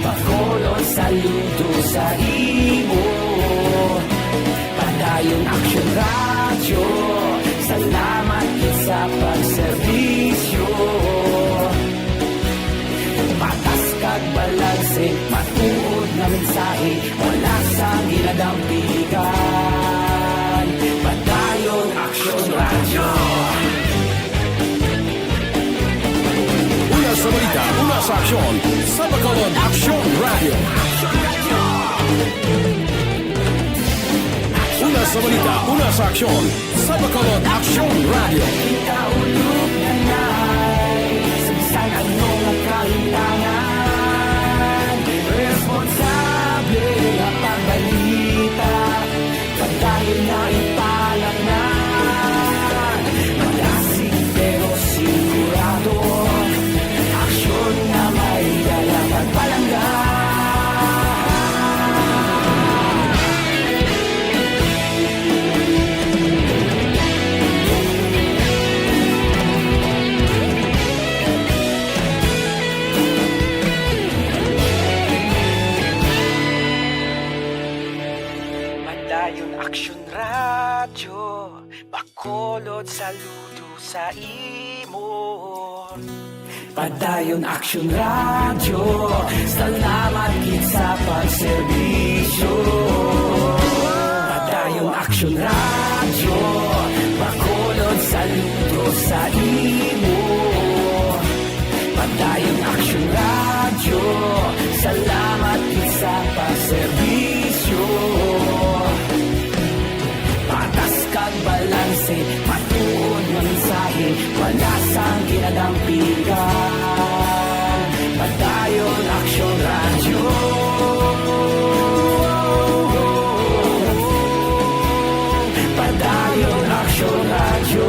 Bacolod saludo sa imo. Padayon Aksyon Radyo, salamat gid sa pagserbisyo. Patas kag balanse, matuod nga mensahe, wala sang ginadampigan. Padayon Aksyon Radyo. Una sa balita, una sa aksyon, sa Bacolod Aksyon Radyo. Una sa balita, una sa aksyon, sa Bacolod Aksyon Radyo. Kita ulog na nay, sa bisan ano nga kahitangan, responsable nga pagbalita. Padayon na ipalangga, malasig pero sigurado. Aksyon nga may dala pagpalangga. Padayon Aksyon Radyo, Bacolod saludo sa imo. Padayon Aksyon Radyo, salamat gid sa pagserbisyo. Padayon Aksyon Radyo, Bacolod saludo sa imo. Padayon Aksyon Radyo, salamat gid sa pagserbisyo. Patas kag balanse, matuod nga mensahe, wala sang ginadampigan. Padayon Aksyon Radyo. Padayon Aksyon Radyo.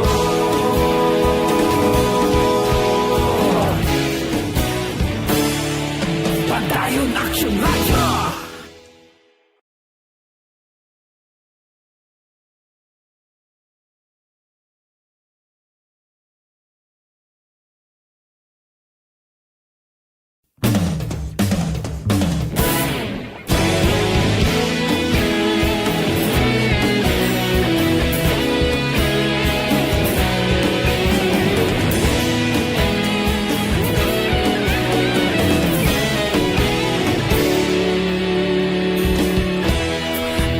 Padayon Aksyon Radyo.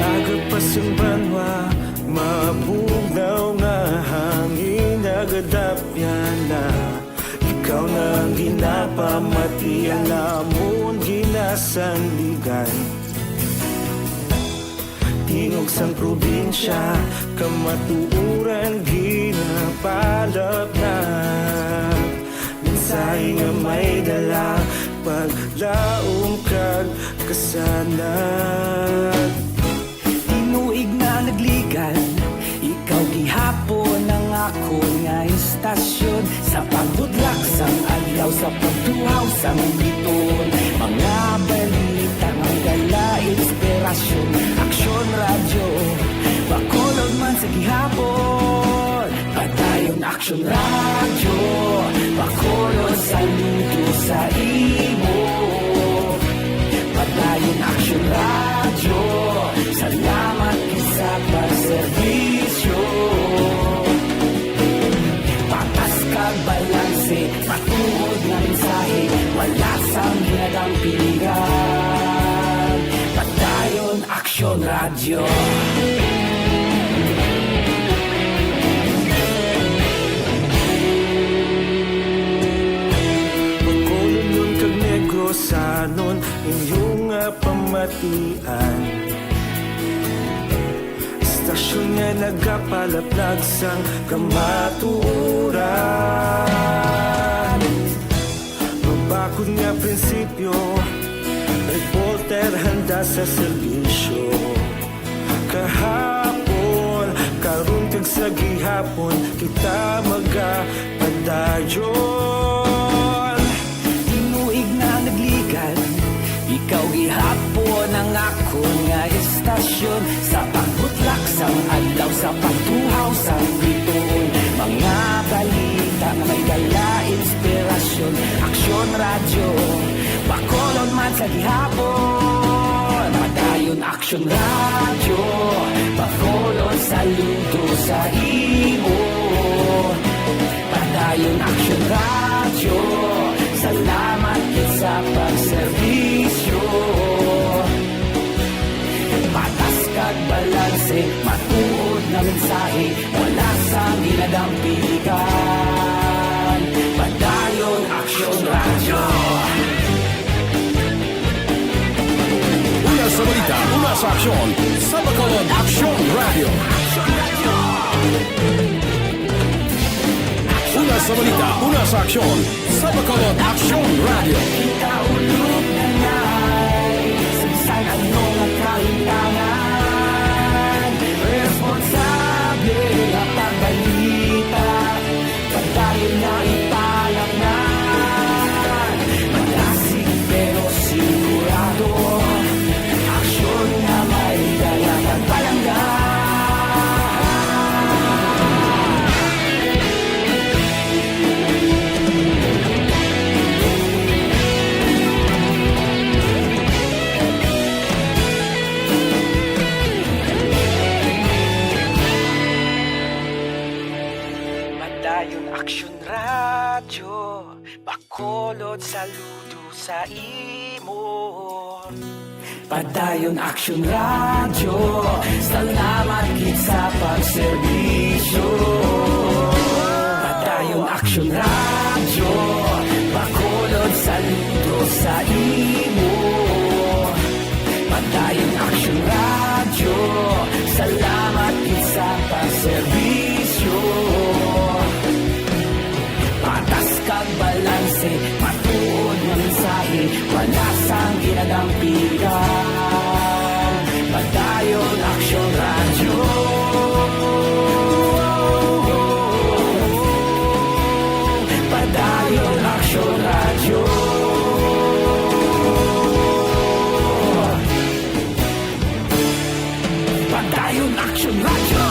Aga pa sang banwa, mabugnaw nga hangin nagadapyan na. Ikaw na ang ginapamati, ang amon ginasandigan. Tingog sang probinsya, kamatuoran ginapalapnap. Mensahe nga may dala, paglaom kag kasanag. Tinuig na Akon nga istasyon, sa pagbudlak sang adlaw, sa pagtuhaw sang biton, mga balita nga may dala inspirasyon. Aksyon Radyo, Bacolod man sa gihapon. Padayon Aksyon Radyo, Bacolod saludo sa imo. Padayon Aksyon Radyo, salamat gid sa pagserbisyo. Patas kag balanse, matuod nga mensahe, wala sang ginadampigan. Padayon Aksyon Radyo. Bacolodnon kag Negrosanon, inyo nga pamatian. Istasyon nga nagapalaplag sang kamatuoran. Mabakod nga prinsipyo, reporter handa sa serbisyo. Kahapon, karon kag sa gihapon, kita magapadayon. Tinuig na nagligad, ikaw gihapon ang akon nga istasyon. Sa pagbutlak sang adlaw, sa pagtuhaw sang bituon, mga balita nga may dala inspirasyon. Aksyon Radyo, Bacolod man sa gihapon. Padayon Aksyon Radyo, Bacolod saludo sa imo. Padayon Aksyon Radyo, salamat gid sa pagserbisyo. Patas kag balanse, matuod nga mensahe, wala sang ginadampigan. Padayon Aksyon Radyo. Una sa balita, una sa aksyon, sa Bacolod Aksyon Radyo. Una sa balita, una sa aksyon, sa Bacolod Aksyon Radyo. Kita ulog na ngay, sa bisan ano nga kahintangan, responsable nga pagbalita. Padayon na ipalaknan, malasig pero sigurado, aksyon nga may dala kag palangga. Padayon Aksyon Radyo, Bacolod saludo sa imo. Padayon Aksyon Radyo, salamat gid sa pagserbisyo. Padayon Aksyon Radyo, Bacolod saludo sa imo. Padayon Aksyon Radyo, salamat gid sa pagserbisyo. Patas kag balanse, matuod nga mensahe, wala sang ginadampigan. Padayon Aksyon Radyo. Padayon Aksyon Radyo. Padayon Aksyon Radyo.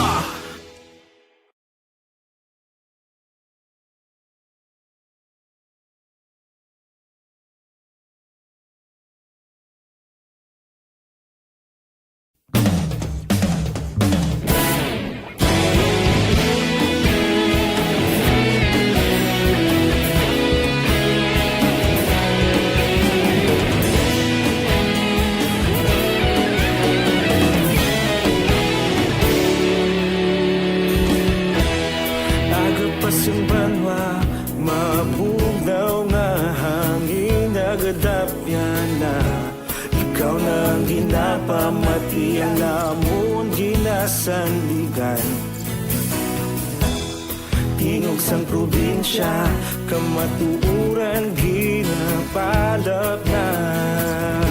Aga pa sing banwa, mabugnaw nga hangin, nagadapyan na. Ikaw na ang ginapamatian, amon ginasandigan. Tingog sang probinsya, kamatuoran ginapalapnap.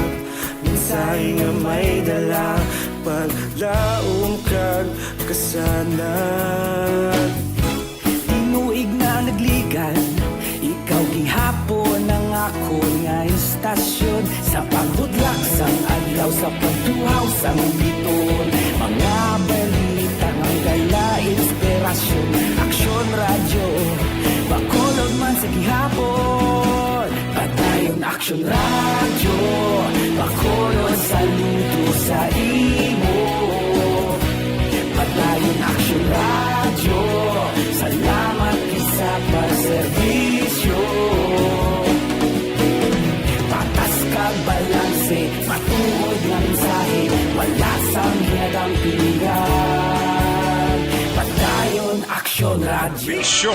Mensahe nga may dala, paglaom kag kasanag. Mga balita nga kay la inspirasyon. Aksyon Radyo, Bacolod man sa gihapon. Padayon Aksyon Radyo, Bacolod saludo sa imo. Padayon Aksyon Radyo, salamat gid sa pagserbisyo. Patas kag balanse, matuod nga mensahe, wala sang hinadampingan. Padayon Aksyon Radyo. Bisyo.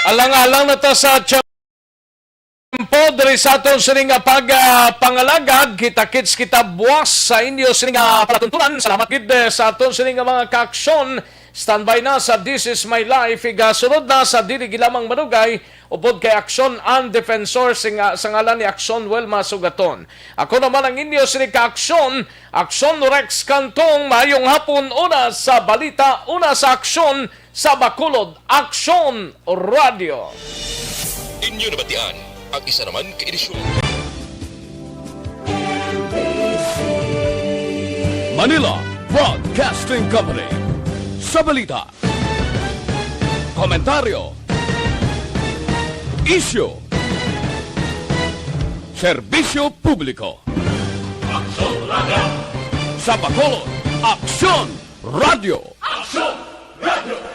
Alang-alang na ta sa tiyempo diri sa aton sini nga pag, ah, pangalagad. Kita-kits kita buwas sa inyo sini nga palatuntunan. Salamat gid, eh, sa aton sini nga mga kaaksyon. Standby na sa This Is My Life. Igasunod na sa Dili Gilamang Madugay upod kay Aksyon ang Defensor sing-, sa ngalan ni Aksyon Wilma Sugaton. Ako naman ang inyo sini ka Aksyon, Aksyon Rex Cantong. Maayong hapon, una sa balita, una sa aksyon, sa Bacolod, Aksyon Radio. Inyo nabatian ang isa naman ka edisyon. Manila Broadcasting Company. Sa balita, komentaryo, isyu, serbisyo publiko. Aksyon Radio. Sa Bacolod, Aksyon Radio. Aksyon Radio.